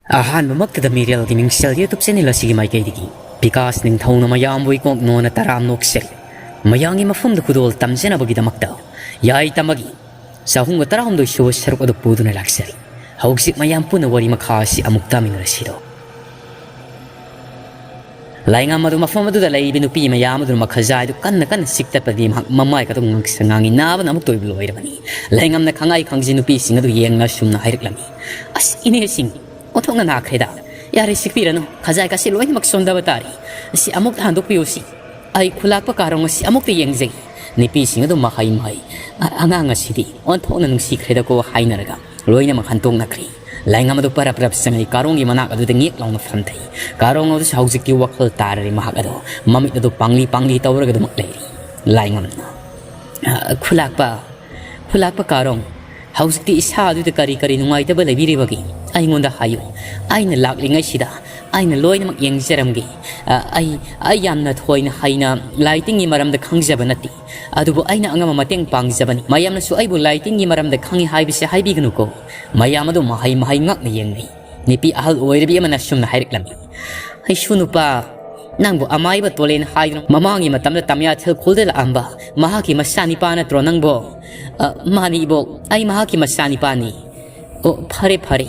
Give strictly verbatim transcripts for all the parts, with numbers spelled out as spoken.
ꯑꯍꯥꯟꯕꯃꯛꯇꯗ ꯃꯤꯔꯦꯜꯒꯤ ꯃꯤꯡꯁꯦꯜ YouTube channel ꯑꯁꯤꯒꯤ ꯃꯥꯏꯀꯩꯗꯒꯤ ꯕꯤꯀꯥꯁ ꯅꯤꯡꯊꯧꯅ ꯃꯌꯥꯝꯕꯨ ꯏꯀꯣꯛ ꯅꯣꯟꯅ ꯇꯔꯥꯝ ꯅꯣꯛꯆꯔꯤ꯫ ꯃꯌꯥꯝꯒꯤ ꯃꯐꯝꯗ ꯈꯨꯗꯣꯜ ꯇꯝꯖꯅꯕꯒꯤꯗꯃꯛꯇ ꯌꯥꯏ ꯇꯝꯕꯒꯤ ꯆꯍꯨꯝꯒ ꯇꯔꯥꯍꯨꯝꯗꯣꯏ ꯁꯨꯕ ꯁꯔꯨꯛ ꯑꯗꯨ ꯄꯨꯗꯨꯅ ꯂꯥꯛꯆꯔꯤ꯫ ꯍꯧꯖꯤꯛ ꯃꯌꯥꯝ ꯄꯨꯟꯅ ꯋꯥꯔꯤ ꯃꯈꯥ ꯑꯁꯤ ꯑꯃꯨꯛ ꯇꯥꯃꯤꯟꯅꯔꯁꯤꯗꯣ꯫ ꯂꯥꯏꯉꯝ ꯑꯗꯨ ꯃꯐꯝ ꯑꯗꯨꯗ ꯂꯩꯔꯤꯕ ꯅꯨꯄꯤ ꯃꯌꯥꯝ ꯑꯗꯨꯅ ꯃꯈꯖꯥꯏꯗꯨ ꯀꯟꯅ ꯀꯟꯅ ꯆꯤꯛꯇꯠꯄꯗꯤ ꯃꯍꯥꯛ ꯃꯃꯥꯏ ꯈꯛꯇ ꯉꯥꯡꯁꯪ ꯉꯥꯡꯉꯤ꯫ ꯅꯥꯕꯅ ꯑꯃꯨꯛꯇ ꯑꯣꯏꯕ ꯂꯣꯏꯔꯕꯅꯤ꯫ ꯂꯥꯏꯉꯝꯅ ꯈꯪꯉꯥꯏ ꯈꯪꯖꯤ ꯅꯨꯄꯤꯁꯤꯡ ꯑꯗꯨ ꯌꯦꯡꯅ ꯑꯁꯨꯝꯅ ꯍꯥꯏꯔꯛꯂꯝꯃꯤ, "ꯑꯁ, ꯏꯅꯦꯁꯤꯡ, ꯑꯣꯟꯊꯣꯛꯅ ꯅꯥꯈ꯭ꯔꯦꯗ꯫ ꯌꯥꯔꯦ, ꯆꯤꯛꯄꯤꯔꯅꯨ꯫ ꯈꯖꯥꯏ ꯀꯥꯁꯤ ꯂꯣꯏꯅꯃꯛ ꯁꯣꯟꯊꯕ ꯇꯥꯔꯤ꯫ ꯑꯁꯤ ꯑꯃꯨꯛꯇ ꯍꯟꯗꯣꯛꯄꯤꯌꯨ ꯁꯤ꯫ ꯑꯩ ꯈꯨꯂꯥꯛꯄ ꯀꯥꯔꯣꯡ ꯑꯁꯤ ꯑꯃꯨꯛꯇ ꯌꯦꯡꯖꯒꯦ꯫" ꯅꯨꯄꯤꯁꯤꯡ ꯑꯗꯨ ꯃꯍꯩ ꯃꯍꯩ, "ꯑ-, ꯑꯉꯥꯡ ꯑꯁꯤꯗꯤ ꯑꯣꯟꯊꯣꯛꯅ ꯅꯨꯡꯁꯤꯈ꯭ꯔꯦꯗꯀꯣ" ꯍꯥꯏꯅꯔꯒ ꯂꯣꯏꯅꯃꯛ ꯍꯟꯇꯣꯛꯅꯈ꯭ꯔꯤ꯫ ꯂꯥꯏꯉꯝ ꯑꯗꯨ ꯄꯔꯞ ꯄꯔꯞ ꯆꯪꯉꯛꯏ꯫ ꯀꯥꯔꯣꯡꯒꯤ ꯃꯅꯥꯛ ꯑꯗꯨꯗ ꯉꯦꯛ ꯂꯥꯎꯅ ꯐꯝꯊꯩ꯫ ꯀꯥꯔꯣꯡ ꯑꯗꯨꯁꯨ ꯍꯧꯖꯤꯛꯇꯤ ꯋꯥꯈꯜ ꯇꯥꯔꯔꯤ꯫ ꯃꯍꯥꯛ ꯑꯗꯨ ꯃꯃꯤꯠ ꯑꯗꯨ ꯄꯥꯡꯂꯤ ꯄꯥꯡꯂꯤ ꯇꯧꯔꯒ ꯑꯗꯨꯃꯛ ꯂꯩꯔꯤ꯫ ꯂꯥꯏꯉꯝꯅ, "ꯑ, ꯈꯨꯂꯥꯛꯄ, ꯈꯨꯂꯥꯛꯄ ꯀꯥꯔꯣꯡ, ꯍꯧꯖꯤꯛꯇꯤ ꯏꯁꯥ ꯑꯗꯨꯗ ꯀꯔꯤ ꯀꯔꯤ ꯅꯨꯡꯉꯥꯏꯇꯕ ꯂꯩꯕꯤꯔꯤꯕꯒꯦ? ꯑꯩꯉꯣꯟꯗ ꯍꯥꯏꯌꯨ꯫ ꯑꯩꯅ ꯂꯥꯛꯂꯤꯉꯩꯁꯤꯗ ꯑꯩꯅ ꯂꯣꯏꯅꯃꯛ ꯌꯦꯡꯖꯔꯝꯒꯦ꯫ ꯑ, ꯑꯩ, ꯑꯩ ꯌꯥꯝꯅ ꯊꯣꯏꯅ ꯍꯩꯅ ꯂꯥꯏ ꯇꯤꯟꯒꯤ ꯃꯔꯝꯗ ꯈꯪꯖꯕ ꯅꯠꯇꯦ꯫ ꯑꯗꯨꯕꯨ ꯑꯩꯅ ꯑꯉꯝꯕ ꯃꯇꯦꯡ ꯄꯥꯡꯖꯕꯅꯤ꯫ ꯃꯌꯥꯝꯅꯁꯨ ꯑꯩꯕꯨ ꯂꯥꯏ ꯇꯤꯟꯒꯤ ꯃꯔꯝꯗ ꯈꯪꯉꯤ ꯍꯥꯏꯕꯁꯦ ꯍꯥꯏꯕꯤꯒꯅꯨꯀꯣ꯫" ꯃꯌꯥꯝ ꯑꯗꯨ ꯃꯍꯩ ꯃꯍꯩ ꯉꯥꯛꯅ ꯌꯦꯡꯅꯩ꯫ ꯅꯨꯄꯤ ꯑꯍꯜ ꯑꯣꯏꯔꯕꯤ ꯑꯃꯅ ꯑꯁꯨꯝꯅ ꯍꯥꯏꯔꯛꯂꯝꯃꯤ, "ꯑꯩꯁꯨ ꯅꯨꯄꯥ, ꯅꯪꯕꯨ ꯑꯃꯥꯏꯕ ꯇꯣꯂꯦꯟ ꯍꯥꯏꯗꯨꯅ ꯃꯃꯥꯡꯒꯤ ꯃꯇꯝꯗ ꯇꯃꯤꯌꯥꯊꯦꯜ ꯈꯨꯜꯗ ꯂꯥꯛꯑꯝꯕ ꯃꯍꯥꯛꯀꯤ ꯃꯆꯥꯅꯤꯄꯥ ꯅꯠꯇ꯭ꯔꯣ ꯅꯪꯕꯣ?" "ꯑ, ꯃꯥꯅꯤ ꯏꯕꯣꯛ, ꯑꯩ ꯃꯍꯥꯛꯀꯤ ꯃꯆꯥꯅꯤꯄꯥꯅꯤ꯫" "ꯑꯣ, ꯐꯔꯦ ꯐꯔꯦ,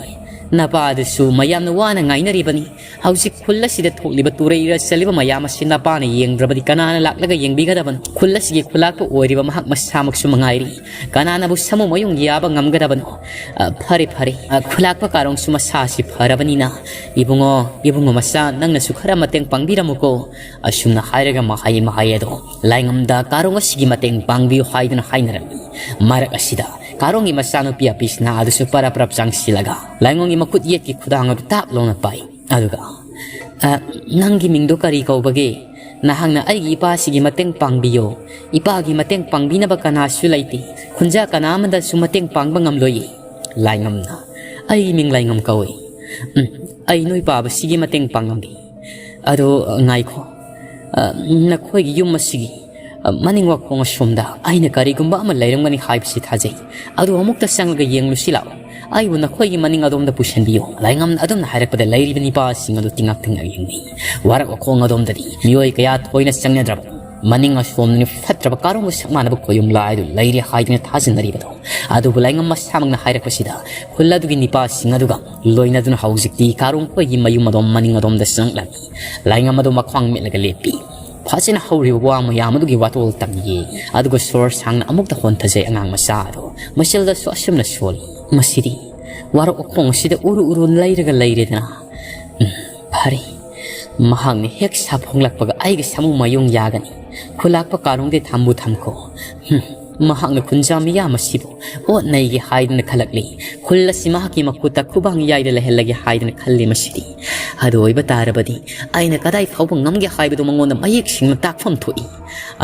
ꯅꯄꯥꯗꯨꯁꯨ ꯃꯌꯥꯝꯅ ꯋꯥꯅ ꯉꯥꯏꯅꯔꯤꯕꯅꯤ꯫ ꯍꯧꯖꯤꯛ ꯈꯨꯜ ꯑꯁꯤꯗ ꯊꯣꯛꯂꯤꯕ ꯇꯨꯔꯩꯔ ꯆꯠꯂꯤꯕ ꯃꯌꯥꯝ ꯑꯁꯤ ꯅꯄꯥꯅ ꯌꯦꯡꯗ꯭ꯔꯕꯗꯤ ꯀꯅꯥꯅ ꯂꯥꯛꯂꯒ ꯌꯦꯡꯕꯤꯒꯗꯕꯅꯣ? ꯈꯨꯜ ꯑꯁꯤꯒꯤ ꯈꯨꯂꯥꯛꯄ ꯑꯣꯏꯔꯤꯕ ꯃꯍꯥꯛ ꯃꯁꯥꯃꯛꯁꯨ ꯃꯉꯥꯏꯔꯤ꯫ ꯀꯅꯥꯅꯕꯨ ꯁꯥꯃꯨ ꯃꯌꯨꯡ ꯌꯥꯕ ꯉꯝꯒꯗꯕꯅꯣ? ꯑ, ꯐꯔꯦ ꯐꯔꯦ, ꯑ, ꯈꯨꯂꯥꯛꯄ ꯀꯥꯔꯣꯡꯁꯨ ꯃꯁꯥꯁꯤ ꯐꯔꯕꯅꯤꯅ, ꯏꯕꯨꯡꯉꯣ, ꯏꯕꯨꯡꯉꯣ ꯃꯆꯥ, ꯅꯪꯅꯁꯨ ꯈꯔ ꯃꯇꯦꯡ ꯄꯥꯡꯕꯤꯔꯝꯃꯨꯀꯣ꯫" ꯑꯁꯨꯝꯅ ꯍꯥꯏꯔꯒ ꯃꯍꯩ ꯃꯍꯩ ꯑꯗꯣ ꯂꯥꯏꯉꯝꯗ ꯀꯥꯔꯣꯡ ꯑꯁꯤꯒꯤ ꯃꯇꯦꯡ ꯄꯥꯡꯕꯤꯌꯨ ꯍꯥꯏꯗꯨꯅ ꯍꯥꯏꯅꯔꯝꯃꯤ꯫ ꯃꯔꯛ ꯑꯁꯤꯗ ꯀꯥꯔꯣꯡꯒꯤ ꯃꯆꯥꯅꯨꯄꯤ ꯑꯄꯤꯁꯅꯥ ꯑꯗꯨꯁꯨ ꯄꯔꯞ ꯄꯔꯞ ꯆꯪꯁꯤꯜꯂꯒ ꯂꯥꯏꯉꯝꯒꯤ ꯃꯈꯨꯠ ꯌꯦꯠꯀꯤ ꯈꯨꯗꯥꯡ ꯑꯗꯨ ꯇꯥꯞ ꯂꯥꯎꯅ ꯄꯥꯏ꯫ ꯑꯗꯨꯒ, "ꯑ, ꯅꯪꯒꯤ ꯃꯤꯡꯗꯣ ꯀꯔꯤ ꯀꯧꯕꯒꯦ? ꯅꯍꯥꯛꯅ ꯑꯩꯒꯤ ꯏꯄꯥꯁꯤꯒꯤ ꯃꯇꯦꯡ ꯄꯥꯡꯕꯤꯌꯣ꯫ ꯏꯄꯥꯒꯤ ꯃꯇꯦꯡ ꯄꯥꯡꯕꯤꯅꯕ ꯀꯅꯥꯁꯨ ꯂꯩꯇꯦ꯫ ꯈꯨꯟꯖꯥ ꯀꯅꯥ ꯑꯃꯗꯁꯨ ꯃꯇꯦꯡ ꯄꯥꯡꯕ ꯉꯝꯂꯣꯏꯌꯦ꯫" ꯂꯥꯏꯉꯝꯅ, "ꯑꯩꯒꯤ ꯃꯤꯡ ꯂꯥꯏꯉꯝ ꯀꯧꯏ꯫ ꯎꯝ, ꯑꯩ ꯅꯣꯏ ꯄꯥꯕꯁꯤꯒꯤ ꯃꯇꯦꯡ ꯄꯥꯡꯉꯝꯒꯦ꯫ ꯑꯗꯣ, ꯉꯥꯏꯈꯣ꯫ ꯑ, ꯅꯈꯣꯏꯒꯤ ꯌꯨꯝ ꯑꯁꯤꯒꯤ, ꯑ, ꯃꯅꯤꯡ ꯋꯥꯈꯣꯡ ꯑꯁꯣꯝꯗ ꯑꯩꯅ ꯀꯔꯤꯒꯨꯝꯕ ꯑꯃ ꯂꯩꯔꯝꯒꯅꯤ ꯍꯥꯏꯕꯁꯤ ꯊꯥꯖꯩ꯫ ꯑꯗꯨ ꯑꯃꯨꯛꯇ ꯆꯪꯂꯒ ꯌꯦꯡꯂꯨꯁꯤ ꯂꯥꯛꯑꯣ꯫ ꯑꯩꯕꯨ ꯅꯈꯣꯏꯒꯤ ꯃꯅꯤꯡ ꯑꯗꯣꯝꯗ ꯄꯨꯁꯤꯟꯕꯤꯌꯨ꯫ ꯂꯥꯏꯉꯝꯅ ꯑꯗꯨꯝꯅ ꯍꯥꯏꯔꯛꯄꯗ ꯂꯩꯔꯤꯕ ꯅꯤꯄꯥꯁꯤꯡ ꯑꯗꯨ ꯇꯤꯉꯛ ꯇꯤꯉꯛ ꯌꯦꯡꯅꯩ꯫ ꯋꯥꯔꯛ ꯋꯥꯈꯣꯡ ꯑꯗꯣꯝꯗꯗꯤ ꯃꯤꯑꯣꯏ ꯀꯌꯥ ꯊꯣꯏꯅ ꯆꯪꯅꯗ꯭ꯔꯕ꯫ ꯃꯅꯤꯡ ꯑꯁꯣꯝꯗꯅꯤ ꯐꯠꯇ꯭ꯔꯕ ꯀꯥꯔꯣꯡꯒ ꯁꯛ ꯃꯥꯟꯅꯕ ꯈꯣꯌꯨꯝ ꯂꯥꯏ ꯑꯗꯨ ꯂꯩꯔꯤ ꯍꯥꯏꯗꯨꯅ ꯊꯥꯖꯅꯔꯤꯕꯗꯣ꯫ ꯑꯗꯨꯕꯨ ꯂꯥꯏꯉꯝ ꯃꯁꯥꯃꯛꯅ ꯍꯥꯏꯔꯛꯄꯁꯤꯗ ꯈꯨꯜ ꯑꯗꯨꯒꯤ ꯅꯤꯄꯥꯁꯤꯡ ꯑꯗꯨꯒ ꯂꯣꯏꯅꯗꯨꯅ ꯍꯧꯖꯤꯛꯇꯤ ꯀꯥꯔꯣꯡ ꯈꯣꯏꯒꯤ ꯃꯌꯨꯝ ꯑꯗꯣꯝ ꯃꯅꯤꯡ ꯑꯗꯣꯝꯗ ꯆꯪꯂꯛꯂꯝꯃꯤ꯫ ꯂꯥꯏꯉꯝ ꯑꯗꯨ ꯃꯈ꯭ꯋꯥꯡ ꯃꯦꯠꯂꯒ ꯂꯦꯞꯄꯤ꯫ ꯐꯖꯅ ꯍꯧꯔꯤꯕ ꯋꯥ ꯃꯌꯥꯝ ꯑꯗꯨꯒꯤ ꯋꯥꯇꯣꯜ ꯇꯝ ꯌꯦꯡꯉꯤ꯫ ꯑꯗꯨꯒ ꯁꯣꯔ ꯁꯥꯡꯅ ꯑꯃꯨꯛꯇ ꯍꯣꯟꯊꯖꯩ ꯑꯉꯥꯡ ꯃꯆꯥ ꯑꯗꯨ꯫ ꯃꯁꯤꯜꯗꯁꯨ ꯑꯁꯨꯝꯅ ꯁꯣꯜꯂꯤ꯫ ꯃꯁꯤꯗꯤ ꯋꯥꯔꯣꯛ ꯑꯈꯣꯡ ꯑꯁꯤꯗ ꯎꯔꯨ ꯎꯔꯨ ꯂꯩꯔꯒ ꯂꯩꯔꯦꯗꯅ꯫ ꯎꯝ, ꯐꯔꯦ꯫ ꯃꯍꯥꯛꯅ ꯍꯦꯛ ꯁꯥꯐꯣꯡꯂꯛꯄꯒ ꯑꯩꯒꯤ ꯁꯥꯃꯨ ꯃꯌꯨꯡ ꯌꯥꯒꯅꯤ꯫ ꯈꯨꯂꯥꯛꯄ ꯀꯥꯔꯣꯡꯗꯤ ꯊꯝꯕꯨ ꯊꯝꯈꯣ꯫ ꯍꯨꯝ, ꯃꯍꯥꯛꯅ ꯈꯨꯟꯖꯥ ꯃꯤꯌꯥꯝ ꯑꯁꯤꯕꯨ ꯑꯣꯠ ꯅꯩꯒꯦ ꯍꯥꯏꯗꯨꯅ ꯈꯜꯂꯛꯂꯤ꯫ ꯈꯨꯜ ꯑꯁꯤ ꯃꯍꯥꯛꯀꯤ ꯃꯈꯨꯠꯇ ꯈꯨꯕꯥꯡ ꯌꯥꯏꯗ ꯂꯩꯍꯜꯂꯒꯦ ꯍꯥꯏꯗꯨꯅ ꯈꯜꯂꯤ꯫ ꯃꯁꯤꯗꯤ ꯑꯗꯨ ꯑꯣꯏꯕ ꯇꯥꯔꯕꯗꯤ ꯑꯩꯅ ꯀꯗꯥꯏ ꯐꯥꯎꯕ ꯉꯝꯒꯦ ꯍꯥꯏꯕꯗꯨ ꯃꯉꯣꯟꯗ ꯃꯌꯦꯛ ꯁꯦꯡꯅ ꯇꯥꯛꯐꯝ ꯊꯣꯛꯏ꯫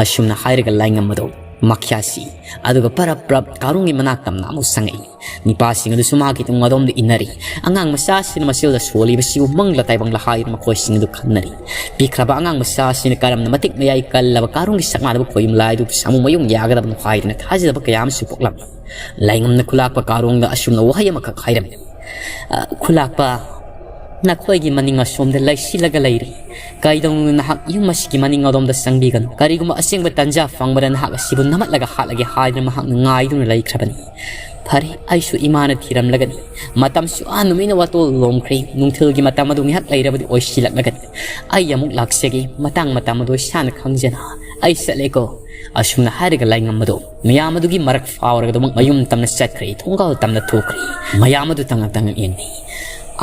ꯑꯁꯨꯝꯅ ꯍꯥꯏꯔꯒ ꯂꯥꯏꯉꯝ ꯑꯗꯨ ꯃꯈ꯭ꯌꯥꯁꯤ ꯑꯗꯨꯒ ꯄꯔꯞ ꯄꯔꯞ ꯀꯥꯔꯣꯡꯒꯤ ꯃꯅꯥꯛ ꯇꯝꯅ ꯑꯃꯨꯛ ꯆꯪꯉꯛꯏ꯫ ꯅꯤꯄꯥꯁꯤꯡ ꯑꯗꯨꯁꯨ ꯃꯍꯥꯛꯀꯤ ꯇꯨꯡ ꯑꯗꯣꯝꯗ ꯏꯟꯅꯔꯤ꯫ ꯑꯉꯥꯡ ꯃꯆꯥꯁꯤꯅ ꯃꯆꯤꯜꯗ ꯁꯣꯜꯂꯤꯕꯁꯤꯕꯨ ꯃꯪꯂ ꯇꯥꯏꯕꯪꯂ ꯍꯥꯏꯗꯨꯅ ꯃꯈꯣꯏꯁꯤꯡ ꯑꯗꯨ ꯈꯟꯅꯔꯤ꯫ ꯄꯤꯛꯈ꯭ꯔꯕ ꯑꯉꯥꯡ ꯃꯆꯥꯁꯤꯅ ꯀꯔꯝꯅ ꯃꯇꯤꯛ ꯃꯌꯥꯏ ꯀꯜꯂꯕ ꯀꯥꯔꯣꯡꯒꯤ ꯁꯛ ꯃꯥꯟꯅꯕ ꯈꯣꯌꯨꯝ ꯂꯥꯏꯗꯨ ꯁꯥꯃꯨ ꯃꯌꯨꯡ ꯌꯥꯒꯗꯕꯅꯣ ꯍꯥꯏꯗꯨꯅ ꯊꯥꯖꯗꯕ ꯀꯌꯥ ꯑꯃꯁꯨ ꯄꯣꯛꯂꯝꯃꯤ꯫ ꯂꯥꯏꯉꯝꯅ ꯈꯨꯂꯥꯛꯄ ꯀꯥꯔꯣꯡꯗ ꯑꯁꯨꯝꯅ ꯋꯥꯍꯩ ꯑꯃꯈꯛ ꯍꯥꯏꯔꯝꯃꯤ꯫ "ꯑ, ꯈꯨꯂꯥꯛꯄ, ꯅꯈꯣꯏꯒꯤ ꯃꯅꯤꯡ ꯑꯁꯣꯝꯗ ꯂꯩꯁꯤꯜꯂꯒ ꯂꯩꯔꯤ꯫ ꯀꯩꯗꯧꯅꯨꯡꯗ ꯅꯍꯥꯛ ꯌꯨꯝ ꯑꯁꯤꯒꯤ ꯃꯅꯤꯡ ꯑꯗꯣꯝꯗ ꯆꯪꯕꯤꯒꯅꯨ꯫ ꯀꯔꯤꯒꯨꯝꯕ ꯑꯁꯦꯡꯕ ꯇꯟꯖꯥ ꯐꯪꯕꯗ ꯅꯍꯥꯛ ꯑꯁꯤꯕꯨ ꯅꯝꯍꯠꯂꯒ ꯍꯥꯠꯂꯒꯦ ꯍꯥꯏꯗꯨꯅ ꯃꯍꯥꯛꯅ ꯉꯥꯏꯗꯨꯅ ꯂꯩꯈ꯭ꯔꯕꯅꯤ꯫ ꯐꯔꯦ, ꯑꯩꯁꯨ ꯏꯃꯥꯅ ꯊꯤꯔꯝꯂꯒꯅꯤ꯫ ꯃꯇꯝꯁꯨ ꯑꯥ ꯅꯨꯃꯤꯠꯅ ꯋꯥꯇꯣꯜ ꯂꯣꯝꯈ꯭ꯔꯦ꯫ ꯅꯨꯡꯊꯤꯜꯒꯤ ꯃꯇꯝ ꯑꯗꯨ ꯉꯥꯏꯍꯥꯛ ꯂꯩꯔꯕꯗꯤ ꯑꯣꯏꯁꯤꯜꯂꯛꯂꯒꯅꯤ꯫ ꯑꯩ ꯑꯃꯨꯛ ꯂꯥꯛꯆꯒꯦ꯫ ꯃꯇꯥꯡ ꯃꯇꯝ ꯑꯗꯨ ꯏꯁꯥꯅ ꯈꯪꯖꯅ꯫ ꯑꯩ ꯆꯠꯂꯦꯀꯣ꯫" ꯑꯁꯨꯝꯅ ꯍꯥꯏꯔꯒ ꯂꯥꯏꯉꯝ ꯑꯗꯨ ꯃꯌꯥꯝ ꯑꯗꯨꯒꯤ ꯃꯔꯛ ꯐꯥꯎꯔꯒ ꯑꯗꯨꯃꯛ ꯃꯌꯨꯝ ꯇꯝꯅ ꯆꯠꯈ꯭ꯔꯦ꯫ ꯊꯣꯡꯒꯥꯜ ꯇꯝꯅ ꯊꯣꯛꯈ꯭ꯔꯦ꯫ ꯃꯌꯥꯝ ꯑꯗꯨ ꯇꯉꯛ ꯇꯉꯛ ꯌꯦꯡꯅꯩ꯫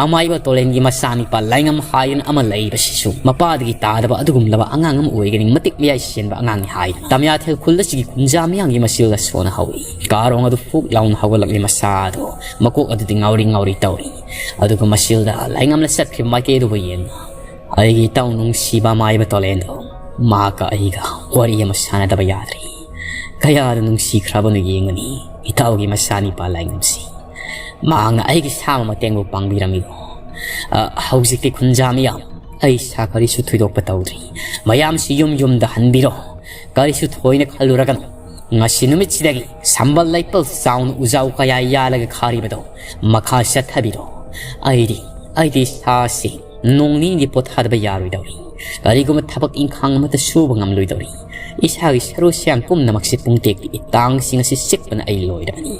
ꯑꯃꯥꯏꯕ ꯇꯣꯂꯦꯟꯒꯤ ꯃꯆꯥꯅꯤꯄꯥ ꯂꯥꯏꯉꯝ ꯍꯥꯏꯗꯨꯅ ꯑꯃ ꯂꯩꯕꯁꯤꯁꯨ ꯃꯄꯥꯗꯒꯤ ꯇꯥꯗꯕ ꯑꯗꯨꯒꯨꯝꯂꯕ ꯑꯉꯥꯡ ꯑꯃ ꯑꯣꯏꯒꯅꯤ꯫ ꯃꯇꯤꯛ ꯃꯌꯥꯏ ꯁꯦꯟꯕ ꯑꯉꯥꯡꯅꯤ ꯍꯥꯏꯗꯨꯅ ꯇꯝꯌꯥꯊꯦꯜ ꯈꯨꯜ ꯑꯁꯤꯒꯤ ꯈꯨꯟꯖꯥ ꯃꯤꯌꯥꯝꯒꯤ ꯃꯆꯤꯜꯗ ꯁꯣꯟꯅ ꯍꯧꯏ꯫ ꯀꯥꯔꯣꯡ ꯑꯗꯨ ꯐꯨꯛ ꯂꯥꯎꯅ ꯍꯧꯒꯠꯂꯛꯂꯤ꯫ ꯃꯆꯥ ꯑꯗꯨ ꯃꯀꯣꯛ ꯑꯗꯨꯗꯤ ꯉꯥꯎꯔꯤ ꯉꯥꯎꯔꯤ ꯇꯧꯔꯤ꯫ ꯑꯗꯨꯒ ꯃꯆꯤꯜꯗ ꯂꯥꯏꯉꯝꯅ ꯆꯠꯈ꯭ꯔꯤꯕ ꯃꯥꯏꯀꯩ ꯑꯗꯨꯕꯨ ꯌꯦꯡꯅ, "ꯑꯩꯒꯤ ꯏꯇꯥꯎ ꯅꯨꯡꯁꯤꯕ ꯑꯃꯥꯏꯕ ꯇꯣꯂꯦꯟꯗꯣ, ꯃꯍꯥꯛꯀ ꯑꯩꯒ ꯋꯥꯔꯤ ꯑꯃ ꯁꯥꯟꯅꯗꯕ ꯌꯥꯗ꯭ꯔꯦ꯫ ꯀꯌꯥꯗ ꯅꯨꯡꯁꯤꯈ꯭ꯔꯕꯅꯣ ꯌꯦꯡꯉꯨꯅꯤ ꯏꯇꯥꯎꯒꯤ ꯃꯆꯥꯅꯤꯄꯥ ꯂꯥꯏꯉꯝꯁꯤ꯫ ꯃꯍꯥꯛꯅ ꯑꯩꯒꯤ ꯁꯥꯕ ꯃꯇꯦꯡꯕꯨ ꯄꯥꯡꯕꯤꯔꯝꯃꯤꯀꯣ꯫ ꯑ, ꯍꯧꯖꯤꯛꯇꯤ ꯈꯨꯟꯖꯥ ꯃꯤꯌꯥꯝ, ꯑꯩ ꯏꯁꯥ ꯀꯔꯤꯁꯨ ꯊꯣꯏꯗꯣꯛꯄ ꯇꯧꯗ꯭ꯔꯤ꯫ ꯃꯌꯥꯝꯁꯤ ꯌꯨꯝ ꯌꯨꯝꯗ ꯍꯟꯕꯤꯔꯣ꯫ ꯀꯔꯤꯁꯨ ꯊꯣꯏꯅ ꯈꯜꯂꯨꯔꯒꯅꯨ꯫ ꯉꯁꯤ ꯅꯨꯃꯤꯠꯁꯤꯗꯒꯤ ꯁꯝꯕꯜ ꯂꯩꯄꯜ ꯆꯥꯎꯅ ꯎꯖꯥꯎ ꯀꯌꯥ ꯌꯥꯜꯂꯒ ꯈꯥꯔꯤꯕꯗꯣ ꯃꯈꯥ ꯆꯠꯊꯕꯤꯔꯣ꯫ ꯑꯩꯗꯤ, ꯑꯩꯗꯤ ꯏꯁꯥꯁꯤ ꯅꯣꯡ ꯅꯤꯅꯤꯗꯤ ꯄꯣꯊꯥꯗꯕ ꯌꯥꯔꯣꯏꯗꯧꯔꯤ꯫ ꯀꯔꯤꯒꯨꯝꯕ ꯊꯕꯛ ꯏꯪꯈꯥꯡ ꯑꯃꯠꯇ ꯁꯨꯕ ꯉꯝꯂꯣꯏꯗꯧꯔꯤ꯫ ꯏꯁꯥꯒꯤ ꯁꯔꯨ ꯁꯌꯥꯡ ꯄꯨꯝꯅꯃꯛꯁꯤ ꯄꯨꯡꯇꯦꯛꯄꯤ ꯇꯥꯡꯁꯤꯡ ꯑꯁꯤ ꯆꯤꯛꯄꯅ ꯑꯩ ꯂꯣꯏꯔꯕꯅꯤ꯫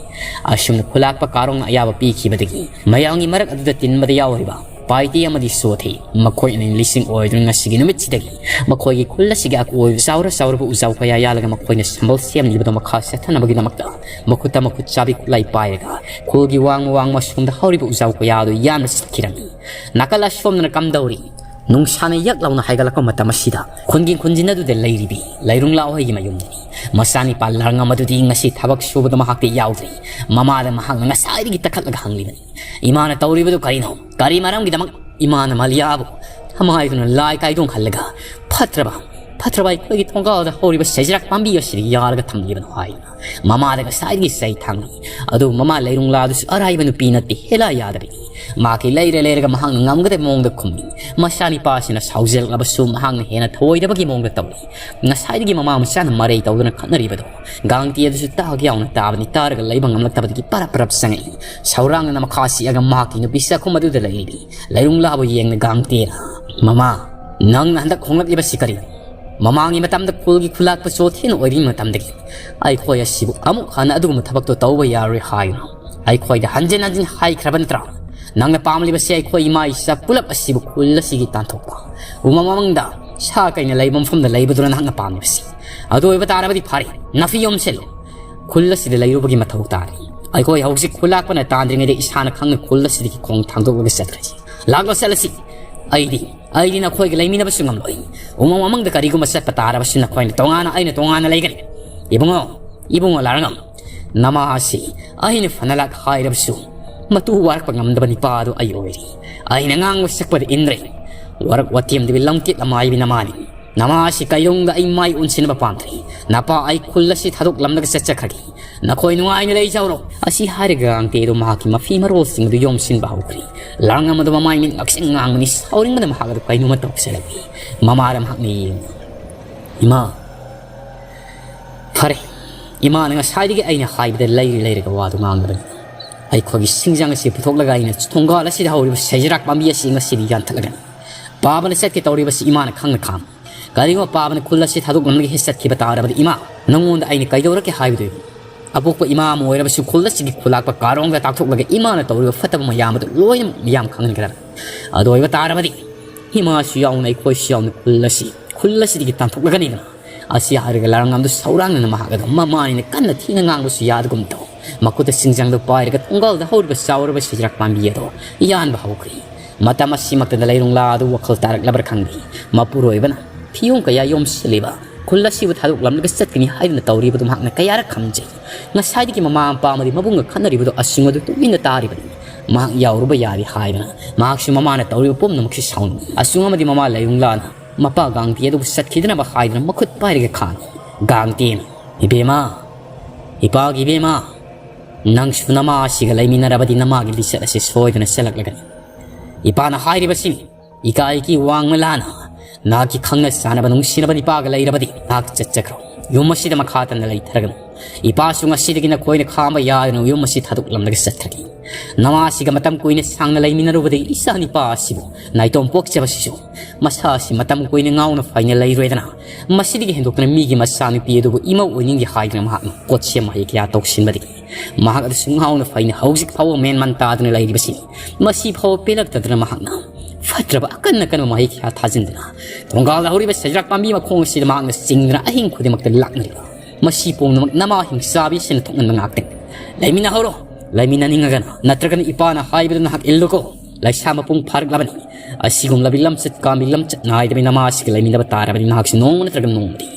ꯑꯁꯨꯝꯅ ꯈꯨꯂꯥꯛꯄ ꯀꯥꯔꯣꯡꯅ ꯑꯌꯥꯕ ꯄꯤꯈꯤꯕꯗꯒꯤ ꯃꯌꯥꯝꯒꯤ ꯃꯔꯛ ꯑꯗꯨꯗ ꯇꯤꯟꯕꯗ ꯌꯥꯎꯔꯤꯕ ꯄꯥꯏꯇꯤ ꯑꯃꯗꯤ ꯁꯣꯊꯤ, ꯃꯈꯣꯏ ꯑꯅꯤ ꯂꯤꯁꯤꯡ ꯑꯣꯏꯗꯨꯅ ꯉꯁꯤꯒꯤ ꯅꯨꯃꯤꯠꯁꯤꯗꯒꯤ ꯃꯈꯣꯏꯒꯤ ꯈꯨꯜ ꯑꯁꯤꯒꯤ ꯑꯀꯣꯏꯕ ꯆꯥꯎꯔ ꯆꯥꯎꯔꯕ ꯎꯖꯥꯎ ꯀꯌꯥ ꯌꯥꯜꯂꯒ ꯃꯈꯣꯏꯅ ꯁꯝꯕꯜ ꯁꯦꯝꯂꯤꯕꯗꯣ ꯃꯈꯥ ꯆꯠꯊꯅꯕꯒꯤꯗꯃꯛꯇ ꯃꯈꯨꯠꯇ ꯃꯈꯨꯠ ꯆꯥꯕꯤ ꯈꯨꯠꯂꯥꯏ ꯄꯥꯏꯔꯒ ꯈꯨꯜꯒꯤ ꯋꯥꯡꯃ ꯋꯥꯡꯃ ꯁꯣꯝꯗ ꯍꯧꯔꯤꯕ ꯎꯖꯥꯎ ꯀꯌꯥ ꯑꯗꯨ ꯌꯥꯟꯕ ꯆꯠꯈꯤꯔꯝꯃꯤ꯫ ꯅꯥꯀꯜ ꯑꯁꯣꯝꯗꯅ ꯀꯝꯗꯧꯔꯤ? ꯅꯨꯡꯁꯥꯅ ꯌꯛ ꯂꯥꯎꯅ ꯍꯥꯏꯒꯠꯂꯛꯄ ꯃꯇꯝ ꯑꯁꯤꯗ ꯈꯨꯟꯒꯤ ꯈꯨꯟꯖꯤꯟ ꯑꯗꯨꯗ ꯂꯩꯔꯤꯕꯤ ꯂꯩꯔꯨꯡꯂꯥ ꯍꯣꯏꯒꯤ ꯃꯌꯨꯝꯗꯅꯤ꯫ ꯃꯆꯥꯅꯤꯄꯥ ꯂꯥꯡꯉꯝ ꯑꯗꯨꯗꯤ ꯉꯁꯤ ꯊꯕꯛ ꯁꯨꯕꯗ ꯃꯍꯥꯛꯇꯤ ꯌꯥꯎꯗ꯭ꯔꯤ꯫ ꯃꯃꯥꯗ ꯃꯍꯥꯛꯅ ꯉꯁꯥꯏꯗꯒꯤ ꯇꯛꯈꯠꯂꯒ ꯍꯪꯂꯤꯕꯅꯤ, "ꯏꯃꯥꯅ ꯇꯧꯔꯤꯕꯗꯨ ꯀꯔꯤꯅꯣ? ꯀꯔꯤ ꯃꯔꯝꯒꯤꯗꯃꯛ ꯏꯃꯥꯅ ꯃꯂꯤꯌꯥꯕꯨ ꯊꯃꯥꯏꯗꯨꯅ ꯂꯥꯏ ꯀꯥꯏꯗꯣꯡꯍꯜꯂꯒ ꯐꯠꯇ꯭ꯔꯕ, ꯐꯠꯇ꯭ꯔꯕ ꯑꯩꯈꯣꯏꯒꯤ ꯊꯣꯡꯒꯥꯜꯗ ꯍꯧꯔꯤꯕ ꯁꯦꯖꯤꯔꯥꯛ ꯄꯥꯝꯕꯤ ꯑꯁꯤꯗ ꯌꯥꯜꯂꯒ ꯊꯝꯂꯤꯕꯅꯣ?" ꯍꯥꯏꯗꯨꯅ ꯃꯃꯥꯗ ꯉꯁꯥꯏꯗꯒꯤ ꯆꯩ ꯊꯥꯡꯂꯤ꯫ ꯑꯗꯨꯕꯨ ꯃꯃꯥ ꯂꯩꯔꯨꯡꯂꯥꯗꯨꯁꯨ ꯑꯔꯥꯏꯕ ꯅꯨꯄꯤ ꯅꯠꯇꯦ, ꯍꯦꯂꯥ ꯌꯥꯗꯕꯤꯅꯤ꯫ ꯃꯍꯥꯛꯀꯤ ꯂꯩꯔ ꯂꯩꯔꯒ ꯃꯍꯥꯛꯅ ꯉꯝꯒꯗꯕ ꯃꯑꯣꯡꯗ ꯈꯨꯝꯃꯤ꯫ ꯃꯆꯥꯅꯤꯄꯥꯁꯤꯅ ꯁꯥꯎꯖꯜꯂꯛꯂꯕꯁꯨ ꯃꯍꯥꯛꯅ ꯍꯦꯟꯅ ꯊꯧꯑꯣꯏꯗꯕꯒꯤ ꯃꯑꯣꯡꯗ ꯇꯧꯏ꯫ ꯉꯁꯥꯏꯗꯒꯤ ꯃꯃꯥ ꯃꯆꯥꯅ ꯃꯔꯩ ꯇꯧꯗꯨꯅ ꯈꯠꯅꯔꯤꯕꯗꯣ ꯒꯥꯡꯇꯤ ꯑꯗꯨꯁꯨ ꯇꯥꯒ ꯌꯥꯎꯅ ꯇꯥꯕꯅꯤ꯫ ꯇꯥꯔꯒ ꯂꯩꯕ ꯉꯝꯂꯛꯇꯕꯗꯒꯤ ꯄꯔꯞ ꯄꯔꯞ ꯆꯪꯉꯛꯏ꯫ ꯁꯧꯔꯥꯡꯅꯅ ꯃꯈꯥ ꯁꯤꯛꯑꯒ ꯃꯍꯥꯛꯀꯤ ꯅꯨꯄꯤ ꯆꯥꯛꯈꯨꯝ ꯑꯗꯨꯗ ꯂꯩꯔꯤ꯫ ꯂꯩꯔꯨꯡꯂꯥꯕꯨ ꯌꯦꯡꯅ ꯒꯥꯡꯇꯤꯅ, "ꯃꯃꯥ, ꯅꯪꯅ ꯍꯟꯗꯛ ꯍꯣꯡꯂꯛꯂꯤꯕꯁꯤ ꯀꯔꯤꯅꯣ? ꯃꯃꯥꯡꯒꯤ ꯃꯇꯝꯗ ꯈꯨꯜꯒꯤ ꯈꯨꯂꯥꯛꯄ ꯆꯣꯊꯦꯅ ꯑꯣꯏꯔꯤꯉꯩ ꯃꯇꯝꯗꯒꯤ ꯑꯩꯈꯣꯏ ꯑꯁꯤꯕꯨ ꯑꯃꯨꯛ ꯍꯟꯅ ꯑꯗꯨꯒꯨꯝꯕ ꯊꯕꯛꯇꯣ ꯇꯧꯕ ꯌꯥꯔꯣꯏ ꯍꯥꯏꯅ ꯑꯩꯈꯣꯏꯗ ꯍꯟꯖꯤꯟ ꯍꯟꯖꯤꯟ ꯍꯥꯏꯈ꯭ꯔꯕ ꯅꯠꯇ꯭ꯔꯥ? ꯅꯪꯅ ꯄꯥꯝꯂꯤꯕꯁꯤ ꯑꯩꯈꯣꯏ ꯏꯃꯥ ꯏꯆꯥ ꯄꯨꯂꯞ ꯑꯁꯤꯕꯨ ꯈꯨꯜ ꯑꯁꯤꯒꯤ ꯇꯥꯟꯊꯣꯛꯄ, ꯎꯃꯪ ꯃꯃꯪꯗ ꯁꯥ ꯀꯩꯅ ꯂꯩꯕ ꯃꯐꯝꯗ ꯂꯩꯕꯗꯨꯅ ꯅꯍꯥꯛꯅ ꯄꯥꯝꯂꯤꯕꯁꯤ꯫ ꯑꯗꯨ ꯑꯣꯏꯕ ꯇꯥꯔꯕꯗꯤ ꯐꯔꯦ, ꯅꯥꯐꯤ ꯌꯣꯝꯁꯤꯜꯂꯨ꯫ ꯈꯨꯜ ꯑꯁꯤꯗ ꯂꯩꯔꯨꯕꯒꯤ ꯃꯊꯧ ꯇꯥꯔꯦ꯫ ꯑꯩꯈꯣꯏ ꯍꯧꯖꯤꯛ ꯈꯨꯜꯂꯥꯛꯄꯅ ꯇꯥꯟꯗ꯭ꯔꯤꯉꯩꯗ ꯏꯁꯥꯅ ꯈꯪꯅ ꯈꯨꯜ ꯑꯁꯤꯗꯒꯤ ꯈꯣꯡ ꯊꯥꯡꯗꯣꯛꯂꯒ ꯆꯠꯈ꯭ꯔꯁꯤ꯫ ꯂꯥꯛꯂꯣ, ꯆꯠꯂꯁꯤ꯫ ꯑꯩꯗꯤ, ꯑꯩꯗꯤ ꯅꯈꯣꯏꯒ ꯂꯩꯃꯤꯟꯅꯕꯁꯨ ꯉꯝꯂꯣꯏ꯫ ꯎꯃꯪ ꯃꯃꯪꯗ ꯀꯔꯤꯒꯨꯝꯕ ꯆꯠꯄ ꯇꯥꯔꯕꯁꯨ ꯅꯈꯣꯏꯅ ꯇꯣꯉꯥꯟꯅ, ꯑꯩꯅ ꯇꯣꯉꯥꯟꯅ ꯂꯩꯒꯅꯤ꯫ ꯏꯕꯨꯡꯉꯣ, ꯏꯕꯨꯡꯉꯣ ꯂꯥꯔꯉꯝ, ꯅꯃꯥ ꯑꯁꯤ ꯑꯩꯅ ꯐꯅ ꯂꯥꯛ ꯍꯥꯏꯔꯕꯁꯨ ꯃꯇꯨ ꯋꯥꯔꯛꯄ ꯉꯝꯗꯕ ꯅꯤꯄꯥ ꯑꯗꯨ ꯑꯩ ꯑꯣꯏꯔꯤ꯫ ꯑꯩꯅ ꯉꯥꯡꯕ ꯁꯛꯄꯗ ꯏꯟꯗ꯭ꯔꯦ꯫ ꯋꯥꯔꯛ ꯋꯥꯇꯦꯝꯗꯕꯤ ꯂꯝꯀꯦꯠ ꯂꯃꯥꯏꯕꯤ ꯅꯃꯥꯅꯤ꯫ ꯅꯃꯥ ꯑꯁꯤ ꯀꯩꯗꯧꯅꯨꯡꯗ ꯑꯩ ꯃꯥꯏ ꯑꯣꯟꯁꯤꯟꯅꯕ ꯄꯥꯝꯗ꯭ꯔꯤ꯫ ꯅꯄꯥ ꯑꯩ ꯈꯨꯜ ꯑꯁꯤ ꯊꯥꯗꯣꯛꯂꯝꯂꯒ ꯆꯠꯆꯈ꯭ꯔꯒꯦ꯫ ꯅꯈꯣꯏ ꯅꯨꯡꯉꯥꯏꯅ ꯂꯩꯖꯍꯧꯔꯣ꯫ ꯑꯁꯤ ꯍꯥꯏꯔꯒ ꯒꯥꯡꯇꯦꯗꯨ ꯃꯍꯥꯛꯀꯤ ꯃꯐꯤ ꯃꯔꯣꯜꯁꯤꯡ ꯑꯗꯨ ꯌꯣꯝꯁꯤꯟꯕ ꯍꯧꯈ꯭ꯔꯦ꯫ ꯂꯥꯡꯉꯝ ꯑꯗꯨ ꯃꯃꯥꯏ ꯃꯤꯠ ꯉꯛꯁꯪ ꯉꯥꯡꯕꯅꯤ꯫ ꯁꯥꯎꯅꯤꯡꯕꯅ ꯃꯍꯥꯛ ꯑꯗꯨ ꯀꯩꯅꯣꯝꯃ ꯇꯧꯁꯤꯜꯂꯛꯏ꯫ ꯃꯃꯥꯗ ꯃꯍꯥꯛꯅ ꯌꯦꯡꯉꯤ꯫ "ꯏꯃꯥ, ꯐꯔꯦ, ꯏꯃꯥꯅ ꯉꯁꯥꯏꯗꯒꯤ ꯑꯩꯅ ꯍꯥꯏꯕꯗ ꯂꯩꯔ ꯂꯩꯔꯒ ꯋꯥꯗꯨ ꯉꯥꯡꯂꯕꯅꯤ꯫ ꯑꯩꯈꯣꯏꯒꯤ ꯁꯤꯡꯖꯪ ꯑꯁꯤ ꯄꯨꯊꯣꯛꯂꯒ ꯑꯩꯅ ꯊꯣꯡꯒꯥꯜ ꯑꯁꯤꯗ ꯍꯧꯔꯤꯕ ꯁꯖꯤꯔꯥꯛ ꯄꯥꯝꯕꯤ ꯑꯁꯤ ꯉꯁꯤꯗꯤ ꯌꯥꯟꯊꯠꯂꯒꯅꯤ꯫ ꯄꯥꯕꯅ ꯆꯠꯀꯦ ꯇꯧꯔꯤꯕꯁꯤ ꯏꯃꯥꯅ ꯈꯪꯅ ꯈꯥꯝꯃꯤ꯫ ꯀꯔꯤꯒꯨꯝꯕ ꯄꯥꯕꯅ ꯈꯨꯜ ꯑꯁꯤ ꯊꯥꯗꯣꯛꯂꯝꯂꯒ ꯍꯦꯛ ꯆꯠꯈꯤꯕ ꯇꯥꯔꯕꯗꯤ ꯏꯃꯥ, ꯅꯉꯣꯟꯗ ꯑꯩꯅ ꯀꯩꯗꯧꯔꯛꯀꯦ ꯍꯥꯏꯕꯗꯨ? ꯑꯄꯣꯛꯄ ꯏꯃꯥ ꯑꯃ ꯑꯣꯏꯔꯕꯁꯨ ꯈꯨꯜ ꯑꯁꯤꯒꯤ ꯈꯨꯂꯥꯛꯄ ꯀꯥꯔꯣꯡꯗ ꯇꯥꯛꯊꯣꯛꯂꯒ ꯏꯃꯥꯅ ꯇꯧꯔꯤꯕ ꯐꯠꯇꯕ ꯃꯌꯥꯝ ꯑꯗꯨ ꯂꯣꯏꯅꯃꯛ ꯃꯤꯌꯥꯝ ꯈꯪꯍꯟꯒꯗꯕꯅꯤ꯫ ꯑꯗꯨ ꯑꯣꯏꯕ ꯇꯥꯔꯕꯗꯤ ꯏꯃꯥꯁꯨ ꯌꯥꯎꯅ, ꯑꯩꯈꯣꯏꯁꯨ ꯌꯥꯎꯅ ꯈꯨꯜ ꯑꯁꯤ, ꯈꯨꯜ ꯑꯁꯤꯗꯒꯤ ꯇꯥꯟꯊꯣꯛꯂꯒꯅꯤꯗꯅ꯫ ꯑꯁꯤ ꯍꯥꯏꯔꯒ ꯂꯥꯔꯪꯉꯝꯗꯨ ꯁꯧꯔꯥꯡꯅꯅ ꯃꯍꯥꯛ ꯑꯗꯨ ꯃꯃꯥꯅꯤꯅ ꯀꯟꯅ ꯊꯤꯅ ꯉꯥꯡꯕꯁꯨ ꯌꯥꯗꯒꯨꯝ ꯇꯧ꯫ ꯃꯈꯨꯠꯇ ꯁꯤꯡꯖꯪꯗꯨ ꯄꯥꯏꯔꯒ ꯊꯣꯡꯒꯥꯜꯗ ꯍꯧꯔꯤꯕ ꯆꯥꯎꯔꯕ ꯁꯖꯤꯔꯥꯛ ꯄꯥꯝꯕꯤ ꯑꯗꯨ ꯌꯥꯟꯕ ꯍꯧꯈ꯭ꯔꯦ꯫ ꯃꯇꯝ ꯑꯁꯤꯃꯛꯇꯗ ꯂꯩꯔꯨꯡꯂꯥ ꯑꯗꯨ ꯋꯥꯈꯜ ꯇꯥꯔꯛꯂꯕ꯭ꯔꯥ ꯈꯪꯗꯦ, ꯃꯄꯨꯔꯣꯏꯕꯅ ꯐꯤꯌꯣꯡ ꯀꯌꯥ ꯌꯣꯝꯁꯤꯜꯂꯤꯕ ꯈꯨꯜ ꯑꯁꯤꯕꯨ ꯊꯥꯗꯣꯛꯂꯝꯂꯒ ꯆꯠꯀꯅꯤ ꯍꯥꯏꯗꯨꯅ ꯇꯧꯔꯤꯕꯗꯨ ꯃꯍꯥꯛꯅ ꯀꯌꯥꯔꯛ ꯈꯪꯖꯩ꯫ ꯉꯁꯥꯏꯗꯒꯤ ꯃꯃꯥ ꯃꯄꯥ ꯑꯃꯗꯤ ꯃꯕꯨꯡꯒ ꯈꯠꯅꯔꯤꯕꯗꯨ ꯑꯁꯤꯡ ꯑꯗꯨ ꯇꯨꯃꯤꯟꯅ ꯇꯥꯔꯤꯕꯅꯤ꯫ ꯃꯍꯥꯛ ꯌꯥꯎꯔꯨꯕ ꯌꯥꯗꯦ ꯍꯥꯏꯗꯅ ꯃꯍꯥꯛꯁꯨ ꯃꯃꯥꯅ ꯇꯧꯔꯤꯕ ꯄꯨꯝꯅꯃꯛꯁꯤ ꯁꯥꯎꯅꯤꯡꯏ꯫ ꯑꯁꯨꯡ ꯑꯃꯗꯤ ꯃꯃꯥ ꯂꯩꯔꯨꯡꯂꯥꯅ ꯃꯄꯥ ꯒꯥꯡꯇꯤ ꯑꯗꯨꯕꯨ ꯆꯠꯈꯤꯗꯅꯕ ꯍꯥꯏꯗꯨꯅ ꯃꯈꯨꯠ ꯄꯥꯏꯔꯒ ꯈꯥꯡꯏ꯫ ꯒꯥꯡꯇꯤꯅ, "ꯏꯕꯦꯝꯃ, ꯏꯄꯥꯒꯤ ꯏꯕꯦꯝꯃ, ꯅꯪꯁꯨ ꯅꯃꯥ ꯑꯁꯤꯒ ꯂꯩꯃꯤꯟꯅꯔꯕꯗꯤ ꯅꯃꯥꯒꯤ ꯂꯤꯆꯠ ꯑꯁꯤ ꯁꯣꯏꯗꯅ ꯆꯦꯜꯂꯛꯂꯒꯅꯤ꯫ ꯏꯄꯥꯅ ꯍꯥꯏꯔꯤꯕꯁꯤꯅꯤ, ꯏꯀꯥꯏꯒꯤ ꯋꯥꯡꯃ ꯂꯥꯅ ꯅꯍꯥꯛꯀꯤ ꯈꯪꯅ ꯆꯥꯟꯅꯕ ꯅꯨꯡꯁꯤꯅꯕ ꯅꯤꯄꯥꯒ ꯂꯩꯔꯕꯗꯤ ꯅꯍꯥꯛ ꯆꯠꯆꯈ꯭ꯔꯣ꯫ ꯌꯨꯝ ꯑꯁꯤꯗ ꯃꯈꯥ ꯇꯟꯅ ꯂꯩꯊꯔꯒꯅꯨ꯫ ꯏꯄꯥꯁꯨ ꯉꯁꯤꯗꯒꯤ ꯅꯈꯣꯏꯅ ꯈꯥꯝꯕ ꯌꯥꯗꯅ ꯌꯨꯝ ꯑꯁꯤ ꯊꯥꯗꯣꯛꯂꯝꯂꯒ ꯆꯠꯈ꯭ꯔꯒꯦ꯫ ꯅꯃꯥ ꯑꯁꯤꯒ ꯃꯇꯝ ꯀꯨꯏꯅ ꯁꯥꯡꯅ ꯂꯩꯃꯤꯟꯅꯔꯨꯕꯗꯒꯤ ꯏꯆꯥ ꯅꯤꯄꯥ ꯑꯁꯤꯕꯨ ꯅꯥꯏꯇꯣꯝ ꯄꯣꯛꯆꯕꯁꯤꯁꯨ ꯃꯁꯥ ꯑꯁꯤ ꯃꯇꯝ ꯀꯨꯏꯅ ꯉꯥꯎꯅ ꯐꯩꯅ ꯂꯩꯔꯣꯏꯗꯅ ꯃꯁꯤꯗꯒꯤ ꯍꯦꯟꯗꯣꯛꯇꯅ ꯃꯤꯒꯤ ꯃꯆꯥꯅꯨꯄꯤ ꯑꯗꯨꯕꯨ ꯏꯃꯧ ꯑꯣꯏꯅꯤꯡꯗꯦ ꯍꯥꯏꯗꯨꯅ ꯃꯍꯥꯛꯅ ꯀꯣꯠꯁꯦꯝ ꯃꯍꯩ ꯀꯌꯥ ꯇꯧꯁꯤꯟꯕꯗꯒꯤ ꯃꯍꯥꯛ ꯑꯗꯨꯁꯨ ꯉꯥꯎꯅ ꯐꯩꯅ ꯍꯧꯖꯤꯛ ꯐꯥꯎꯕ ꯃꯦꯟ ꯃꯟ ꯇꯥꯗꯨꯅ ꯂꯩꯔꯤꯕꯁꯤ꯫ ꯃꯁꯤ ꯐꯥꯎꯕ ꯄꯦꯜꯂꯛꯇꯗꯅ ꯃꯍꯥꯛꯅ ꯐꯠꯇ꯭ꯔꯕ ꯑꯀꯟ ꯑꯀꯟꯕ ꯃꯍꯩ ꯀꯌꯥ ꯊꯥꯖꯤꯟꯗꯨꯅ ꯊꯣꯡꯒꯥꯜꯗ ꯍꯧꯔꯤꯕ ꯁꯖꯤꯔꯥꯛ ꯄꯥꯝꯕꯤ ꯃꯈꯣꯡ ꯑꯁꯤꯗ ꯃꯍꯥꯛꯅ ꯆꯤꯡꯗꯨꯅ ꯑꯍꯤꯡ ꯈꯨꯗꯤꯡꯃꯛꯇ ꯂꯥꯛꯅꯔꯤꯕ꯫ ꯃꯁꯤ ꯄꯨꯝꯅꯃꯛ ꯅꯃꯥ ꯍꯤꯡꯆꯥꯕꯤ ꯑꯁꯤꯅ ꯊꯣꯛꯍꯟꯕ ꯉꯥꯛꯇꯅꯤ꯫ ꯂꯩꯃꯤꯟꯅꯍꯧꯔꯣ, ꯂꯩꯃꯤꯟꯅꯅꯤꯡꯉꯒꯅ, ꯅꯠꯇ꯭ꯔꯒꯅ ꯏꯄꯥꯅ ꯍꯥꯏꯕꯗꯨ ꯅꯍꯥꯛ ꯏꯜꯂꯨꯀꯣ꯫ ꯂꯩꯁꯥ ꯃꯄꯨꯡ ꯐꯥꯔꯛꯂꯕꯅꯤ꯫ ꯑꯁꯤꯒꯨꯝꯂꯕꯤ ꯂꯝꯆꯠ ꯀꯥꯝꯕꯤ ꯂꯝꯆꯠ ꯅꯥꯏꯗꯕꯤ ꯅꯃꯥ ꯑꯁꯤꯒ ꯂꯩꯃꯤꯟꯅꯕ ꯇꯥꯔꯕꯗꯤ ꯅꯍꯥꯛꯁꯨ ꯅꯣꯡꯃ ꯅꯠꯇ꯭ꯔꯒ ꯅꯣꯡꯃꯗꯤ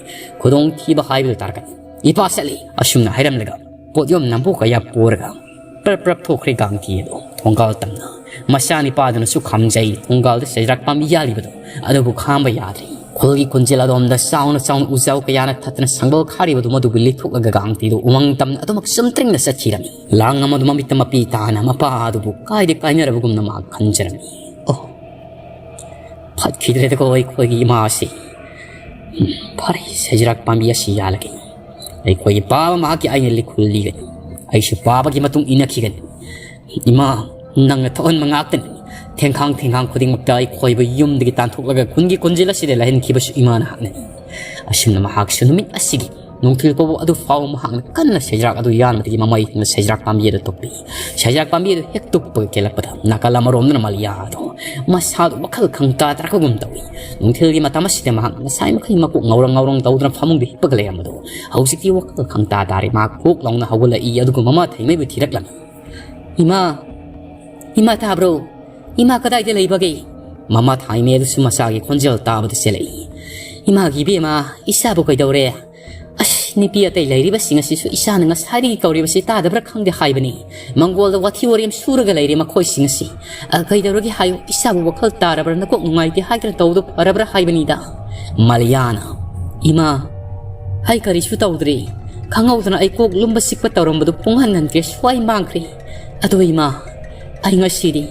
ꯈꯨꯗꯣꯡꯊꯤꯕ ꯍꯥꯏꯕꯗꯨ ꯇꯥꯔꯛꯀꯅꯤ꯫ ꯏꯄꯥ ꯆꯠꯂꯤ꯫ ꯑꯁꯨꯝꯅ ꯍꯥꯏꯔꯝꯂꯒ ꯄꯣꯠꯌꯣꯝ ꯅꯝꯕꯨ ꯀꯌꯥ ꯄꯨꯔꯒ ꯄ꯭ꯔꯞ ꯄ꯭ꯔꯞ ꯊꯣꯛꯈ꯭ꯔꯦ ꯒꯥꯡꯇꯤ ꯑꯗꯣ ꯊꯣꯡꯒꯥꯜ ꯇꯝꯅ꯫ ꯃꯆꯥꯅꯤꯄꯥꯗꯨꯅꯁꯨ ꯈꯥꯝꯖꯩ, ꯊꯣꯡꯒꯥꯜꯗ ꯁꯖꯤꯔꯥꯛ ꯄꯥꯝꯕꯤ ꯌꯥꯜꯂꯤꯕꯗꯣ ꯑꯗꯨꯕꯨ ꯈꯥꯝꯕ ꯌꯥꯗ꯭ꯔꯦ꯫ ꯈꯨꯜꯒꯤ ꯀꯨꯟꯖꯦꯜ ꯑꯗꯣꯝꯗ ꯆꯥꯎꯅ ꯆꯥꯎꯅ ꯎꯖꯥꯎ ꯀꯌꯥꯅ ꯊꯠꯇꯅ ꯁꯪꯒꯣꯜ ꯈꯥꯔꯤꯕꯗꯨ ꯃꯗꯨꯕꯨ ꯂꯤꯊꯣꯛꯂꯒ ꯒꯥꯡꯇꯤꯗꯨ ꯎꯃꯪ ꯇꯝꯅ ꯑꯗꯨꯃꯛ ꯆꯨꯝꯇ꯭ꯔꯤꯡꯅ ꯆꯠꯈꯤꯔꯝꯃꯤ꯫ ꯂꯥꯡ ꯑꯃꯗꯨ ꯃꯃꯤꯠꯇ ꯃꯄꯤ ꯇꯥꯅ ꯃꯄꯥ ꯑꯗꯨꯕꯨ ꯀꯥꯏꯗ ꯀꯥꯏꯅꯔꯕꯒꯨꯝꯅ ꯃꯥ ꯈꯟꯖꯔꯝꯃꯤ꯫ ꯑꯣ, ꯐꯠꯈꯤꯗ꯭ꯔꯦꯗꯀꯣ ꯑꯩꯈꯣꯏꯒꯤ ꯏꯃꯥ ꯑꯁꯤ꯫ ꯎꯝ, ꯐꯔꯦ, ꯁꯖꯤꯔꯥꯛ ꯄꯥꯝꯕꯤ ꯑꯁꯤ ꯌꯥꯜꯂꯒꯦ꯫ ꯑꯩꯈꯣꯏꯒꯤ ꯄꯥꯕ ꯃꯍꯥꯛꯀꯤ ꯑꯩꯅ ꯂꯤꯈꯨꯜ ꯂꯤꯒꯅꯤ꯫ ꯑꯩꯁꯨ ꯄꯥꯕꯒꯤ ꯃꯇꯨꯡ ꯏꯟꯅꯈꯤꯒꯅꯤ꯫ ꯏꯃꯥ, ꯅꯪꯅ ꯊꯣꯛꯍꯟꯕ ꯉꯥꯛꯇꯅꯤ꯫ ꯊꯦꯡꯈꯥꯡ ꯊꯦꯡꯈꯥꯡ ꯈꯨꯗꯤꯡꯃꯛꯇ ꯑꯩꯈꯣꯏꯕꯨ ꯌꯨꯝꯗꯒꯤ ꯇꯥꯟꯊꯣꯛꯂꯒ ꯈꯨꯟꯒꯤ ꯀꯣꯟꯖꯦꯜ ꯑꯁꯤꯗ ꯂꯩꯍꯟꯈꯤꯕꯁꯨ ꯏꯃꯥꯅ ꯍꯥꯛꯅꯅꯤ꯫ ꯑꯁꯨꯝꯅ ꯃꯍꯥꯛꯁꯨ ꯅꯨꯃꯤꯠ ꯑꯁꯤꯒꯤ ꯅꯨꯡꯊꯤꯜ ꯐꯥꯎꯕ ꯑꯗꯨ ꯐꯥꯎꯕ ꯃꯍꯥꯛꯅ ꯀꯟꯅ ꯁꯩꯖꯥꯛ ꯑꯗꯨ ꯌꯥꯟꯕꯗꯒꯤ ꯃꯃꯩ ꯊꯪꯅ ꯁꯩꯖꯥꯛ ꯄꯥꯝꯕꯤ ꯑꯗꯨ ꯇꯨꯞꯄꯤ꯫ ꯁꯩꯖꯥꯛ ꯄꯥꯝꯕꯤ ꯑꯗꯨ ꯍꯦꯛ ꯇꯨꯞꯄꯒ ꯀꯦꯜꯂꯛꯄꯗ ꯅꯥꯀꯜ ꯑꯃꯔꯣꯝꯗꯅ ꯃꯂꯤꯌꯥ ꯑꯗꯨ ꯃꯁꯥꯗꯨ ꯋꯥꯈꯜ ꯈꯪꯇꯥ ꯇꯥꯔꯛꯄꯒꯨꯝ ꯇꯧꯏ꯫ ꯅꯨꯡꯊꯤꯜꯒꯤ ꯃꯇꯝ ꯑꯁꯤꯗ ꯃꯍꯥꯛ ꯉꯁꯥꯏ ꯃꯈꯩ ꯃꯀꯣꯛ ꯉꯥꯎꯔꯪ ꯉꯥꯎꯔꯪ ꯇꯧꯗꯨꯅ ꯐꯃꯨꯡꯗ ꯍꯤꯞꯄꯒ ꯂꯩꯔꯝꯕꯗꯨ ꯍꯧꯖꯤꯛꯇꯤ ꯋꯥꯈꯜ ꯈꯪꯇꯥ ꯇꯥꯔꯦ꯫ ꯃꯍꯥꯛ ꯍꯣꯛ ꯂꯥꯎꯅ ꯍꯧꯒꯠꯂꯛꯏ, ꯑꯗꯨꯒ ꯃꯃꯥ ꯊꯩꯃꯩꯕꯨ ꯊꯤꯔꯛꯂꯝꯃꯤ꯫ "ꯏꯃꯥ, ꯏꯃꯥ ꯇꯥꯕ꯭ꯔꯣ? ꯏꯃꯥ ꯀꯗꯥꯏꯗ ꯂꯩꯕꯒꯦ?" ꯃꯃꯥ ꯊꯥꯏꯃꯩ ꯑꯗꯨꯁꯨ ꯃꯆꯥꯒꯤ ꯈꯣꯟꯖꯦꯜ ꯇꯥꯕꯗ ꯆꯦꯜꯂꯛꯏ꯫ "ꯏꯃꯥꯒꯤ ꯏꯕꯦꯝꯃ, ꯏꯆꯥꯕꯨ ꯀꯩꯗꯧꯔꯦ? ꯑꯁ, ꯅꯨꯄꯤ ꯑꯇꯩ ꯂꯩꯔꯤꯕꯁꯤꯡ ꯑꯁꯤꯁꯨ ꯏꯆꯥꯅ ꯉꯁꯥꯏꯗꯒꯤ ꯀꯧꯔꯤꯕꯁꯤ ꯇꯥꯗꯕ꯭ꯔꯥ ꯈꯪꯗꯦ ꯍꯥꯏꯕꯅꯤ꯫ ꯃꯪꯒꯣꯜꯗ ꯋꯥꯊꯤ ꯋꯥꯔꯦꯝ ꯁꯨꯔꯒ ꯂꯩꯔꯦ ꯃꯈꯣꯏꯁꯤꯡ ꯑꯁꯤ꯫ ꯑ, ꯀꯩꯗꯧꯔꯒꯦ ꯍꯥꯏꯌꯨ, ꯏꯆꯥꯕꯨ ꯋꯥꯈꯜ ꯇꯥꯔꯕ꯭ꯔꯥ, ꯅꯀꯣꯛ ꯅꯨꯡꯉꯥꯏꯇꯦ ꯍꯥꯏꯗꯅ ꯇꯧꯕꯗꯨ ꯐꯔꯕ꯭ꯔꯥ ꯍꯥꯏꯕꯅꯤꯗ?" ꯃꯂꯤꯌꯥꯅ, "ꯏꯃꯥ, ꯑꯩ ꯀꯔꯤꯁꯨ ꯇꯧꯗ꯭ꯔꯤ꯫ ꯈꯪꯍꯧꯗꯅ ꯑꯩ ꯀꯣꯛ ꯂꯨꯝꯕ ꯆꯤꯛꯄ ꯇꯧꯔꯝꯕꯗꯨ ꯄꯨꯡꯍꯟ ꯍꯟꯈ꯭ꯔꯦ, ꯁ꯭ꯋꯥꯏ ꯃꯥꯡꯈ꯭ꯔꯦ꯫ ꯑꯗꯣ ꯏꯃꯥ, ꯑꯩ ꯉꯁꯤꯗꯤ,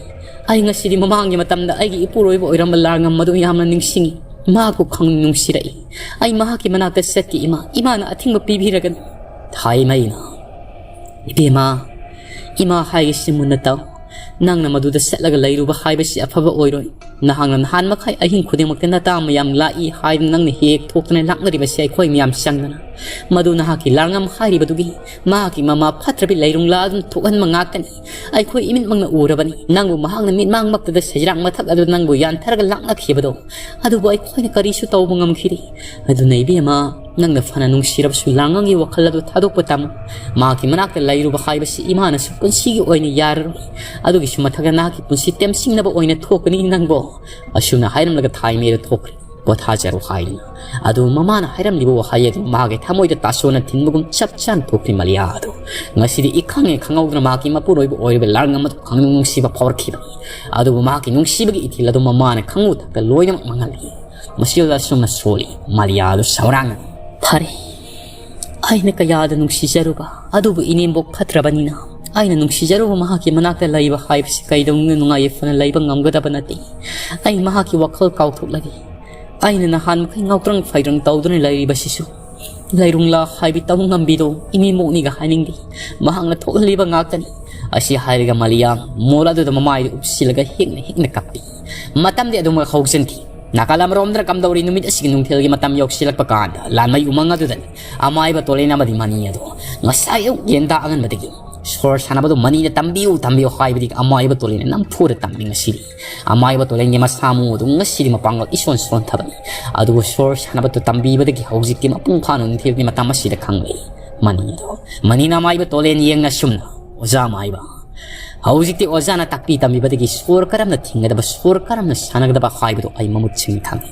ꯑꯩ ꯉꯁꯤꯗꯤ ꯃꯃꯥꯡꯒꯤ ꯃꯇꯝꯗ ꯑꯩꯒꯤ ꯏꯄꯨꯔꯣꯏꯕ ꯑꯣꯏꯔꯝꯕ ꯂꯥꯡꯉꯝ ꯑꯗꯨ ꯌꯥꯝꯅ ꯅꯤꯡꯁꯤꯡꯉꯤ꯫ ꯃꯍꯥꯛꯄꯨ ꯈꯪ ꯅꯨꯡꯁꯤꯔꯛꯏ꯫ ꯑꯩ ꯃꯍꯥꯛꯀꯤ ꯃꯅꯥꯛꯇ ꯆꯠꯀꯦ ꯏꯃꯥ, ꯏꯃꯥꯅ ꯑꯊꯤꯡꯕ ꯄꯤꯕꯤꯔꯒꯅꯨ꯫" ꯊꯥꯏꯃꯩꯅ, "ꯏꯕꯦꯝꯃ, ꯏꯃꯥ ꯍꯥꯏꯔꯤꯁꯤ ꯃꯨꯟꯅ ꯇꯥꯎ꯫ ꯅꯪꯅ ꯃꯗꯨꯗ ꯆꯠꯂꯒ ꯂꯩꯔꯨꯕ ꯍꯥꯏꯕꯁꯤ ꯑꯐꯕ ꯑꯣꯏꯔꯣꯏ꯫ ꯅꯍꯥꯛꯅ ꯅꯍꯥꯟ ꯃꯈꯩ ꯑꯍꯤꯡ ꯈꯨꯗꯤꯡꯃꯛꯇ ꯅꯇꯥ ꯃꯌꯥꯝ ꯂꯥꯛꯏ ꯍꯥꯏꯗꯨꯅ ꯅꯪꯅ ꯍꯦꯛ ꯊꯣꯛꯇꯅ ꯂꯥꯛꯅꯔꯤꯕꯁꯤ ꯑꯩꯈꯣꯏ ꯃꯌꯥꯝ ꯆꯪꯗꯅ꯫ ꯃꯗꯨ ꯅꯍꯥꯛꯀꯤ ꯂꯥꯡꯉꯝ ꯍꯥꯏꯔꯤꯕꯗꯨꯒꯤ ꯃꯍꯥꯛꯀꯤ ꯃꯃꯥ ꯐꯠꯇ꯭ꯔꯕꯤ ꯂꯩꯔꯨꯡꯂꯥ ꯑꯗꯨꯅ ꯊꯣꯛꯍꯟꯕ ꯉꯥꯛꯇꯅꯤ꯫ ꯑꯩꯈꯣꯏ ꯏꯃꯤꯠꯃꯛꯅ ꯎꯔꯕꯅꯤ꯫ ꯅꯪꯕꯨ ꯃꯍꯥꯛꯅ ꯃꯤꯠꯃꯥꯡꯃꯛꯇꯗ ꯁꯩꯖꯤꯔꯥꯡ ꯃꯊꯛ ꯑꯗꯨꯗ ꯅꯪꯕꯨ ꯌꯥꯟꯊꯔꯒ ꯂꯥꯛꯅꯈꯤꯕꯗꯣ꯫ ꯑꯗꯨꯕꯨ ꯑꯩꯈꯣꯏꯅ ꯀꯔꯤꯁꯨ ꯇꯧꯕ ꯉꯝꯈꯤꯗꯦ꯫ ꯑꯗꯨꯅ ꯏꯕꯦꯝꯃ, ꯅꯪꯅ ꯐꯅ ꯅꯨꯡꯁꯤꯔꯕꯁꯨ ꯂꯥꯡꯉꯝꯒꯤ ꯋꯥꯈꯜ ꯑꯗꯨ ꯊꯥꯗꯣꯛꯄ ꯇꯝꯃꯨ꯫ ꯃꯍꯥꯛꯀꯤ ꯃꯅꯥꯛꯇ ꯂꯩꯔꯨꯕ ꯍꯥꯏꯕꯁꯤ ꯏꯃꯥꯅꯁꯨ ꯄꯨꯟꯁꯤꯒꯤ ꯑꯣꯏꯅ ꯌꯥꯔꯔꯣꯏ꯫ ꯑꯗꯨꯒꯤꯁꯨ ꯃꯊꯛꯇ ꯅꯍꯥꯛꯀꯤ ꯄꯨꯟꯁꯤ ꯇꯦꯝꯁꯤꯡꯅꯕ ꯑꯣꯏꯅ ꯊꯣꯛꯀꯅꯤ ꯅꯪꯕꯣ꯫" ꯑꯁꯨꯝꯅ ꯍꯥꯏꯔꯝꯂꯒ ꯊꯥꯏꯃꯩꯗ ꯊꯣꯛꯈ꯭ꯔꯦ꯫ "ꯄꯣꯊꯥꯖꯔꯣ" ꯍꯥꯏꯗꯨꯅ꯫ ꯑꯗꯨ ꯃꯃꯥꯅ ꯍꯥꯏꯔꯝꯂꯤꯕ ꯋꯥꯍꯩ ꯑꯗꯨ ꯃꯍꯥꯛꯀꯤ ꯊꯃꯣꯏꯗ ꯇꯥꯁꯣꯟꯅ ꯊꯤꯟꯕꯒꯨꯝ ꯆꯞ ꯆꯥꯅ ꯊꯣꯛꯈ꯭ꯔꯦ ꯃꯂꯤꯌꯥ ꯑꯗꯨ꯫ ꯉꯁꯤꯗꯤ ꯏꯈꯪ ꯍꯦꯛ ꯈꯪꯍꯧꯗꯅ ꯃꯍꯥꯛꯀꯤ ꯃꯄꯨꯔꯣꯏꯕ ꯑꯣꯏꯔꯤꯕ ꯂꯥꯡꯉꯝ ꯑꯗꯨ ꯈꯪꯅꯨꯡ ꯅꯨꯡꯁꯤꯕ ꯐꯥꯎꯔꯛꯈꯤꯕꯅꯤ꯫ ꯑꯗꯨꯕꯨ ꯃꯍꯥꯛꯀꯤ ꯅꯨꯡꯁꯤꯕꯒꯤ ꯏꯊꯤꯜ ꯑꯗꯨ ꯃꯃꯥꯅ ꯈꯪꯉꯨ ꯊꯛꯇ ꯂꯣꯏꯅꯃꯛ ꯃꯥꯡꯍꯜꯂꯤ꯫ ꯃꯁꯤꯗ ꯑꯁꯨꯝꯅ ꯁꯣꯜꯂꯤ, ꯃꯂꯤꯌꯥ ꯑꯗꯨ ꯁꯧꯔꯥꯡꯅ, "ꯐꯔꯦ, ꯑꯩꯅ ꯀꯌꯥꯗ ꯅꯨꯡꯁꯤꯖꯔꯨꯕ, ꯑꯗꯨꯕꯨ ꯏꯅꯦꯝꯕꯣꯛ ꯐꯠꯇ꯭ꯔꯕꯅꯤꯅ ꯑꯩꯅ ꯅꯨꯡꯁꯤꯖꯔꯨꯕ ꯃꯍꯥꯛꯀꯤ ꯃꯅꯥꯛꯇ ꯂꯩꯕ ꯍꯥꯏꯕꯁꯤ ꯀꯩꯗꯧꯅꯨꯡꯗ ꯅꯨꯡꯉꯥꯏ ꯌꯥꯏꯐꯅ ꯂꯩꯕ ꯉꯝꯒꯗꯕ ꯅꯠꯇꯦ꯫ ꯑꯩ ꯃꯍꯥꯛꯀꯤ ꯋꯥꯈꯜ ꯀꯥꯎꯊꯣꯛꯂꯒꯦ꯫ ꯑꯩꯅ ꯅꯍꯥꯟ ꯃꯈꯩ ꯉꯥꯎꯇ꯭ꯔꯪ ꯐꯩꯗ꯭ꯔꯪ ꯇꯧꯗꯨꯅ ꯂꯩꯔꯤꯕꯁꯤꯁꯨ ꯂꯩꯔꯨꯡꯂꯥ ꯍꯥꯏꯕꯤ ꯇꯧ ꯉꯝꯕꯤꯗꯣ ꯏꯅꯦꯝꯕꯣꯛꯅꯤꯒ ꯍꯥꯏꯅꯤꯡꯗꯦ꯫ ꯃꯍꯥꯛꯅ ꯊꯣꯛꯍꯜꯂꯤꯕ ꯉꯥꯛꯇꯅꯤ꯫ ꯑꯁꯤ ꯍꯥꯏꯔꯒ ꯃꯂꯤꯌꯥ ꯃꯣꯜ ꯑꯗꯨꯗ ꯃꯃꯥꯏꯗꯨ ꯎꯞꯁꯤꯜꯂꯒ ꯍꯦꯛꯅ ꯍꯦꯛꯅ ꯀꯞꯄꯤ꯫ ꯃꯇꯝꯗꯤ ꯑꯗꯨꯃꯛ ꯍꯧꯖꯤꯟꯈꯤ꯫ ꯅꯥꯀꯜ ꯑꯃꯔꯣꯝꯗꯅ ꯀꯝꯗꯧꯔꯤ, ꯅꯨꯃꯤꯠ ꯑꯁꯤꯒꯤ ꯅꯨꯡꯊꯤꯜꯒꯤ ꯃꯇꯝ ꯌꯧꯁꯤꯜꯂꯛꯄ ꯀꯥꯟꯗ ꯂꯥꯟꯃꯩ ꯎꯃꯪ ꯑꯗꯨꯗꯅꯤ ꯑꯃꯥꯏꯕ ꯇꯣꯂꯦꯟ ꯑꯃꯗꯤ ꯃꯅꯤ ꯑꯗꯣ ꯉꯁꯥꯏ ꯑꯌꯨꯛ ꯌꯦꯟꯗꯥ ꯑꯉꯟꯕꯗꯒꯤ ꯁꯣꯔ ꯁꯥꯟꯅꯕꯗꯨ ꯃꯅꯤꯅ "ꯇꯝꯕꯤꯌꯨ, ꯇꯝꯕꯤꯌꯨ" ꯍꯥꯏꯕꯗꯒꯤ ꯑꯃꯥꯏꯕ ꯇꯣꯂꯦꯟꯅ ꯅꯝꯐꯨꯗ ꯇꯝꯃꯤ꯫ ꯉꯁꯤꯗꯤ ꯑꯃꯥꯏꯕ ꯇꯣꯂꯦꯟꯒꯤ ꯃꯁꯥ ꯃꯎ ꯑꯗꯨ ꯉꯁꯤꯗꯤ ꯃꯄꯥꯡꯒꯜ ꯏꯁꯣꯟ ꯁꯣꯟꯊꯕꯅꯤ꯫ ꯑꯗꯨꯕꯨ ꯁꯣꯔ ꯁꯥꯟꯅꯕꯗꯨ ꯇꯝꯕꯤꯕꯗꯒꯤ ꯍꯧꯖꯤꯛꯇꯤ ꯃꯄꯨꯡ ꯐꯥꯅ ꯅꯨꯡꯊꯤꯜꯒꯤ ꯃꯇꯝ ꯑꯁꯤꯗ ꯈꯪꯂꯛꯏ꯫ ꯃꯅꯤ ꯑꯗꯣ, ꯃꯅꯤꯅ ꯑꯃꯥꯏꯕ ꯇꯣꯂꯦꯟ ꯌꯦꯡꯅ ꯑꯁꯨꯝꯅ, "ꯑꯣꯖꯥ ꯑꯃꯥꯏꯕ, ꯍꯧꯖꯤꯛꯇꯤ ꯑꯣꯖꯥꯅ ꯇꯥꯛꯄꯤ ꯇꯝꯕꯤꯕꯗꯒꯤ ꯁꯣꯔ ꯀꯔꯝꯅ ꯊꯤꯡꯒꯗꯕ, ꯁꯣꯔ ꯀꯔꯝꯅ ꯁꯥꯟꯅꯒꯗꯕ ꯍꯥꯏꯕꯗꯨ ꯑꯩ ꯃꯃꯨꯠ ꯁꯤꯡꯅ ꯈꯪꯏ꯫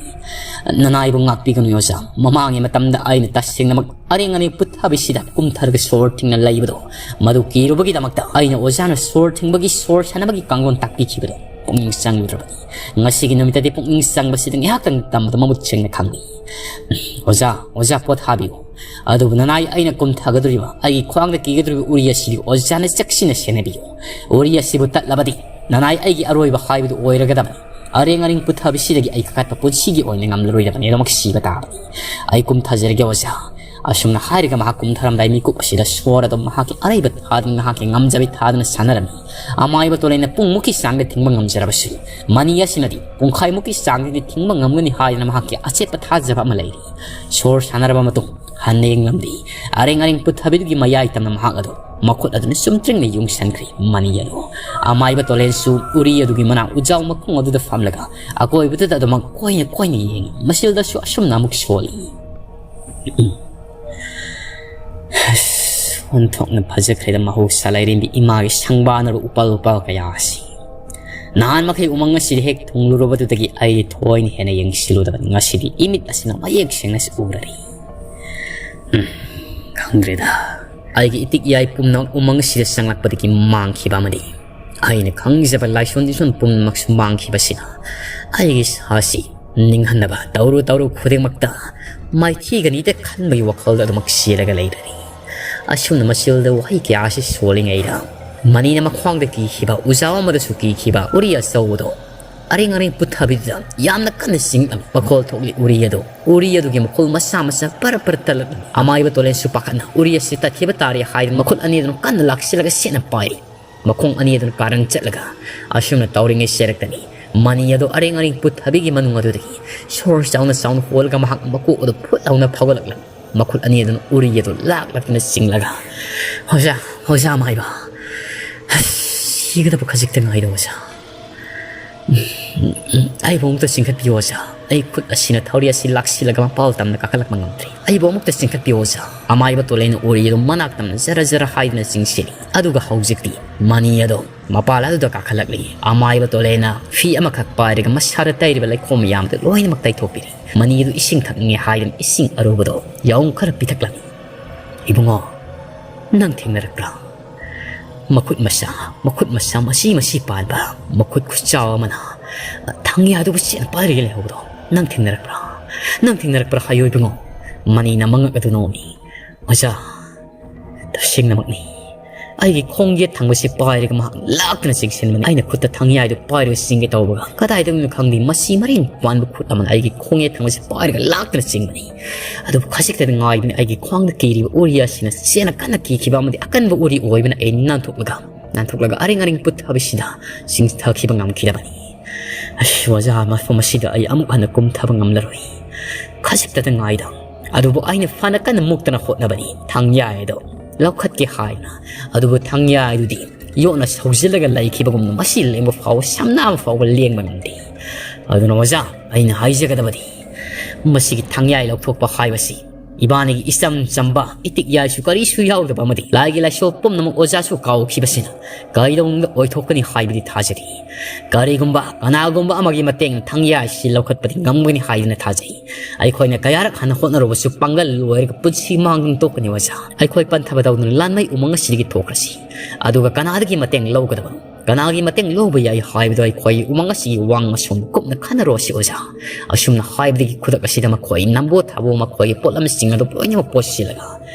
ꯅꯅꯥꯏꯕꯨ ꯉꯥꯛꯄꯤꯒꯅꯨ ꯑꯣꯖꯥ꯫ ꯃꯃꯥꯡꯒꯤ ꯃꯇꯝꯗ ꯑꯩꯅ ꯇꯁꯦꯡꯅꯃꯛ ꯑꯔꯦꯡ ꯑꯔꯦꯡ ꯄꯨꯊꯕꯤꯁꯤꯗ ꯀꯨꯝꯊꯔꯒ ꯁꯣꯔ ꯊꯤꯡꯅ ꯂꯩꯕꯗꯣ, ꯃꯗꯨ ꯀꯤꯔꯨꯕꯒꯤꯗꯃꯛꯇ ꯑꯩꯅ ꯑꯣꯖꯥꯅ ꯁꯣꯔ ꯊꯤꯡꯕꯒꯤ, ꯁꯣꯔ ꯁꯥꯟꯅꯕꯒꯤ ꯀꯥꯡꯂꯣꯟ ꯇꯥꯛꯄꯤꯈꯤꯕꯗꯣ ꯄꯨꯛꯅꯤꯡ ꯆꯪꯂꯨꯗ꯭ꯔꯕꯅꯤ꯫ ꯉꯁꯤꯒꯤ ꯅꯨꯃꯤꯠꯇꯗꯤ ꯄꯨꯛꯅꯤꯡ ꯆꯪꯕꯁꯤꯗ ꯉꯥꯏꯍꯥꯛꯇꯪ ꯇꯝꯕꯗ ꯃꯃꯨꯠ ꯁꯦꯡꯅ ꯈꯪꯂꯤ꯫ ꯑꯣꯖꯥ, ꯑꯣꯖꯥ, ꯄꯣꯊꯥꯕꯤꯌꯨ꯫ ꯑꯗꯨꯕꯨ ꯅꯅꯥꯏ ꯑꯩꯅ ꯀꯨꯝꯊꯒꯗꯧꯔꯤꯕ, ꯑꯩꯒꯤ ꯈ꯭ꯋꯥꯡꯗ ꯀꯤꯒꯗꯧꯔꯤꯕ ꯎꯔꯤ ꯑꯁꯤꯗꯤ ꯑꯣꯖꯥꯅ ꯆꯦꯛꯁꯤꯟꯅ ꯁꯦꯟꯅꯕꯤꯌꯨ꯫ ꯎꯔꯤ ꯑꯁꯤꯕꯨ ꯇꯠꯂꯕꯗꯤ ꯅꯅꯥꯏ ꯑꯩꯒꯤ ꯑꯔꯣꯏꯕ ꯍꯥꯏꯕꯗꯨ ꯑꯣꯏꯔꯒꯗꯕꯅꯤ꯫ ꯑꯔꯦꯡ ꯑꯔꯦꯡ ꯄꯨꯊꯕꯤꯁꯤꯗꯒꯤ ꯑꯩ ꯀꯥꯈꯠꯄ ꯄꯨꯟꯁꯤꯒꯤ ꯑꯣꯏꯅ ꯉꯝꯂꯔꯣꯏꯗꯕꯅꯤ꯫ ꯑꯗꯨꯃꯛ ꯁꯤꯕ ꯇꯥꯕꯅꯤ꯫ ꯑꯩ ꯀꯨꯝꯊꯖꯔꯒꯦ ꯑꯣꯖꯥ꯫" ꯑꯁꯨꯝꯅ ꯍꯥꯏꯔꯒ ꯃꯍꯥꯛ ꯀꯨꯝꯊꯔꯝꯗꯥꯏ ꯃꯤꯀꯨꯞ ꯑꯁꯤꯗ ꯁꯣꯔ ꯑꯗꯨꯝ ꯃꯍꯥꯛꯀꯤ ꯑꯔꯩꯕ ꯊꯥꯗꯨꯅ, ꯃꯍꯥꯛꯀꯤ ꯉꯝꯖꯕꯤ ꯊꯥꯗꯨꯅ ꯁꯥꯟꯅꯔꯝꯃꯤ꯫ ꯑꯃꯥꯏꯕ ꯇꯣꯂꯦꯟꯅ ꯄꯨꯡꯃꯨꯛꯀꯤ ꯆꯥꯡꯗ ꯊꯤꯡꯕ ꯉꯝꯖꯔꯕꯁꯨ, ꯃꯅꯤ ꯑꯁꯤꯅꯗꯤ ꯄꯨꯡꯈꯥꯏꯃꯨꯛꯀꯤ ꯆꯥꯡꯗꯗꯤ ꯊꯤꯡꯕ ꯉꯝꯒꯅꯤ ꯍꯥꯏꯗꯅ ꯃꯍꯥꯛꯀꯤ ꯑꯆꯦꯠꯄ ꯊꯥꯖꯕ ꯑꯃ ꯂꯩꯔꯤ꯫ ꯁꯣꯔ ꯁꯥꯟꯅꯔꯕ ꯃꯇꯨꯡ ꯍꯟꯅ ꯌꯦꯡꯂꯝꯗꯦ꯫ ꯑꯔꯦꯡ ꯑꯔꯦꯡ ꯄꯨꯊꯕꯤꯗꯨꯒꯤ ꯃꯌꯥꯏ ꯇꯝꯅ ꯃꯍꯥꯛ ꯑꯗꯨ ꯃꯈꯨꯠ ꯑꯗꯨꯅ ꯆꯨꯝꯇ꯭ꯔꯤꯡꯅ ꯌꯨꯡꯁꯟꯈ꯭ꯔꯦ꯫ ꯃꯅꯤ ꯑꯗꯨ, ꯑꯃꯥꯏꯕ ꯇꯣꯂꯦꯟꯁꯨ ꯎꯔꯤ ꯑꯗꯨꯒꯤ ꯃꯅꯥꯛ ꯎꯖꯥꯎ ꯃꯈꯣꯡ ꯑꯗꯨꯗ ꯐꯝꯂꯒ ꯑꯀꯣꯏꯕꯗꯨꯗ ꯑꯗꯨꯃꯛ ꯀꯣꯏꯅ ꯀꯣꯏꯅ ꯌꯦꯡꯉꯤ꯫ ꯃꯁꯤꯗꯁꯨ ꯑꯁꯨꯝꯅ ꯑꯃꯨꯛ ꯁꯣꯜꯂꯤ꯫ ꯑꯁ, ꯑꯣꯟꯊꯣꯛꯅ ꯐꯖꯈ꯭ꯔꯦꯗ ꯃꯍꯧꯁꯥ ꯂꯥꯏꯔꯦꯝꯕꯤ ꯏꯃꯥꯒꯤ ꯁꯪꯕꯥꯟꯅꯔ ꯎꯄꯥꯜ ꯎꯄꯥꯜ ꯀꯌꯥ ꯑꯁꯤ꯫ ꯅꯍꯥꯟ ꯃꯈꯩ ꯎꯃꯪ ꯑꯁꯤꯗ ꯍꯦꯛ ꯊꯨꯡꯂꯨꯔꯕꯗꯨꯗꯒꯤ ꯑꯩ ꯊꯣꯏꯅ ꯍꯦꯟꯅ ꯌꯦꯡꯁꯤꯜꯂꯨꯗꯕꯅꯤ꯫ ꯉꯁꯤꯗꯤ ꯏꯃꯤꯠ ꯑꯁꯤꯅ ꯃꯌꯦꯛ ꯁꯦꯡꯅꯁꯨ ꯎꯔꯔꯤ꯫ ꯎꯝ, ꯈꯪꯗ꯭ꯔꯦꯗ꯫ ꯑꯩꯒꯤ ꯏꯇꯤꯛ ꯏꯌꯥꯏ ꯄꯨꯝꯅꯃꯛ ꯎꯃꯪ ꯑꯁꯤꯗ ꯆꯪꯂꯛꯄꯗꯒꯤ ꯃꯥꯡꯈꯤꯕ ꯑꯃꯗꯤ ꯑꯩꯅ ꯈꯪꯖꯕ ꯂꯥꯏꯁꯣꯟ ꯇꯤꯁꯣꯟ ꯄꯨꯝꯅꯃꯛꯁꯨ ꯃꯥꯡꯈꯤꯕꯁꯤꯅ ꯑꯩꯒꯤ ꯏꯁꯥꯁꯤ ꯅꯤꯡꯍꯟꯅꯕ ꯇꯧꯔꯨ ꯇꯧꯔꯨ ꯈꯨꯗꯤꯡꯃꯛꯇ ꯃꯥꯏꯊꯤꯒꯅꯤꯗ ꯈꯟꯕꯒꯤ ꯋꯥꯈꯜꯗ ꯑꯗꯨꯃꯛ ꯆꯦꯜꯂꯒ ꯂꯩꯔꯔꯤ꯫ ꯑꯁꯨꯝꯅ ꯃꯆꯤꯜꯗ ꯋꯥꯍꯩ ꯀꯌꯥ ꯑꯁꯤ ꯁꯣꯜꯂꯤꯉꯩꯗ ꯃꯅꯤꯅ ꯃꯈ꯭ꯋꯥꯡꯗ ꯀꯤꯈꯤꯕ, ꯎꯖꯥꯎ ꯑꯃꯗꯁꯨ ꯀꯤꯈꯤꯕ ꯎꯔꯤ ꯑꯆꯧꯕꯗꯣ ꯑꯔꯦꯡ ꯑꯔꯦꯡ ꯄꯨꯊꯕꯤꯗꯨꯗ ꯌꯥꯝꯅ ꯀꯟꯅ ꯆꯤꯡꯂꯝꯃꯤ꯫ ꯃꯈꯣꯜ ꯊꯣꯛꯂꯤ ꯎꯔꯤ ꯑꯗꯨ꯫ ꯎꯔꯤ ꯑꯗꯨꯒꯤ ꯃꯈꯣꯜ ꯃꯆꯥ ꯃꯆꯥ ꯄꯔ ꯄꯔ ꯇꯠꯂꯛꯂꯝꯃꯤ꯫ ꯑꯃꯥꯏꯕ ꯇꯣꯂꯦꯟꯁꯨ ꯄꯥꯈꯠꯅ ꯎꯔꯤ ꯑꯁꯤ ꯇꯠꯈꯤꯕ ꯇꯥꯔꯦ ꯍꯥꯏꯗꯨꯅ ꯃꯈꯨꯠ ꯑꯅꯤ ꯑꯗꯨꯅ ꯀꯟꯅ ꯂꯥꯛꯁꯤꯜꯂꯒ ꯁꯦꯠꯅ ꯄꯥꯏꯔꯤ꯫ ꯃꯈꯣꯡ ꯑꯅꯤ ꯑꯗꯨꯅ ꯀꯥꯔꯟ ꯆꯠꯂꯒ ꯑꯁꯨꯝꯅ ꯇꯧꯔꯤꯉꯩ ꯆꯦꯔꯛꯇꯅꯤ꯫ ꯃꯅꯤ ꯑꯗꯨ ꯑꯔꯦꯡ ꯑꯔꯦꯡ ꯄꯨꯊꯕꯤꯒꯤ ꯃꯅꯨꯡ ꯑꯗꯨꯗꯒꯤ ꯁꯣꯔ ꯆꯥꯎꯅ ꯆꯥꯎꯅ ꯍꯣꯜꯂꯒ ꯃꯍꯥꯛ ꯃꯀꯣꯛ ꯑꯗꯨ ꯐꯨꯠ ꯂꯥꯎꯅ ꯐꯥꯎꯒꯠꯂꯛꯂꯝꯃꯤ꯫ ꯃꯈꯨꯠ ꯑꯅꯤ ꯑꯗꯨꯅ ꯎꯔꯤ ꯑꯗꯨ ꯂꯥꯛ ꯂꯥꯛꯇꯅ ꯆꯤꯡꯂꯒ, "ꯑꯣꯖꯥ, ꯑꯣꯖꯥ ꯑꯃꯥꯏꯕ, ꯑꯁ, ꯁꯤꯒꯗꯕ ꯈꯖꯤꯛꯇ ꯉꯥꯏꯔꯦ ꯑꯣꯖꯥ꯫ ꯎꯝ, ꯎꯝ, ꯑꯩꯕꯨ ꯑꯃꯨꯛꯇ ꯆꯤꯡꯈꯠꯄꯤꯌꯨ ꯑꯣꯖꯥ꯫ ꯑꯩ ꯈꯨꯠ ꯑꯁꯤꯅ ꯊꯧꯔꯤ ꯑꯁꯤ ꯂꯥꯛꯁꯤꯜꯂꯒ ꯃꯄꯥꯜ ꯇꯝꯅ ꯀꯥꯈꯠꯂꯛꯄ ꯉꯝꯗ꯭ꯔꯦ꯫ ꯑꯩꯕꯨ ꯑꯃꯨꯛꯇ ꯆꯤꯡꯈꯠꯄꯤꯌꯨ ꯑꯣꯖꯥ꯫" ꯑꯃꯥꯏꯕ ꯇꯣꯂꯦꯅ ꯎꯔꯤ ꯑꯗꯨ ꯃꯅꯥꯛ ꯇꯝꯅ ꯖꯔ ꯖꯔ ꯍꯥꯏꯗꯨꯅ ꯆꯤꯡꯁꯤꯜꯂꯤ꯫ ꯑꯗꯨꯒ ꯍꯧꯖꯤꯛꯇꯤ ꯃꯅꯤ ꯑꯗꯣ ꯃꯄꯥꯜ ꯑꯗꯨꯗ ꯀꯥꯈꯠꯂꯛꯂꯤ꯫ ꯑꯃꯥꯏꯕ ꯇꯣꯂꯦꯅ ꯐꯤ ꯑꯃꯈꯛ ꯄꯥꯏꯔꯒ ꯃꯁꯥꯗ ꯇꯩꯔꯤꯕ ꯂꯩꯈꯣꯝ ꯃꯌꯥꯝꯗꯨ ꯂꯣꯏꯅꯃꯛ ꯇꯩꯊꯣꯛꯄꯤꯔꯤ꯫ ꯃꯅꯤ ꯑꯗꯨ ꯏꯁꯤꯡ ꯊꯛꯅꯤꯡꯉꯦ ꯍꯥꯏꯗꯨꯅ ꯏꯁꯤꯡ ꯑꯔꯨꯕꯗꯣ ꯌꯥꯎꯝ ꯈꯔ ꯄꯤꯊꯛꯂꯝꯃꯤ꯫ "ꯏꯕꯨꯡꯉꯣ, ꯅꯪ ꯊꯦꯡꯅꯔꯛꯄ꯭ꯔꯥ? ꯃꯈꯨꯠ ꯃꯁꯥ, ꯃꯈꯨꯠ ꯃꯁꯥ ꯃꯁꯤ ꯃꯁꯤ ꯄꯥꯟꯕ ꯃꯈꯨꯠ ꯈꯨꯆꯥꯎ ꯑꯃꯅ ꯊꯥꯡꯌꯥꯗꯨꯕꯨ ꯆꯦꯠꯅ ꯄꯥꯏꯔꯒ ꯂꯩꯍꯧꯕꯗꯣ ꯅꯪ ꯊꯦꯡꯅꯔꯛꯄ꯭ꯔꯥ? ꯅꯪ ꯊꯦꯡꯅꯔꯛꯄ꯭ꯔꯥ ꯍꯥꯏꯌꯨ ꯏꯕꯨꯡꯉꯣ?" ꯃꯅꯤꯅ ꯃꯉꯛ ꯑꯗꯨ ꯅꯣꯝꯃꯤ꯫ "ꯑꯣꯖꯥ, ꯇꯁꯦꯡꯅꯃꯛꯅꯤ꯫ ꯑꯩꯒꯤ ꯈꯣꯡ ꯌꯦꯠ ꯊꯪꯕꯁꯤ ꯄꯥꯏꯔꯒ ꯃꯍꯥꯛ ꯂꯥꯛꯇꯨꯅ ꯆꯤꯡꯁꯤꯟꯕꯅꯤ꯫ ꯑꯩꯅ ꯈꯨꯠꯇ ꯊꯥꯡꯌꯥꯗꯨ ꯄꯥꯏꯔꯒ ꯆꯤꯡꯒꯦ ꯇꯧꯕꯒ ꯀꯗꯥꯏꯗꯒꯤꯅꯣ ꯈꯪꯗꯦ, ꯃꯁꯤ ꯃꯔꯦꯡ ꯄꯥꯟꯕ ꯈꯨꯠ ꯑꯃꯅ ꯑꯩꯒꯤ ꯈꯣꯡ ꯌꯦꯠ ꯊꯪꯕꯁꯤ ꯄꯥꯏꯔꯒ ꯂꯥꯛꯇꯨꯅ ꯆꯤꯡꯕꯅꯤ꯫ ꯑꯗꯨꯕꯨ ꯈꯖꯤꯛꯇꯗ ꯉꯥꯏꯕꯅꯤ, ꯑꯩꯒꯤ ꯈ꯭ꯋꯥꯡꯗ ꯀꯤꯔꯤꯕ ꯎꯔꯤ ꯑꯁꯤꯅ ꯆꯦꯠꯅ ꯀꯟꯅ ꯀꯤꯈꯤꯕ ꯑꯃꯗꯤ ꯑꯀꯟꯕ ꯎꯔꯤ ꯑꯣꯏꯕꯅ ꯑꯩ ꯅꯥꯟꯊꯣꯛꯂꯒ, ꯅꯥꯟꯊꯣꯛꯂꯒ ꯑꯔꯦꯡ ꯑꯔꯦꯡ ꯄꯨꯠꯊꯕꯁꯤꯗ ꯆꯤꯡꯊꯈꯤꯕ ꯉꯝꯈꯤꯗꯕꯅꯤ꯫ ꯑꯁ, ꯑꯣꯖꯥ, ꯃꯐꯝ ꯑꯁꯤꯗ ꯑꯩ ꯑꯃꯨꯛ ꯍꯟꯅ ꯀꯨꯝꯊꯕ ꯉꯝꯂꯔꯣꯏ꯫ ꯈꯖꯤꯛꯇꯗ ꯉꯥꯏꯗ꯫ ꯑꯗꯨꯕꯨ ꯑꯩꯅ ꯐꯅ ꯀꯟꯅ ꯃꯨꯛꯇꯅ ꯍꯣꯠꯅꯕꯅꯤ ꯊꯥꯡꯌꯥꯏ ꯑꯗꯣ ꯂꯧꯈꯠꯀꯦ ꯍꯥꯏꯅ꯫ ꯑꯗꯨꯕꯨ ꯊꯥꯡꯌꯥꯏꯗꯨꯗꯤ ꯌꯣꯠꯅ ꯁꯧꯖꯤꯜꯂꯒ ꯂꯩꯈꯤꯕꯒꯨꯝꯅ ꯃꯁꯤ ꯂꯦꯡꯕ ꯐꯥꯎꯕ, ꯁꯝꯅꯕ ꯐꯥꯎꯕ ꯂꯦꯡꯕ ꯉꯝꯗꯦ꯫ ꯑꯗꯨꯅ ꯑꯣꯖꯥ, ꯑꯩꯅ ꯍꯥꯏꯖꯒꯗꯕꯗꯤ ꯃꯁꯤꯒꯤ ꯊꯥꯡꯌꯥꯏ ꯂꯧꯊꯣꯛꯄ ꯍꯥꯏꯕꯁꯤ ꯏꯕꯥꯅꯤꯒꯤ ꯏꯆꯝ ꯆꯝꯕ ꯏꯇꯤꯛ ꯌꯥꯏꯁꯨ ꯀꯔꯤꯁꯨ ꯌꯥꯎꯗꯕ ꯑꯃꯗꯤ ꯂꯥꯏꯒꯤ ꯂꯥꯏꯁꯣꯜ ꯄꯨꯝꯅꯃꯛ ꯑꯣꯖꯥꯁꯨ ꯀꯥꯎꯈꯤꯕꯁꯤꯅ ꯀꯩꯗꯧꯅꯨꯡꯗ ꯑꯣꯏꯊꯣꯛꯀꯅꯤ ꯍꯥꯏꯕꯗꯤ ꯊꯥꯖꯗꯦ꯫ ꯀꯔꯤꯒꯨꯝꯕ ꯀꯅꯥꯒꯨꯝꯕ ꯑꯃꯒꯤ ꯃꯇꯦꯡꯅ ꯊꯥꯡꯌꯥꯏꯁꯤ ꯂꯧꯈꯠꯄꯗꯤ ꯉꯝꯒꯅꯤ ꯍꯥꯏꯗꯨꯅ ꯊꯥꯖꯩ꯫ ꯑꯩꯈꯣꯏꯅ ꯀꯌꯥꯔꯛ ꯍꯟꯅ ꯍꯣꯠꯅꯔꯨꯕꯁꯨ ꯄꯥꯡꯒꯜ ꯂꯣꯏꯔꯒ ꯄꯨꯟꯁꯤ ꯃꯥꯡꯗꯨꯅ ꯇꯣꯛꯀꯅꯤ ꯑꯣꯖꯥ꯫ ꯑꯩꯈꯣꯏ ꯄꯟꯊꯕ ꯇꯧꯗꯨꯅ ꯂꯥꯟꯃꯩ ꯎꯃꯪ ꯑꯁꯤꯗꯒꯤ ꯊꯣꯛꯈ꯭ꯔꯁꯤ꯫ ꯑꯗꯨꯒ ꯀꯅꯥꯗꯒꯤ ꯃꯇꯦꯡ ꯂꯧꯒꯗꯕꯅꯣ, ꯀꯅꯥꯒꯤ ꯃꯇꯦꯡ ꯂꯧꯕ ꯌꯥꯏ ꯍꯥꯏꯕꯗꯣ ꯑꯩꯈꯣꯏ ꯎꯃꯪ ꯑꯁꯤꯒꯤ ꯋꯥꯡꯃ ꯁꯣꯝꯗ ꯀꯨꯞꯅ ꯈꯟꯅꯔꯣꯁꯤ ꯑꯣꯖꯥ꯫ ꯑꯁꯨꯝꯅ ꯍꯥꯏꯕꯗꯒꯤ ꯈꯨꯗꯛ ꯑꯁꯤꯗ ꯃꯈꯣꯏ ꯅꯝꯕꯣ ꯊꯥꯕꯣ ꯃꯈꯣꯏꯒꯤ ꯄꯣꯠꯂꯝꯁꯤꯡ ꯑꯗꯨ ꯂꯣꯏꯅꯃꯛ ꯄꯣꯠꯁꯤꯜꯂꯒ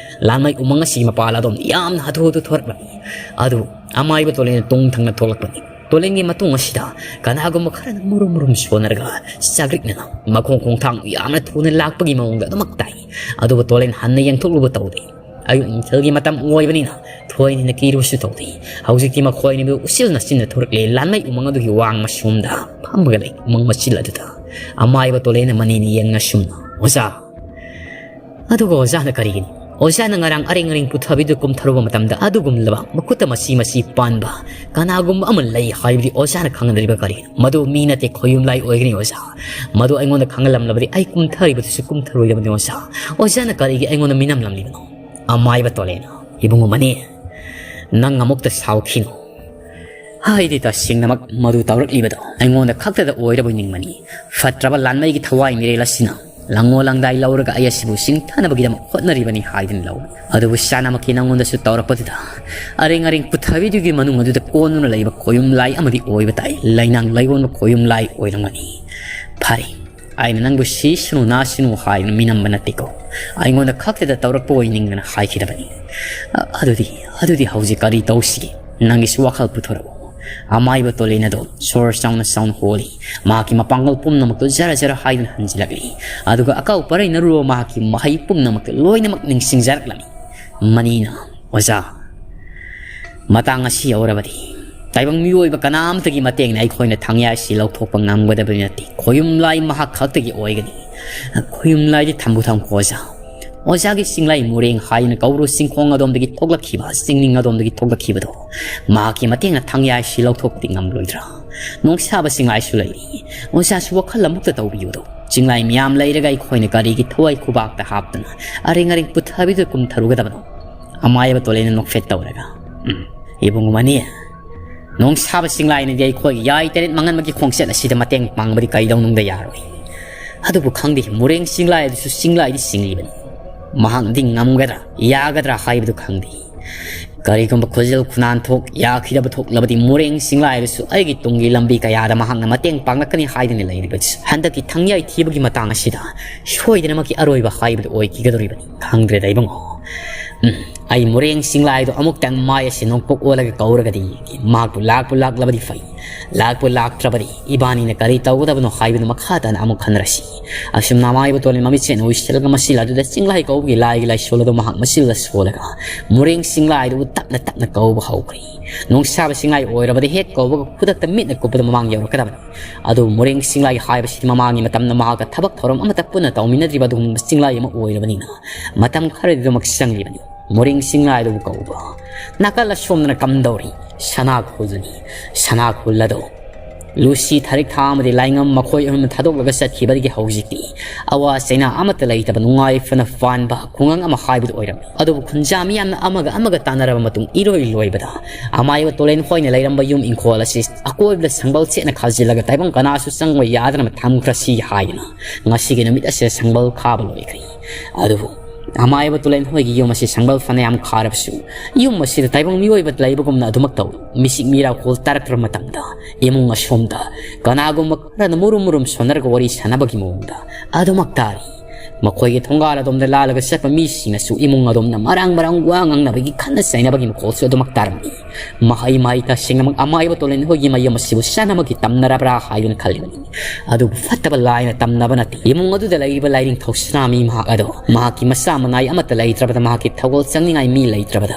ꯂꯥꯟꯃꯩ ꯎꯃꯪ ꯑꯁꯤꯒꯤ ꯃꯄꯥꯜ ꯑꯗꯣꯝꯗ ꯌꯥꯝꯅ ꯍꯥꯊꯨ ꯍꯥꯊꯨ ꯊꯣꯔꯛꯂꯝꯃꯤ꯫ ꯑꯗꯨ ꯑꯃꯥꯏꯕ ꯇꯣꯂꯦꯟꯅ ꯇꯨꯡ ꯊꯪꯅ ꯊꯣꯛꯂꯛꯄꯅꯤ꯫ ꯇꯣꯂꯦꯟꯒꯤ ꯃꯇꯨꯡ ꯑꯁꯤꯗ ꯀꯅꯥꯒꯨꯝꯕ ꯈꯔꯅ ꯃꯨꯔꯨꯝ ꯃꯨꯔꯨꯝ ꯁꯣꯟꯅꯔꯒ ꯆꯥꯒ꯭ꯔꯤꯛꯅꯅ ꯃꯈꯣꯡ ꯈꯣꯡꯊꯥꯡ ꯌꯥꯝꯅ ꯊꯨꯅ ꯂꯥꯛꯄꯒꯤ ꯃꯑꯣꯡꯗ ꯑꯗꯨꯃꯛ ꯇꯥꯏ꯫ ꯑꯗꯨꯕꯨ ꯇꯣꯂꯦꯟ ꯍꯟꯅ ꯌꯦꯡꯊꯣꯛꯂꯨꯕ ꯇꯧꯗꯦ꯫ ꯑꯌꯨꯛ ꯅꯨꯡꯊꯤꯜꯒꯤ ꯃꯇꯝ ꯑꯣꯏꯕꯅꯤꯅ ꯊꯣꯏꯅ ꯀꯤꯔꯨꯕꯁꯨ ꯇꯧꯗꯦ꯫ ꯍꯧꯖꯤꯛꯇꯤ ꯃꯈꯣꯏ ꯑꯅꯤꯗꯨ ꯎꯆꯦꯜꯅ ꯆꯤꯟꯅ ꯊꯣꯔꯛꯂꯦ꯫ ꯂꯥꯟꯃꯩ ꯎꯃꯪ ꯑꯗꯨꯒꯤ ꯋꯥꯡꯃ ꯁꯣꯝꯗ ꯐꯝꯃꯒ ꯂꯩ꯫ ꯎꯃꯪ ꯃꯆꯤꯜ ꯑꯗꯨꯗ ꯑꯃꯥꯏꯕ ꯇꯣꯂꯦꯟꯅ ꯃꯅꯤꯅ ꯌꯦꯡꯅ ꯁꯨꯝꯅ, "ꯑꯣꯖꯥ!" ꯑꯗꯨꯒ ꯑꯣꯖꯥꯅ ꯀꯔꯤꯒꯤꯅꯤ? ꯑꯣꯖꯥꯅ ꯉꯔꯥꯡ ꯑꯔꯦꯡ ꯑꯔꯦꯡ ꯄꯨꯊꯕꯤꯗꯨ ꯀꯨꯝꯊꯔꯨꯕ ꯃꯇꯝꯗ ꯑꯗꯨꯒꯨꯝꯂꯕ ꯃꯈꯨꯠꯇ ꯃꯆꯤ ꯃꯆꯤ ꯄꯥꯟꯕ ꯀꯅꯥꯒꯨꯝꯕ ꯑꯃ ꯂꯩ ꯍꯥꯏꯕꯗꯤ ꯑꯣꯖꯥꯅ ꯈꯪꯍꯟꯗ꯭ꯔꯤꯕ ꯀꯔꯤꯒꯤꯅꯣ? ꯃꯗꯨ ꯃꯤ ꯅꯠꯇꯦ, ꯈꯣꯌꯨꯝ ꯂꯥꯏ ꯑꯣꯏꯒꯅꯤ ꯑꯣꯖꯥ꯫ ꯃꯗꯨ ꯑꯩꯉꯣꯟꯗ ꯈꯪꯍꯜꯂꯝꯂꯕꯗꯤ ꯑꯩ ꯀꯨꯝꯊꯔꯤꯕꯗꯨꯁꯨ ꯀꯨꯝꯊꯔꯣꯏꯗꯕꯅꯤ ꯑꯣꯖꯥ꯫ ꯑꯣꯖꯥꯅ ꯀꯔꯤꯒꯤ ꯑꯩꯉꯣꯟꯗ ꯃꯤꯅꯝꯂꯝꯂꯤꯕꯅꯣ? ꯑꯃꯥꯏꯕ ꯇꯣꯂꯦꯟ, ꯏꯕꯨꯡꯉꯣ ꯃꯅꯤ, ꯅꯪ ꯑꯃꯨꯛꯇ ꯁꯥꯎꯈꯤꯅꯨ꯫ ꯍꯥꯏꯗꯤ ꯇꯁꯦꯡꯅꯃꯛ ꯃꯗꯨ ꯇꯧꯔꯛꯂꯤꯕꯗꯣ ꯑꯩꯉꯣꯟꯗ ꯈꯛꯇꯗ ꯑꯣꯏꯔꯕꯣꯏ ꯅꯤꯡꯕꯅꯤ꯫ ꯐꯠꯇ꯭ꯔꯕ ꯂꯥꯟꯃꯩꯒꯤ ꯊꯋꯥꯏ ꯃꯤꯔꯦꯜ ꯑꯁꯤꯅ ꯂꯪꯉꯣ ꯂꯪꯗꯥꯏ ꯂꯧꯔꯒ ꯑꯩ ꯑꯁꯤꯕꯨ ꯁꯤꯡꯊꯅꯕꯒꯤꯗꯃꯛ ꯍꯣꯠꯅꯔꯤꯕꯅꯤ ꯍꯥꯏꯗꯨꯅ ꯂꯧ꯫ ꯑꯗꯨꯕꯨ ꯆꯥꯅꯃꯛꯀꯤ ꯅꯪꯉꯣꯟꯗꯁꯨ ꯇꯧꯔꯛꯄꯗꯨꯗ ꯑꯔꯦꯡ ꯑꯔꯦꯡ ꯄꯨꯊꯕꯤꯗꯨꯒꯤ ꯃꯅꯨꯡ ꯑꯗꯨꯗ ꯀꯣꯟꯗꯨꯅ ꯂꯩꯕ ꯈꯣꯌꯨꯝ ꯂꯥꯏ ꯑꯃꯗꯤ ꯑꯣꯏꯕ ꯇꯥꯏ꯫ ꯂꯩꯅꯥꯡ ꯂꯩꯑꯣꯟꯕ ꯈꯣꯌꯨꯝ ꯂꯥꯏ ꯑꯣꯏꯔꯝꯒꯅꯤ꯫ ꯐꯔꯦ, ꯑꯩꯅ ꯅꯪꯕꯨ ꯁꯤꯁꯅꯨ ꯅꯥꯁꯅꯨ ꯍꯥꯏꯗꯨꯅ ꯃꯤꯅꯝꯕ ꯅꯠꯇꯦꯀꯣ꯫ ꯑꯩꯉꯣꯟꯗ ꯈꯛꯇꯗ ꯇꯧꯔꯛꯄ ꯑꯣꯏ ꯅꯤꯡꯗꯅ ꯍꯥꯏꯈꯤꯗꯕꯅꯤ꯫ ꯑ-, ꯑꯗꯨꯗꯤ, ꯑꯗꯨꯗꯤ ꯍꯧꯖꯤꯛ ꯀꯔꯤ ꯇꯧꯁꯤꯒꯦ? ꯅꯪꯒꯤꯁꯨ ꯋꯥꯈꯜ ꯄꯨꯊꯣꯔꯛꯎ꯫ ꯑꯃꯥꯏꯕ ꯇꯣꯂꯦꯟ ꯑꯗꯣ ꯁꯣꯔ ꯆꯥꯎꯅ ꯆꯥꯎꯅ ꯍꯣꯜꯂꯤ꯫ ꯃꯍꯥꯛꯀꯤ ꯃꯄꯥꯡꯒꯜ ꯄꯨꯝꯅꯃꯛꯇꯨ ꯖꯔ ꯖꯔ ꯍꯥꯏꯗꯨꯅ ꯍꯟꯖꯤꯜꯂꯛꯂꯤ꯫ ꯑꯗꯨꯒ ꯑꯀꯥꯎ ꯄꯔꯩꯅꯔꯨꯔꯕ ꯃꯍꯥꯛꯀꯤ ꯃꯍꯩ ꯄꯨꯝꯅꯃꯛꯇꯨ ꯂꯣꯏꯅꯃꯛ ꯅꯤꯡꯁꯤꯡꯖꯔꯛꯂꯝꯃꯤ꯫ ꯃꯅꯤꯅ, "ꯑꯣꯖꯥ, ꯃꯇꯥꯡ ꯑꯁꯤ ꯌꯧꯔꯕꯗꯤ ꯇꯥꯏꯕꯪ ꯃꯤꯑꯣꯏꯕ ꯀꯅꯥꯝꯇꯒꯤ ꯃꯇꯦꯡꯅ ꯑꯩꯈꯣꯏꯅ ꯊꯥꯡꯌꯥꯏꯁꯤ ꯂꯧꯊꯣꯛꯄ ꯉꯝꯒꯗꯕꯗꯤ ꯅꯠꯇꯦ꯫ ꯈꯣꯌꯨꯝ ꯂꯥꯏ ꯃꯍꯥꯛ ꯈꯛꯇꯒꯤ ꯑꯣꯏꯒꯅꯤ꯫ ꯈꯣꯌꯨꯝ ꯂꯥꯏꯗꯤ ꯊꯝꯕꯨ ꯊꯝꯈꯣ ꯑꯣꯖꯥ꯫ ꯑꯣꯖꯥꯒꯤ ꯆꯤꯡꯂꯥꯏ ꯃꯣꯔꯦꯡ ꯍꯥꯏꯗꯨꯅ ꯀꯧꯔꯨ ꯆꯤꯡꯈꯣꯡ ꯑꯗꯣꯝꯗꯒꯤ ꯊꯣꯛꯂꯛꯈꯤꯕ, ꯆꯤꯡꯅꯤꯡ ꯑꯗꯣꯝꯗꯒꯤ ꯊꯣꯛꯂꯛꯈꯤꯕꯗꯣ, ꯃꯍꯥꯛꯀꯤ ꯃꯇꯦꯡꯅ ꯊꯥꯡꯌꯥꯏꯁꯤ ꯂꯧꯊꯣꯛꯄꯗꯤ ꯉꯝꯂꯣꯏꯗ꯭ꯔꯥ? ꯅꯣꯡꯁꯥꯕ ꯆꯤꯡꯂꯥꯏꯁꯨ ꯂꯩꯔꯤ꯫ ꯑꯣꯖꯥꯁꯨ ꯋꯥꯈꯜ ꯑꯃꯨꯛꯇ ꯇꯧꯕꯤꯌꯨꯗꯣ꯫ ꯆꯤꯡꯂꯥꯏ ꯃꯌꯥꯝ ꯂꯩꯔꯒ ꯑꯩꯈꯣꯏꯅ ꯀꯔꯤꯒꯤ ꯊꯋꯥꯏ ꯈꯨꯕꯥꯛꯇ ꯍꯥꯞꯇꯨꯅ ꯑꯔꯦꯡ ꯑꯔꯦꯡ ꯄꯨꯊꯕꯤꯗꯨ ꯀꯨꯝꯊꯔꯨꯒꯗꯕꯅꯣ?" ꯑꯃꯥꯏꯕ ꯇꯣꯂꯦꯟꯅ ꯅꯣꯛꯐꯦꯠ ꯇꯧꯔꯒ, "ꯎꯝ, ꯏꯕꯨꯡꯉꯣ ꯃꯅꯤ, ꯅꯣꯡꯁꯥꯕ ꯆꯤꯡꯂꯥꯏꯅꯗꯤ ꯑꯩꯈꯣꯏꯒꯤ ꯌꯥꯏ ꯇꯔꯦꯠ ꯃꯥꯡꯍꯟꯕꯒꯤ ꯈꯣꯡꯆꯠ ꯑꯁꯤꯗ ꯃꯇꯦꯡ ꯄꯥꯡꯕꯗꯤ ꯀꯩꯗꯧꯅꯨꯡꯗ ꯌꯥꯔꯣꯏ꯫ ꯑꯗꯨꯕꯨ ꯈꯪꯗꯦ, ꯃꯣꯔꯦꯡ ꯆꯤꯡꯂꯥꯏ ꯑꯗꯨꯁꯨ ꯆꯤꯡꯂꯥꯏꯗꯤ ꯆꯤꯡꯂꯤꯕꯅꯤ꯫ ꯃꯍꯥꯛꯅꯗꯤ ꯉꯝꯒꯗ꯭ꯔꯥ, ꯌꯥꯒꯗ꯭ꯔꯥ ꯍꯥꯏꯕꯗꯨ ꯈꯪꯗꯦ꯫ ꯀꯔꯤꯒꯨꯝꯕ ꯈꯨꯖꯤꯜ ꯈꯨꯅꯥꯟ ꯊꯣꯛ ꯌꯥꯈꯤꯗꯕ ꯊꯣꯛꯂꯕꯗꯤ ꯃꯣꯔꯦꯡ ꯆꯤꯡꯂꯥꯏ ꯑꯗꯨꯁꯨ ꯑꯩꯒꯤ ꯇꯨꯡꯒꯤ ꯂꯝꯕꯤ ꯀꯌꯥꯗ ꯃꯍꯥꯛꯅ ꯃꯇꯦꯡ ꯄꯥꯡꯂꯛꯀꯅꯤ ꯍꯥꯏꯗꯨꯅ ꯂꯩꯔꯤꯕ ꯍꯟꯗꯛꯀꯤ ꯊꯥꯡꯌꯥꯏ ꯊꯤꯕꯒꯤ ꯃꯇꯥꯡ ꯑꯁꯤꯗ ꯁꯣꯏꯗꯅꯃꯛꯀꯤ ꯑꯔꯣꯏꯕ ꯍꯥꯏꯕꯗꯨ ꯑꯣꯏꯈꯤꯒꯗꯧꯔꯤꯕꯅꯤ꯫ ꯈꯪꯗ꯭ꯔꯦꯗ ꯏꯕꯨꯡꯉꯣ꯫ ꯎꯝ, ꯑꯩ ꯃꯣꯔꯦꯡ ꯆꯤꯡꯂꯥꯏꯗꯣ ꯑꯃꯨꯛꯇꯪ ꯃꯥꯏ ꯑꯁꯤ ꯅꯣꯡꯄꯣꯛ ꯑꯣꯜꯂꯒ ꯀꯧꯔꯒꯗꯤ, ꯃꯍꯥꯛꯄꯨ ꯂꯥꯛꯄꯨ ꯂꯥꯛꯂꯕꯗꯤ ꯐꯩ, ꯂꯥꯛꯄꯨ ꯂꯥꯛꯇ꯭ꯔꯕꯗꯤ ꯏꯕꯥꯅꯤꯅ ꯀꯔꯤ ꯇꯧꯒꯗꯕꯅꯣ ꯍꯥꯏꯕꯗꯨ ꯃꯈꯥ ꯇꯥꯅ ꯑꯃꯨꯛ ꯈꯟꯅꯔꯁꯤ꯫ ꯑꯁꯨꯝꯅ ꯑꯃꯥꯏꯕ ꯇꯣꯂꯦꯟ ꯃꯃꯤꯠꯁꯦꯟ ꯎꯏꯁꯤꯜꯂꯒ ꯃꯆꯤꯜ ꯑꯗꯨꯗ ꯆꯤꯡꯂꯥꯏ ꯀꯧꯕꯒꯤ ꯂꯥꯏꯒꯤ ꯂꯥꯏꯁꯣꯜ ꯑꯗꯨ ꯃꯍꯥꯛ ꯃꯆꯤꯜꯗ ꯁꯣꯜꯂꯒ ꯃꯣꯔꯦꯡ ꯆꯤꯡꯂꯥꯏꯗꯨꯕꯨ ꯇꯞꯅ ꯇꯞꯅ ꯀꯧꯕ ꯍꯧꯈ꯭ꯔꯦ꯫ ꯅꯣꯡꯁꯥꯕ ꯆꯤꯡꯂꯥꯏ ꯑꯣꯏꯔꯕꯗꯤ ꯍꯦꯛ ꯀꯧꯕꯒ ꯈꯨꯗꯛꯇ ꯃꯤꯠꯅ ꯀꯨꯞꯄꯗ ꯃꯃꯥꯡ ꯌꯧꯔꯛꯀꯗꯕꯅꯤ꯫ ꯑꯗꯨꯕꯨ ꯃꯣꯔꯦꯡ ꯆꯤꯡꯂꯥꯏ ꯍꯥꯏꯕꯁꯤꯗꯤ ꯃꯃꯥꯡꯒꯤ ꯃꯇꯝꯗ ꯃꯍꯥꯛꯀ ꯊꯕꯛ ꯊꯧꯔꯝ ꯑꯃꯠꯇ ꯄꯨꯟꯅ ꯇꯧꯃꯤꯟꯅꯗ꯭ꯔꯤꯕ ꯑꯗꯨꯒꯨꯝꯕ ꯆꯤꯡꯂꯥꯏ ꯑꯃ ꯑꯣꯏꯔꯕꯅꯤꯅ ꯃꯇꯝ ꯈꯔꯗꯤ ꯑꯗꯨꯃꯛ ꯆꯪꯂꯤꯕꯅꯤ꯫ ꯃꯣꯔꯦꯡ ꯆꯤꯡꯂꯥꯏꯗꯨꯕꯨ ꯀꯧꯕ꯫ ꯅꯥꯀꯜ ꯑꯁꯣꯝꯗꯅ ꯀꯝꯗꯧꯔꯤ? ꯁꯅꯥ ꯈꯨꯜꯗꯨꯅꯤ꯫ ꯁꯅꯥ ꯈꯨꯜ ꯑꯗꯣ ꯂꯨꯁꯤ ꯊꯔꯤꯛ ꯊꯥ ꯑꯃꯗꯤ ꯂꯥꯏꯉꯝ ꯃꯈꯣꯏ ꯑꯍꯨꯝ ꯊꯥꯗꯣꯛꯂꯒ ꯆꯠꯈꯤꯕꯗꯒꯤ ꯍꯧꯖꯤꯛꯇꯤ ꯑꯋꯥ ꯆꯩꯅꯥ ꯑꯃꯠꯇ ꯂꯩꯇꯕ ꯅꯨꯡꯉꯥꯏ ꯐꯅ ꯄꯥꯟꯕ ꯈꯨꯡꯒꯪ ꯑꯃ ꯍꯥꯏꯕꯗꯨ ꯑꯣꯏꯔꯝꯃꯤ꯫ ꯑꯗꯨꯕꯨ ꯈꯨꯟꯖꯥ ꯃꯤꯌꯥꯝꯅ ꯑꯃꯒ ꯑꯃꯒ ꯇꯥꯟꯅꯔꯕ ꯃꯇꯨꯡ ꯏꯔꯣꯏ ꯂꯣꯏꯕꯗ ꯑꯃꯥꯏꯕ ꯇꯣꯂꯦꯟ ꯍꯣꯏꯅ ꯂꯩꯔꯝꯕ ꯌꯨꯝ ꯏꯪꯈꯣꯜ ꯑꯁꯤ ꯑꯀꯣꯏꯕꯗ ꯁꯪꯕꯜ ꯆꯦꯠꯅ ꯈꯥꯖꯤꯜꯂꯒ ꯇꯥꯏꯕꯪ ꯀꯅꯥꯁꯨ ꯆꯪꯕ ꯌꯥꯗꯅꯕ ꯊꯝꯈ꯭ꯔꯁꯤ ꯍꯥꯏꯗꯨꯅ ꯉꯁꯤꯒꯤ ꯅꯨꯃꯤꯠ ꯑꯁꯤꯗ ꯁꯪꯕꯜ ꯈꯥꯕ ꯂꯣꯏꯈ꯭ꯔꯦ꯫ ꯑꯗꯨꯕꯨ ꯑꯃꯥꯏꯕ ꯇꯣꯂꯦꯟ ꯍꯣꯏꯒꯤ ꯌꯨꯝ ꯑꯁꯤ ꯁꯪꯕꯜ ꯐꯅꯌꯥꯝ ꯈꯥꯔꯕꯁꯨ ꯌꯨꯝ ꯑꯁꯤꯗ ꯇꯥꯏꯕꯪ ꯃꯤꯑꯣꯏꯕ ꯂꯩꯕꯒꯨꯝꯅ ꯑꯗꯨꯃꯛ ꯇꯧꯏ꯫ ꯃꯤꯆꯤꯛ ꯃꯤꯔꯥꯎꯈꯣꯜ ꯇꯥꯔꯛꯇ꯭ꯔꯕ ꯃꯇꯝꯗ ꯏꯃꯨꯡ ꯑꯁꯣꯝꯗ ꯀꯅꯥꯒꯨꯝꯕ ꯈꯔꯅ ꯃꯨꯔꯨꯝ ꯃꯨꯔꯨꯝ ꯁꯣꯟꯅꯔꯒ ꯋꯥꯔꯤ ꯁꯥꯟꯅꯕꯒꯤ ꯃꯑꯣꯡꯗ ꯑꯗꯨꯃꯛ ꯇꯥꯔꯤ꯫ ꯃꯈꯣꯏꯒꯤ ꯊꯣꯡꯒꯥꯜ ꯑꯗꯣꯝꯗ ꯂꯥꯜꯂꯒ ꯆꯠꯄ ꯃꯤꯁꯤꯡꯅꯁꯨ ꯏꯃꯨꯡ ꯑꯗꯣꯝꯗ ꯃꯔꯥꯡ ꯃꯔꯥꯡ ꯋꯥ ꯉꯥꯡꯅꯕꯒꯤ ꯈꯠꯅ ꯆꯩꯅꯕꯒꯤ ꯃꯈꯣꯜꯁꯨ ꯑꯗꯨꯃꯛ ꯇꯥꯔꯝꯃꯤ꯫ ꯃꯍꯩ ꯃꯍꯩ ꯇꯁꯦꯡꯅꯃꯛ ꯑꯃꯥꯏꯕ ꯇꯣꯂꯦꯟ ꯍꯣꯏꯒꯤ ꯃꯌꯨꯝ ꯑꯁꯤꯕꯨ ꯆꯥꯅꯃꯛꯀꯤ ꯇꯝꯅꯔꯕ꯭ꯔꯥ ꯍꯥꯏꯗꯨꯅ ꯈꯜꯂꯤꯕꯅꯤ꯫ ꯑꯗꯨꯕꯨ ꯐꯠꯇꯕ ꯂꯥꯏꯅ ꯇꯝꯅꯕ ꯅꯠꯇꯦ꯫ ꯏꯃꯨꯡ ꯑꯗꯨꯗ ꯂꯩꯔꯤꯕ ꯂꯥꯏꯅꯤꯡꯊꯧ ꯁꯅꯥꯃꯤ ꯃꯍꯥꯛ ꯑꯗꯣ ꯃꯍꯥꯛꯀꯤ ꯃꯆꯥ ꯃꯅꯥꯏ ꯑꯃꯠꯇ ꯂꯩꯇ꯭ꯔꯕꯗ ꯃꯍꯥꯛꯀꯤ ꯊꯧꯒꯜ ꯆꯪꯅꯤꯡꯉꯥꯏ ꯃꯤ ꯂꯩꯇ꯭ꯔꯕꯗ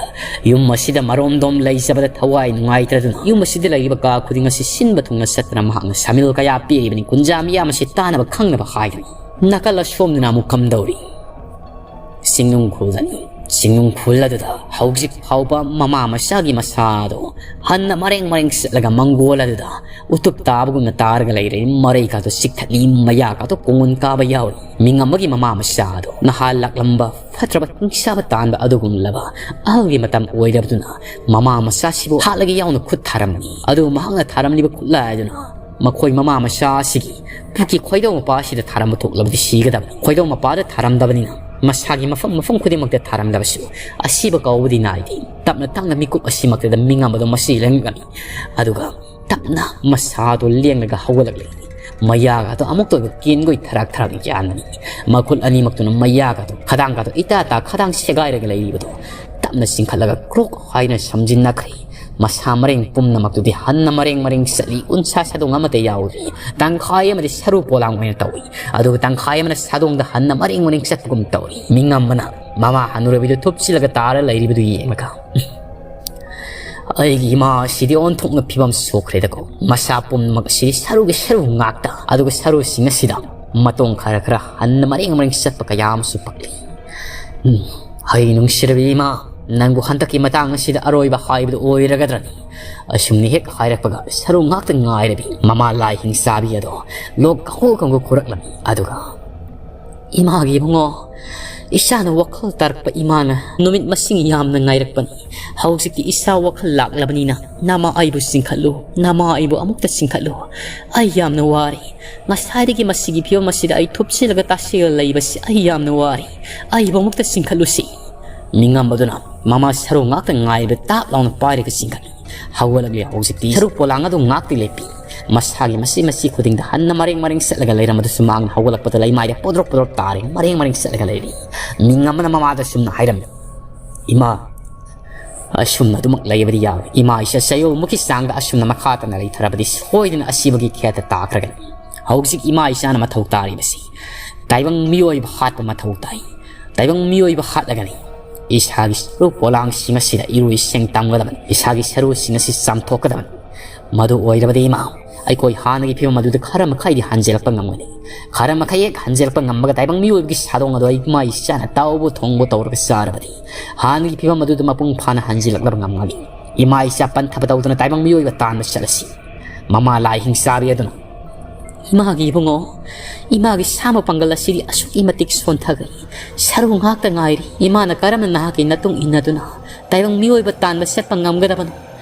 ꯌꯨꯝ ꯑꯁꯤꯗ ꯃꯔꯣꯝꯗꯣꯝ ꯂꯩꯖꯕꯗ ꯊꯋꯥꯏ ꯅꯨꯡꯉꯥꯏꯇ꯭ꯔꯗꯨꯅ ꯌꯨꯝ ꯑꯁꯤꯗ ꯂꯩꯔꯤꯕ ꯀꯥ ꯈꯨꯗꯤꯡ ꯑꯁꯤ ꯁꯤꯟꯕ ꯊꯨꯡꯅ ꯆꯠꯇꯅ ꯃꯍꯥꯛꯅ ꯁꯥꯃꯤꯜ ꯀꯌꯥ ꯄꯤꯔꯤꯕꯅꯤ꯫ ꯀꯨꯟꯖꯥ ꯃꯤꯌꯥꯝ ꯑꯁꯤ ꯇꯥꯅꯕ ꯈꯪꯅꯕ ꯍꯥꯏꯗꯨꯅ꯫ ꯅꯥꯀꯜ ꯑꯁꯣꯝꯗꯅ ꯑꯃꯨꯛ ꯀꯝꯗꯧꯔꯤ? ꯆꯤꯡꯅꯨꯡ ꯈꯨꯜꯗꯅꯤ꯫ ꯆꯤꯡꯅꯨꯡ ꯈꯨꯜ ꯑꯗꯨꯗ ꯍꯧꯖꯤꯛ ꯐꯥꯎꯕ ꯃꯃꯥ ꯃꯆꯥꯒꯤ ꯃꯁꯥ ꯑꯗꯣ ꯍꯟꯅ ꯃꯔꯦꯡ ꯃꯔꯦꯡ ꯆꯠꯂꯒ ꯃꯪꯒꯣꯜ ꯑꯗꯨꯗ ꯎꯇꯨꯞ ꯇꯥꯕꯒꯨꯝꯅ ꯇꯥꯔꯒ ꯂꯩꯔꯦ꯫ ꯃꯔꯩ ꯀꯥꯗꯣ ꯆꯤꯛꯊꯠꯂꯤ, ꯃꯌꯥ ꯀꯥꯗꯣ ꯀꯣꯡꯒꯣꯟ ꯀꯥꯕ ꯌꯥꯎꯔꯤ꯫ ꯃꯤꯉꯝꯕꯒꯤ ꯃꯃꯥ ꯃꯆꯥ ꯑꯗꯣ ꯅꯍꯥ ꯂꯥꯛꯂꯝꯕ ꯐꯠꯇ꯭ꯔꯕ ꯍꯤꯡꯁꯥꯕ ꯇꯥꯟꯕ ꯑꯗꯨꯒꯨꯝꯂꯕ ꯑꯍꯜꯒꯤ ꯃꯇꯝ ꯑꯣꯏꯔꯕꯗꯨꯅ ꯃꯃꯥ ꯃꯆꯥꯁꯤꯕꯨ ꯍꯥꯠꯂꯒ ꯌꯥꯎꯅ ꯈꯨꯠ ꯊꯥꯔꯝꯕꯅꯤ꯫ ꯑꯗꯨꯕꯨ ꯃꯍꯥꯛꯅ ꯊꯥꯔꯝꯂꯤꯕ ꯈꯨꯠꯂꯥꯏ ꯑꯗꯨꯅ ꯃꯈꯣꯏ ꯃꯃꯥ ꯃꯆꯥ ꯑꯁꯤꯒꯤ ꯄꯨꯛꯀꯤ ꯈꯣꯏꯗꯧ ꯃꯄꯥ ꯑꯁꯤꯗ ꯊꯥꯔꯝꯕ ꯊꯣꯛꯂꯕꯗꯤ ꯁꯤꯒꯗꯕꯅꯤ꯫ ꯈꯣꯏꯗꯧ ꯃꯄꯥꯗ ꯊꯥꯔꯝꯗꯕꯅꯤꯅ ꯃꯁꯥꯒꯤ ꯃꯐꯝ ꯃꯐꯝ ꯈꯨꯗꯤꯡꯃꯛꯇ ꯊꯥꯔꯝꯂꯕꯁꯨ ꯑꯁꯤꯕ ꯀꯧꯕꯗꯤ ꯅꯥꯏꯗꯦ꯫ ꯇꯞꯅ ꯇꯞꯅ ꯃꯤꯀꯨꯞ ꯑꯁꯤꯃꯛꯇꯗ ꯃꯤꯉꯝꯕꯗꯣ ꯃꯁꯤ ꯂꯦꯡꯂꯛꯂꯝꯃꯤ꯫ ꯑꯗꯨꯒ ꯇꯞꯅ ꯃꯁꯥꯗꯣ ꯂꯦꯡꯂꯒ ꯍꯧꯒꯠꯂꯛꯂꯤ꯫ ꯃꯌꯥꯒꯗꯣ ꯑꯃꯨꯛꯇ ꯑꯣꯏꯕ ꯀꯦꯟꯒꯣꯏ ꯊꯔꯥꯛ ꯊꯔꯥꯛ ꯌꯥꯟꯕꯅꯤ꯫ ꯃꯈꯨꯠ ꯑꯅꯤꯃꯛꯇꯨꯅ ꯃꯌꯥꯒꯗꯣ, ꯈꯗꯥꯡꯒꯗꯣ ꯏꯇꯥ ꯇꯥ ꯈꯗꯥꯡ ꯁꯦꯒꯥꯏꯔꯒ ꯂꯩꯔꯤꯕꯗꯣ ꯇꯞꯅ ꯆꯤꯡꯈꯠꯂꯒ ꯀ꯭ꯔꯣꯛ ꯍꯥꯏꯅ ꯁꯝꯖꯤꯟꯅꯈ꯭ꯔꯦ꯫ ꯃꯁꯥ ꯃꯔꯦꯡ ꯄꯨꯝꯅꯃꯛꯇꯨꯗꯤ ꯍꯟꯅ ꯃꯔꯦꯡ ꯃꯔꯦꯡ ꯆꯠꯂꯤ, ꯎꯟꯁꯥ ꯁꯥꯗꯣꯡ ꯑꯃꯠꯇ ꯌꯥꯎꯗ꯭ꯔꯤ꯫ ꯇꯪꯈꯥꯏ ꯑꯃꯗꯤ ꯁꯔꯨ ꯄꯣꯂꯥꯡ ꯑꯣꯏꯅ ꯇꯧꯏ, ꯑꯗꯨꯒ ꯇꯪꯈꯥꯏ ꯑꯃꯅ ꯁꯥꯗꯣꯡꯗ ꯍꯟꯅ ꯃꯔꯦꯡ ꯃꯔꯦꯡ ꯆꯠꯄꯒꯨꯝ ꯇꯧꯔꯤ꯫ ꯃꯤꯉꯝꯕꯅ ꯃꯃꯥ ꯍꯅꯨꯔꯕꯤꯗꯨ ꯊꯨꯞꯆꯤꯜꯂꯒ ꯇꯥꯔ ꯂꯩꯔꯤꯕꯗꯨ ꯌꯦꯡꯂꯒ, "ꯑꯩꯒꯤ ꯏꯃꯥ ꯑꯁꯤꯗꯤ ꯑꯣꯟꯊꯣꯛꯅ ꯐꯤꯕꯝ ꯁꯣꯛꯈ꯭ꯔꯦꯗꯀꯣ꯫ ꯃꯁꯥ ꯄꯨꯝꯅꯃꯛ ꯑꯁꯤꯗꯤ ꯁꯔꯨꯒꯤ ꯁꯔꯨ ꯉꯥꯛꯇ, ꯑꯗꯨꯒ ꯁꯔꯨꯁꯤꯡ ꯑꯁꯤꯗ ꯃꯇꯣꯡ ꯈꯔ ꯈꯔ ꯍꯟꯅ ꯃꯔꯦꯡ ꯃꯔꯦꯡ ꯆꯠꯄ ꯀꯌꯥ ꯑꯃꯁꯨ ꯄꯛꯂꯤ꯫ ꯎꯝ, ꯑꯩ ꯅꯨꯡꯁꯤꯔꯕꯤ ꯏꯃꯥ, ꯅꯪꯕꯨ ꯍꯟꯗꯛꯀꯤ ꯃꯇꯥꯡ ꯑꯁꯤꯗ ꯑꯔꯣꯏꯕ ꯍꯥꯏꯕꯗꯨ ꯑꯣꯏꯔꯒꯗ꯭ꯔꯅꯤ?" ꯑꯁꯨꯝꯅ ꯍꯦꯛ ꯍꯥꯏꯔꯛꯄꯒ ꯁꯔꯨ ꯉꯥꯛꯇ ꯉꯥꯏꯔꯕꯤ ꯃꯃꯥ ꯂꯥꯏ ꯍꯤꯡꯆꯥꯕꯤ ꯑꯗꯣ ꯂꯣꯛ ꯀꯥꯡꯈꯨ ꯀꯥꯡꯈꯨ ꯈꯨꯔꯛꯂꯝꯃꯤ꯫ ꯑꯗꯨꯒ, "ꯏꯃꯥꯒꯤ ꯏꯕꯨꯡꯉꯣ, ꯏꯁꯥꯅ ꯋꯥꯈꯜ ꯇꯥꯔꯛꯄ ꯏꯃꯥꯅ ꯅꯨꯃꯤꯠ ꯃꯁꯤꯡ ꯌꯥꯝꯅ ꯉꯥꯏꯔꯛꯄꯅꯤ꯫ ꯍꯧꯖꯤꯛꯇꯤ ꯏꯁꯥ ꯋꯥꯈꯜ ꯂꯥꯛꯂꯕꯅꯤꯅ ꯅꯃꯥ ꯑꯩꯕꯨ ꯆꯤꯡꯈꯠꯂꯨ, ꯅꯃꯥ ꯑꯩꯕꯨ ꯑꯃꯨꯛꯇ ꯆꯤꯡꯈꯠꯂꯨ꯫ ꯑꯩ ꯌꯥꯝꯅ ꯋꯥꯔꯦ꯫ ꯉꯁꯥꯏꯗꯒꯤ ꯃꯁꯤꯒꯤ ꯐꯤꯕꯝ ꯑꯁꯤꯗ ꯑꯩ ꯊꯨꯞꯆꯤꯜꯂꯒ ꯇꯥꯁꯤꯜꯂꯒ ꯂꯩꯕꯁꯤ ꯑꯩ ꯌꯥꯝꯅ ꯋꯥꯔꯦ꯫ ꯑꯩꯕꯨ ꯑꯃꯨꯛꯇ ꯆꯤꯡꯈꯠꯂꯨꯁꯤ꯫" ꯃꯤꯉꯝꯕꯗꯨꯅ ꯃꯃꯥ ꯁꯔꯨ ꯉꯥꯛꯇ ꯉꯥꯏꯕ ꯇꯥꯞ ꯂꯥꯎꯅ ꯄꯥꯏꯔꯒ ꯆꯤꯡꯈꯠꯂꯤ꯫ ꯍꯧꯒꯠꯂꯛꯂꯤ꯫ ꯍꯧꯖꯤꯛꯇꯤ ꯁꯔꯨ ꯄꯣꯂꯥꯡ ꯑꯗꯨ ꯉꯥꯛꯇꯤ ꯂꯦꯞꯄꯤ꯫ ꯃꯁꯥꯒꯤ ꯃꯆꯤ ꯃꯆꯤ ꯈꯨꯗꯤꯡꯗ ꯍꯟꯅ ꯃꯔꯦꯡ ꯃꯔꯦꯡ ꯆꯠꯂꯒ ꯂꯩꯔꯝꯕꯗꯨꯁꯨ ꯃꯥꯡꯅ ꯍꯧꯒꯠꯂꯛꯄꯗ ꯂꯩꯃꯥꯏꯗ ꯄꯣꯗ꯭ꯔꯣꯛ ꯄꯣꯗ꯭ꯔꯣꯛ ꯇꯥꯔꯦ꯫ ꯃꯔꯦꯡ ꯃꯔꯦꯡ ꯆꯠꯂꯒ ꯂꯩꯔꯤ꯫ ꯃꯤꯉꯝꯕꯅ ꯃꯃꯥꯗ ꯁꯨꯝꯅ ꯍꯥꯏꯔꯝꯃꯤ, "ꯏꯃꯥ, ꯑꯁꯨꯝꯅ ꯑꯗꯨꯃꯛ ꯂꯩꯕꯗꯤ ꯌꯥꯔꯣꯏ꯫ ꯏꯃꯥ ꯏꯆꯥ ꯆꯌꯣꯜꯃꯨꯛꯀꯤ ꯆꯥꯡꯗ ꯑꯁꯨꯝꯅ ꯃꯈꯥ ꯇꯥꯅ ꯂꯩꯊꯔꯕꯗꯤ ꯁꯣꯏꯗꯅ ꯑꯁꯤꯕꯒꯤ ꯈꯦꯠꯇ ꯇꯥꯈ꯭ꯔꯒꯅꯤ꯫ ꯍꯧꯖꯤꯛ ꯏꯃꯥ ꯏꯆꯥꯅ ꯃꯊꯧ ꯇꯥꯔꯤꯕꯁꯤ ꯇꯥꯏꯕꯪ ꯃꯤꯑꯣꯏꯕ ꯍꯥꯠꯄ ꯃꯊꯧ ꯇꯥꯏ꯫ ꯇꯥꯏꯕꯪ ꯃꯤꯑꯣꯏꯕ ꯍꯥꯠꯂꯒꯅꯤ ꯏꯁꯥꯒꯤ ꯁꯔꯨ ꯄꯣꯂꯥꯡꯁꯤꯡ ꯑꯁꯤꯗ ꯏꯔꯣꯏ ꯁꯦꯡ ꯇꯝꯒꯗꯕꯅꯤ꯫ ꯏꯁꯥꯒꯤ ꯁꯔꯨꯁꯤꯡ ꯑꯁꯤ ꯆꯥꯝꯊꯣꯛꯀꯗꯕꯅꯤ꯫ ꯃꯗꯨ ꯑꯣꯏꯔꯕꯗꯤ ꯏꯃꯥ, ꯑꯩꯈꯣꯏ ꯍꯥꯟꯅꯒꯤ ꯐꯤꯕꯝ ꯑꯗꯨꯗ ꯈꯔ ꯃꯈꯩꯗꯤ ꯍꯟꯖꯤꯜꯂꯛꯄ ꯉꯝꯒꯅꯤ꯫ ꯈꯔ ꯃꯈꯩ ꯍꯦꯛ ꯍꯟꯖꯤꯜꯂꯛꯄ ꯉꯝꯃꯒ ꯇꯥꯏꯕꯪ ꯃꯤꯑꯣꯏꯕꯒꯤ ꯁꯥꯗꯣꯡ ꯑꯗꯨ ꯑꯩ ꯏꯃꯥ ꯏꯆꯥꯅ ꯇꯥꯎꯕ ꯊꯣꯡꯕ ꯇꯧꯔꯒ ꯆꯥꯔꯕꯗꯤ ꯍꯥꯟꯅꯒꯤ ꯐꯤꯕꯝ ꯑꯗꯨꯗ ꯃꯄꯨꯡ ꯐꯥꯅ ꯍꯟꯖꯤꯜꯂꯛꯅꯕ ꯉꯝꯒꯅꯤ꯫ ꯏꯃꯥ ꯏꯆꯥ ꯄꯟꯊꯕ ꯇꯧꯗꯨꯅ ꯇꯥꯏꯕꯪ ꯃꯤꯑꯣꯏꯕ ꯇꯥꯟꯕ ꯆꯠꯂꯁꯤ꯫" ꯃꯃꯥ ꯂꯥꯏ ꯍꯤꯡꯆꯥꯕꯤ ꯑꯗꯨꯅ, "ꯏꯃꯥꯒꯤ ꯏꯕꯨꯡꯉꯣ, ꯏꯃꯥꯒꯤ ꯁꯥꯃ ꯄꯥꯡꯒꯜ ꯑꯁꯤꯗꯤ ꯑꯁꯨꯛꯀꯤ ꯃꯇꯤꯛ ꯁꯣꯟꯊꯈ꯭ꯔꯦ꯫ ꯁꯔꯨ ꯉꯥꯛꯇ ꯉꯥꯏꯔꯤ꯫ ꯏꯃꯥꯅ ꯀꯔꯝꯅ ꯅꯍꯥꯛꯀꯤ ꯅꯇꯨꯡ ꯏꯟꯅꯗꯨꯅ ꯇꯥꯏꯕꯪ ꯃꯤꯑꯣꯏꯕ ꯇꯥꯟꯕ ꯆꯠꯄ ꯉꯝꯒꯗꯕꯅꯣ?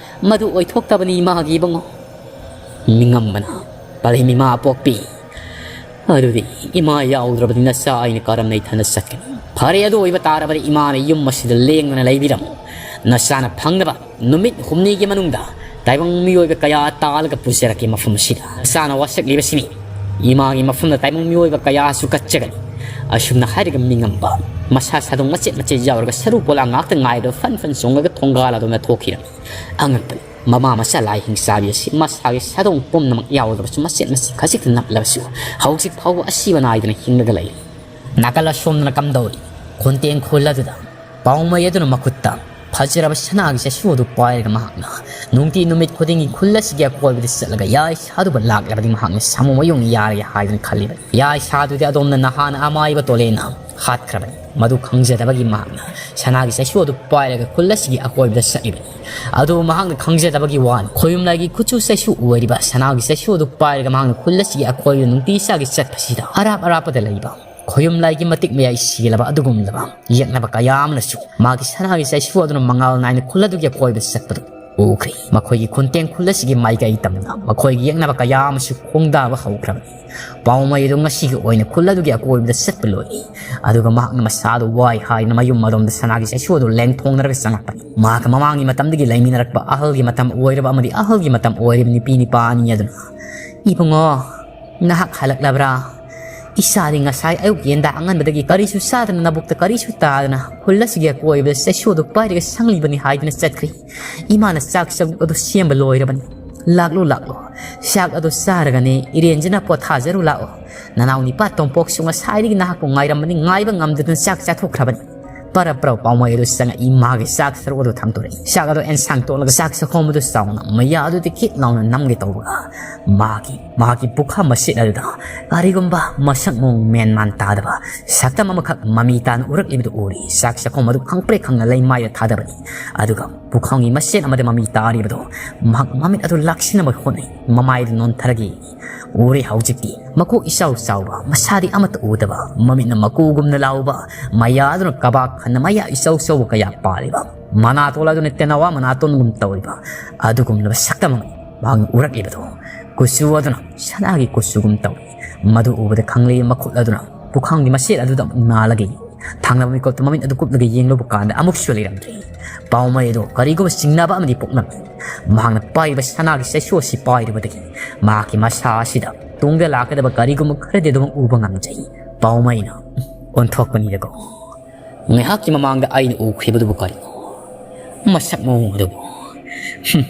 ꯃꯗꯨ ꯑꯣꯏꯊꯣꯛꯇꯕꯅꯤ ꯏꯃꯥꯒꯤ ꯏꯕꯨꯡꯉꯣ꯫" ꯃꯤꯉꯝꯕꯅ, "ꯄꯂꯦꯝ ꯏꯃꯥ ꯄꯣꯛꯄꯤ, ꯑꯗꯨꯗꯤ ꯏꯃꯥ ꯌꯥꯎꯗ꯭ꯔꯕꯗꯤ ꯅꯆꯥ ꯑꯩꯅ ꯀꯔꯝꯅ ꯏꯊꯟꯗ ꯆꯠꯀꯅꯤ? ꯐꯔꯦ, ꯑꯗꯨ ꯑꯣꯏꯕ ꯇꯥꯔꯕꯗꯤ ꯏꯃꯥꯅ ꯌꯨꯝ ꯑꯁꯤꯗ ꯂꯦꯡꯗꯅ ꯂꯩꯕꯤꯔꯝꯃꯨ꯫ ꯅꯆꯥꯅ ꯐꯪꯅꯕ ꯅꯨꯃꯤꯠ ꯍꯨꯝꯅꯤꯒꯤ ꯃꯅꯨꯡꯗ ꯇꯥꯏꯕꯪ ꯃꯤꯑꯣꯏꯕ ꯀꯌꯥ ꯇꯥꯜꯂꯒ ꯄꯨꯖꯔꯛꯀꯦ ꯃꯐꯝ ꯑꯁꯤꯗ꯫ ꯅꯆꯥꯅ ꯋꯥꯁꯛꯂꯤꯕꯁꯤꯅꯤ꯫ "ꯏꯃꯥꯒꯤ ꯃꯐꯝꯗ ꯇꯥꯏꯕꯪ ꯃꯤꯑꯣꯏꯕ ꯀꯌꯥꯁꯨ ꯀꯠꯆꯒꯅꯤ"꯫ ꯑꯁꯨꯝꯅ ꯍꯥꯏꯔꯒ ꯃꯤꯉꯝꯕ ꯃꯁꯥ ꯁꯥꯗꯣꯡ ꯃꯆꯦꯠ ꯃꯆꯦꯠ ꯌꯥꯎꯔꯒ ꯁꯔꯨ ꯄꯣꯂꯥꯡ ꯉꯥꯛꯇ ꯉꯥꯏꯗꯕ ꯐꯟ ꯐꯟ ꯆꯣꯡꯉꯒ ꯊꯣꯡꯒꯥꯜ ꯑꯗꯣꯝꯗ ꯊꯣꯛꯈꯤꯔꯝꯃꯤ꯫ ꯑꯉꯛꯄꯅꯤ, ꯃꯃꯥ ꯃꯆꯥ ꯂꯥꯏ ꯍꯤꯡꯆꯥꯕꯤ ꯑꯁꯤ ꯃꯁꯥꯒꯤ ꯁꯥꯗꯣꯡ ꯄꯨꯝꯅꯃꯛ ꯌꯥꯎꯗꯕꯁꯨ ꯃꯆꯦꯠ ꯃꯆꯦꯠ ꯈꯖꯤꯛꯇ ꯅꯞꯂꯕꯁꯨ ꯍꯧꯖꯤꯛ ꯐꯥꯎꯕ ꯑꯁꯤꯕ ꯅꯥꯏꯗꯅ ꯍꯤꯡꯂꯒ ꯂꯩꯔꯤ꯫ ꯅꯥꯀꯜ ꯑꯁꯣꯝꯗꯅ ꯀꯝꯗꯧꯔꯤ? ꯈꯣꯟꯇꯦꯡ ꯈꯨꯜ ꯑꯗꯨꯗ ꯄꯥꯎꯃꯩ ꯑꯗꯨꯅ ꯃꯈꯨꯠꯇ ꯐꯖꯔꯕ ꯁꯅꯥꯒꯤ ꯆꯩꯁꯨ ꯑꯗꯨ ꯄꯥꯏꯔꯒ ꯃꯍꯥꯛꯅ ꯅꯨꯡꯇꯤ ꯅꯨꯃꯤꯠ ꯈꯨꯗꯤꯡꯒꯤ ꯈꯨꯜ ꯑꯁꯤꯒꯤ ꯑꯀꯣꯏꯕꯗ ꯆꯠꯂꯒ ꯌꯥꯏ ꯁꯥꯗꯨꯕ ꯂꯥꯛꯂꯕꯗꯤ ꯃꯍꯥꯛꯅ ꯁꯥꯃꯨ ꯃꯌꯨꯡ ꯌꯥꯔꯒꯦ ꯍꯥꯏꯗꯨꯅ ꯈꯜꯂꯤꯕꯅꯤ꯫ ꯌꯥꯏ ꯁꯥꯗꯨꯗꯤ ꯑꯗꯣꯝꯅ ꯅꯍꯥꯟ ꯑꯃꯥꯏꯕ ꯇꯣꯂꯦꯅ ꯍꯥꯠꯈ꯭ꯔꯕꯅꯤ꯫ ꯃꯗꯨ ꯈꯪꯖꯗꯕꯒꯤ ꯃꯍꯥꯛꯅ ꯁꯅꯥꯒꯤ ꯆꯩꯁꯨ ꯑꯗꯨ ꯄꯥꯏꯔꯒ ꯈꯨꯜ ꯑꯁꯤꯒꯤ ꯑꯀꯣꯏꯕꯗ ꯆꯠꯂꯤꯕꯅꯤ꯫ ꯑꯗꯨ ꯃꯍꯥꯛꯅ ꯈꯪꯖꯗꯕꯒꯤ ꯋꯥꯅꯤ꯫ ꯈꯣꯌꯨꯝꯂꯥꯏꯒꯤ ꯈꯨꯠꯁꯨ ꯆꯩꯁꯨ ꯑꯣꯏꯔꯤꯕ ꯁꯅꯥꯒꯤ ꯆꯩꯁꯨ ꯑꯗꯨ ꯄꯥꯏꯔꯒ ꯃꯍꯥꯛꯅ ꯈꯨꯜ ꯑꯁꯤꯒꯤ ꯑꯀꯣꯏꯕꯗ ꯅꯨꯡꯇꯤ ꯆꯥꯒꯤ ꯆꯠꯄꯁꯤꯗ ꯑꯔꯥꯞ ꯑꯔꯥꯞꯄꯗ ꯂꯩꯕ ꯈꯣꯌꯨꯝꯂꯥꯏꯒꯤ ꯃꯇꯤꯛ ꯃꯌꯥꯏ ꯁꯤꯒꯂꯕ ꯑꯗꯨꯒꯨꯝꯂꯕ ꯌꯦꯛꯅꯕ ꯀꯌꯥ ꯑꯃꯅꯁꯨ ꯃꯥꯒꯤ ꯁꯅꯥꯒꯤ ꯆꯩꯁꯨ ꯑꯗꯨꯅ ꯃꯉꯥꯜ ꯅꯥꯏꯅ ꯈꯨꯜ ꯑꯗꯨꯒꯤ ꯑꯀꯣꯏꯕꯗ ꯆꯠꯄꯗꯨ ꯎꯈ꯭ꯔꯦ꯫ ꯃꯈꯣꯏꯒꯤ ꯈꯨꯟꯇꯦꯡ ꯈꯨꯜ ꯑꯁꯤꯒꯤ ꯃꯥꯏꯀꯩ ꯇꯝꯅ ꯃꯈꯣꯏꯒꯤ ꯌꯦꯛꯅꯕ ꯀꯌꯥ ꯑꯃꯁꯨ ꯈꯣꯡꯗꯥꯕ ꯍꯧꯈ꯭ꯔꯕꯅꯤ꯫ ꯄꯥꯎꯃꯩ ꯑꯗꯨ ꯉꯁꯤꯒꯤ ꯑꯣꯏꯅ ꯈꯨꯜ ꯑꯗꯨꯒꯤ ꯑꯀꯣꯏꯕꯗ ꯆꯠꯄ ꯂꯣꯏꯔꯦ꯫ ꯑꯗꯨꯒ ꯃꯍꯥꯛꯅ ꯃꯁꯥꯗꯨ ꯋꯥꯏ ꯍꯥꯏꯅ ꯃꯌꯨꯝ ꯑꯗꯣꯝꯗ ꯁꯅꯥꯒꯤ ꯆꯩꯁꯨ ꯑꯗꯨ ꯂꯦꯡꯊꯣꯡꯅꯔꯒ ꯆꯪꯂꯛꯄꯅꯤ꯫ ꯃꯍꯥꯛꯀ ꯃꯃꯥꯡꯒꯤ ꯃꯇꯝꯗꯒꯤ ꯂꯩꯃꯤꯟꯅꯔꯛꯄ ꯑꯍꯜꯒꯤ ꯃꯇꯝ ꯑꯣꯏꯔꯕ ꯑꯃꯗꯤ ꯑꯍꯜꯒꯤ ꯃꯇꯝ ꯑꯣꯏꯔꯤꯕ ꯅꯨꯄꯤ ꯅꯤꯄꯥ ꯑꯅꯤ ꯑꯗꯨꯅ, "ꯏꯕꯨꯡꯉꯣ, ꯅꯍꯥꯛ ꯍꯜꯂꯛꯂꯕ꯭ꯔꯥ? ꯏꯆꯥꯗꯤ ꯉꯁꯥꯏ ꯑꯌꯨꯛ ꯌꯦꯟꯗꯥ ꯑꯉꯟꯕꯗꯒꯤ ꯀꯔꯤꯁꯨ ꯆꯥꯗꯅ ꯅꯕꯨꯛꯇ ꯀꯔꯤꯁꯨ ꯇꯥꯗꯅ ꯈꯨꯜ ꯑꯁꯤꯒꯤ ꯑꯀꯣꯏꯕꯗ ꯆꯩꯁꯨ ꯑꯗꯨ ꯄꯥꯏꯔꯒ ꯁꯪꯂꯤꯕꯅꯤ" ꯍꯥꯏꯗꯨꯅ ꯆꯠꯈ꯭ꯔꯤ꯫ "ꯏꯃꯥꯅ ꯆꯥꯛ ꯆꯥꯛ ꯑꯗꯨ ꯁꯦꯝꯕ ꯂꯣꯏꯔꯕꯅꯤ꯫ ꯂꯥꯛꯂꯣ, ꯂꯥꯛꯂꯣ꯫ ꯆꯥꯛ ꯑꯗꯨ ꯆꯥꯔꯒꯅꯦ ꯏꯔꯦꯟꯖꯅ ꯄꯣꯊꯥꯖꯔꯨ ꯂꯥꯛꯑꯣ꯫ ꯅꯅꯥꯎ ꯅꯤꯄꯥ ꯇꯣꯝꯄꯣꯛꯁꯨ ꯉꯁꯥꯏꯗꯒꯤ ꯅꯍꯥꯛꯄꯨ ꯉꯥꯏꯔꯝꯕꯅꯤ, ꯉꯥꯏꯕ ꯉꯝꯗꯗꯨꯅ ꯆꯥꯛ ꯆꯥꯊꯣꯛꯈ꯭ꯔꯕꯅꯤ"꯫ ꯄꯔꯞ ꯄꯔꯞ ꯄꯥꯎꯃꯩ ꯑꯗꯨ ꯆꯪꯉꯛꯏ꯫ ꯃꯥꯒꯤ ꯆꯥꯛ ꯁꯔꯨꯛ ꯑꯗꯨ ꯊꯥꯡꯗꯣꯔꯛꯏ꯫ ꯆꯥꯛ ꯑꯗꯨ ꯑꯦꯟꯁꯥꯡ ꯇꯣꯠꯂꯒ ꯆꯥꯛ ꯆꯥꯛꯈꯣꯝ ꯑꯗꯨ ꯆꯥꯎꯅ ꯃꯌꯥ ꯑꯗꯨꯗ ꯈꯤꯠ ꯂꯥꯎꯅ ꯅꯝꯒꯦ ꯇꯧꯕꯒ, ꯃꯥꯒꯤ, ꯃꯥꯒꯤ ꯄꯨꯈꯝ ꯃꯁꯤꯠ ꯑꯗꯨꯗ ꯀꯔꯤꯒꯨꯝꯕ ꯃꯁꯛ ꯃꯑꯣꯡ ꯃꯦꯟ ꯃꯥꯟ ꯇꯥꯗꯕ ꯁꯛꯇꯝ ꯑꯃꯈꯛ ꯃꯃꯤ ꯇꯥꯅ ꯎꯔꯛꯂꯤꯕꯗꯨ ꯎꯔꯤ꯫ ꯆꯥꯛ ꯆꯥꯛꯈꯣꯝ ꯑꯗꯨ ꯈꯪꯄ꯭ꯔꯦꯛ ꯈꯪꯅ ꯂꯩꯃꯥꯏꯗ ꯊꯥꯗꯕꯅꯤ꯫ ꯑꯗꯨꯒ ꯄꯨꯈꯝꯒꯤ ꯃꯁꯦꯟ ꯑꯃꯗ ꯃꯃꯤ ꯇꯥꯔꯤꯕꯗꯨ ꯃꯍꯥꯛ ꯃꯃꯤꯠ ꯑꯗꯨ ꯂꯥꯛꯁꯤꯟꯅꯕ ꯍꯣꯠꯅꯩ꯫ ꯃꯃꯥꯏꯗꯨ ꯅꯣꯟꯊꯔꯒ ꯎꯔꯦ꯫ ꯍꯧꯖꯤꯛꯇꯤ ꯃꯀꯣꯛ ꯏꯆꯥꯎ ꯆꯥꯎꯕ, ꯃꯁꯥꯗꯤ ꯑꯃꯠꯇ ꯎꯗꯕ, ꯃꯃꯤꯠꯅ ꯃꯀꯨꯒꯨꯝꯅ ꯂꯥꯎꯕ, ꯃꯌꯥ ꯑꯗꯨꯅ ꯀꯕꯥꯛ ꯈꯟꯅ ꯃꯌꯥ ꯏꯆꯧ ꯆꯧꯕ ꯀꯌꯥ ꯄꯥꯜꯂꯤꯕ, ꯃꯅꯥꯇꯣꯟ ꯑꯗꯨꯅ ꯇꯦꯅꯋꯥ ꯃꯅꯥꯇꯣꯟꯒꯨꯝ ꯇꯧꯔꯤꯕ ꯑꯗꯨꯒꯨꯝꯂꯕ ꯁꯛꯇꯝ ꯑꯃꯅꯤ ꯃꯍꯥꯛꯅ ꯎꯔꯛꯂꯤꯕꯗꯨ꯫ ꯀꯨꯆꯨ ꯑꯗꯨꯅ ꯁꯅꯥꯒꯤ ꯀꯨꯆꯨꯒꯨꯝ ꯇꯧꯏ꯫ ꯃꯗꯨ ꯎꯕꯗ ꯈꯪꯂꯦ ꯃꯈꯨꯠ ꯑꯗꯨꯅ ꯄꯨꯈꯝꯒꯤ ꯃꯁꯦꯠ ꯑꯗꯨꯗ ꯑꯃꯨꯛ ꯅꯥꯜꯂꯒ ꯊꯥꯡꯂꯕ ꯃꯤꯀꯨꯞꯇ ꯃꯃꯤꯠ ꯑꯗꯨ ꯀꯨꯞꯂꯒ ꯌꯦꯡꯂꯨꯕ ꯀꯥꯟꯗ ꯑꯃꯨꯛꯁꯨ ꯂꯩꯔꯝꯗ꯭ꯔꯦ꯫ ꯄꯥꯎꯃꯩ ꯑꯗꯨ ꯀꯔꯤꯒꯨꯝꯕ ꯆꯤꯡꯅꯕ ꯑꯃꯗꯤ ꯄꯣꯛꯂꯝꯃꯤ꯫ ꯃꯍꯥꯛꯅ ꯄꯥꯏꯔꯤꯕ ꯁꯅꯥꯒꯤ ꯆꯩꯁꯨ ꯑꯁꯤ ꯄꯥꯏꯔꯨꯕꯗꯒꯤ ꯃꯍꯥꯛꯀꯤ ꯃꯁꯥ ꯑꯁꯤꯗ ꯇꯨꯡꯗ ꯂꯥꯛꯀꯗꯕ ꯀꯔꯤꯒꯨꯝꯕ ꯈꯔꯗꯤ ꯑꯗꯨꯃꯛ ꯎꯕ ꯉꯝꯖꯩ꯫ ꯄꯥꯎꯃꯩꯅ ꯑꯣꯟꯊꯣꯛꯄꯅꯤꯗꯀꯣ꯫ ꯉꯥꯏꯍꯥꯛꯀꯤ ꯃꯃꯥꯡꯗ ꯑꯩꯅ ꯎꯈꯤꯕꯗꯨꯕꯨ ꯀꯔꯤꯅꯣ? ꯃꯁꯛ ꯃꯑꯣꯡ ꯑꯗꯨꯕꯨ꯫ ꯍꯨꯝ,